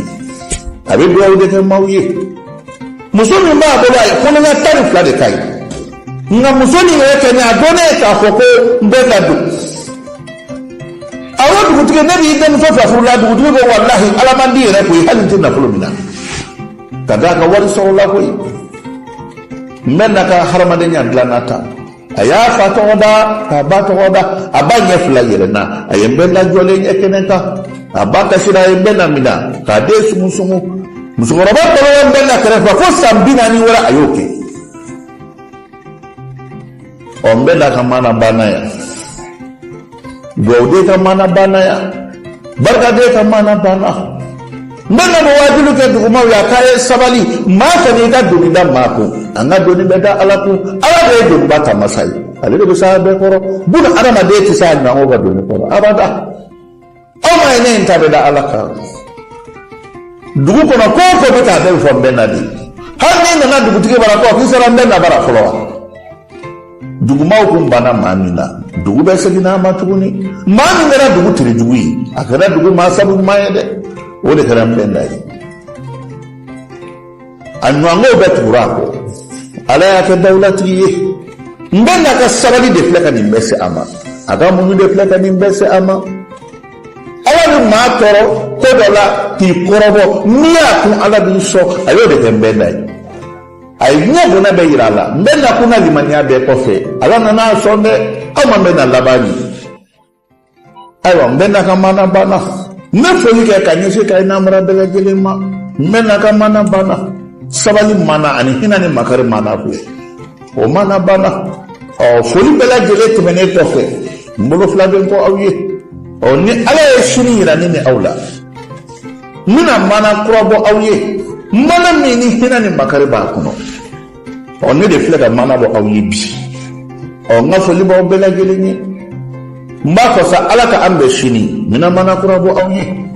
a bɛ dugawu de kɛ maaw ye. Muso min b'a bolo, a ye kɔnɔɲɛ 12 de k'a ye. Nka muso nin yɛrɛ kɛ ni a dɔnnen ye k'a fɔ ko Nbɛnda don. Awɔ, dugutigi, ne b'i denmuso fɛ furu la. Dugutigi ko walahi, Ala man di yɛrɛ koyi, hali n tɛ nafolo minɛ ka d'a ka wari sɔrɔ la koyi. Nbɛnda ka hadamadenya dilanna ta, a y'a fa tɔgɔ da k'a ba tɔgɔ da. A ba ɲɛ fila yɛlɛnna, a ye Nbɛnda jɔlen ɲɛ kɛnɛ kan. A ba kasira, a ye Nbɛnda minɛ k'a den sumusumu. Musokɔrɔba balola Nbɛnda kɛrɛfɛ fo san 40 wɛrɛ, a y'o kɛ. Ɔ, Nbɛnda ka maana banna yan, dugawuden ka maana banna yan, barikaden ka maana banna. Nbɛnda bɛ waajuli kɛ dugumaw ye, a k'a ye sabali. Maa kana i ka doni da maa kun, an ka doni bɛ da Ala kun. Ala de ye doniba ta masa ye, ale de bɛ s'a bɛɛ kɔrɔ. Buna adamaden tɛ s'a ɲɔgɔn ka doni kɔrɔ abada. Aw ma ye, ne ye n ta bɛ da Ala kan. Dugu kɔnɔ, ko o ko bɛ k'a bɛɛ bɛ fɔ Nbɛnda de. Hali n'i nana dugutigi bara ko k'i sera Nbɛnda bara fɔlɔ wa. Dugumaw kun banna maa min na, dugu bɛ seginna a ma tuguni. Maa min kɛra dugu terijugu ye, a kɛra dugu maa sabu ɲuman ye dɛ. O de kɛra Nbɛnda ye. A ɲɔgɔnw bɛɛ tugura a kɔ, Ala y'a kɛ dawulatigi ye. Nbɛnda ka sabali de filɛ ka nin bɛɛ se a ma, a ka muɲu de filɛ ka nin bɛɛ se a ma. Ala bɛ maa tɔɔrɔ ko dɔ la k'i kɔrɔbɔ, n'i y'a kun, Ala b'i sɔn. A y'o de kɛ Nbɛnda ye. A ye diɲɛ bonya bɛɛ yira a la. Nbɛnda kunna limaniya bɛɛ kɔfɛ, Ala nana a sɔn dɛ. Aw ma Nbɛnda laban ye. Ayiwa, Nbɛnda ka maana banna. N bɛ foli kɛ ka ɲɛsin Kayi n'a mara bɛɛ lajɛlen ma. Nbɛnda ka maana banna. Sabali maana ani hinɛ ni makari maana filɛ, o maana banna. Ɔ, foli bɛɛ lajɛlen tɛmɛnen kɔfɛ, n bolo fila bɛ n kɔ aw ye. Ɔ, ni Ala ye sini yira ne ni aw la, n bɛna maana kura bɔ aw ye, maana min ni hinɛ ni makari b'a kɔnɔ. Ɔ, ne de filɛ ka maana bɔ aw ye bi. Ɔ, n ka foli b'aw bɛɛ lajɛlen ye. N b'a fɔ sa, Ala ka an bɛn sini, n bɛna mana kura bɔ aw ye.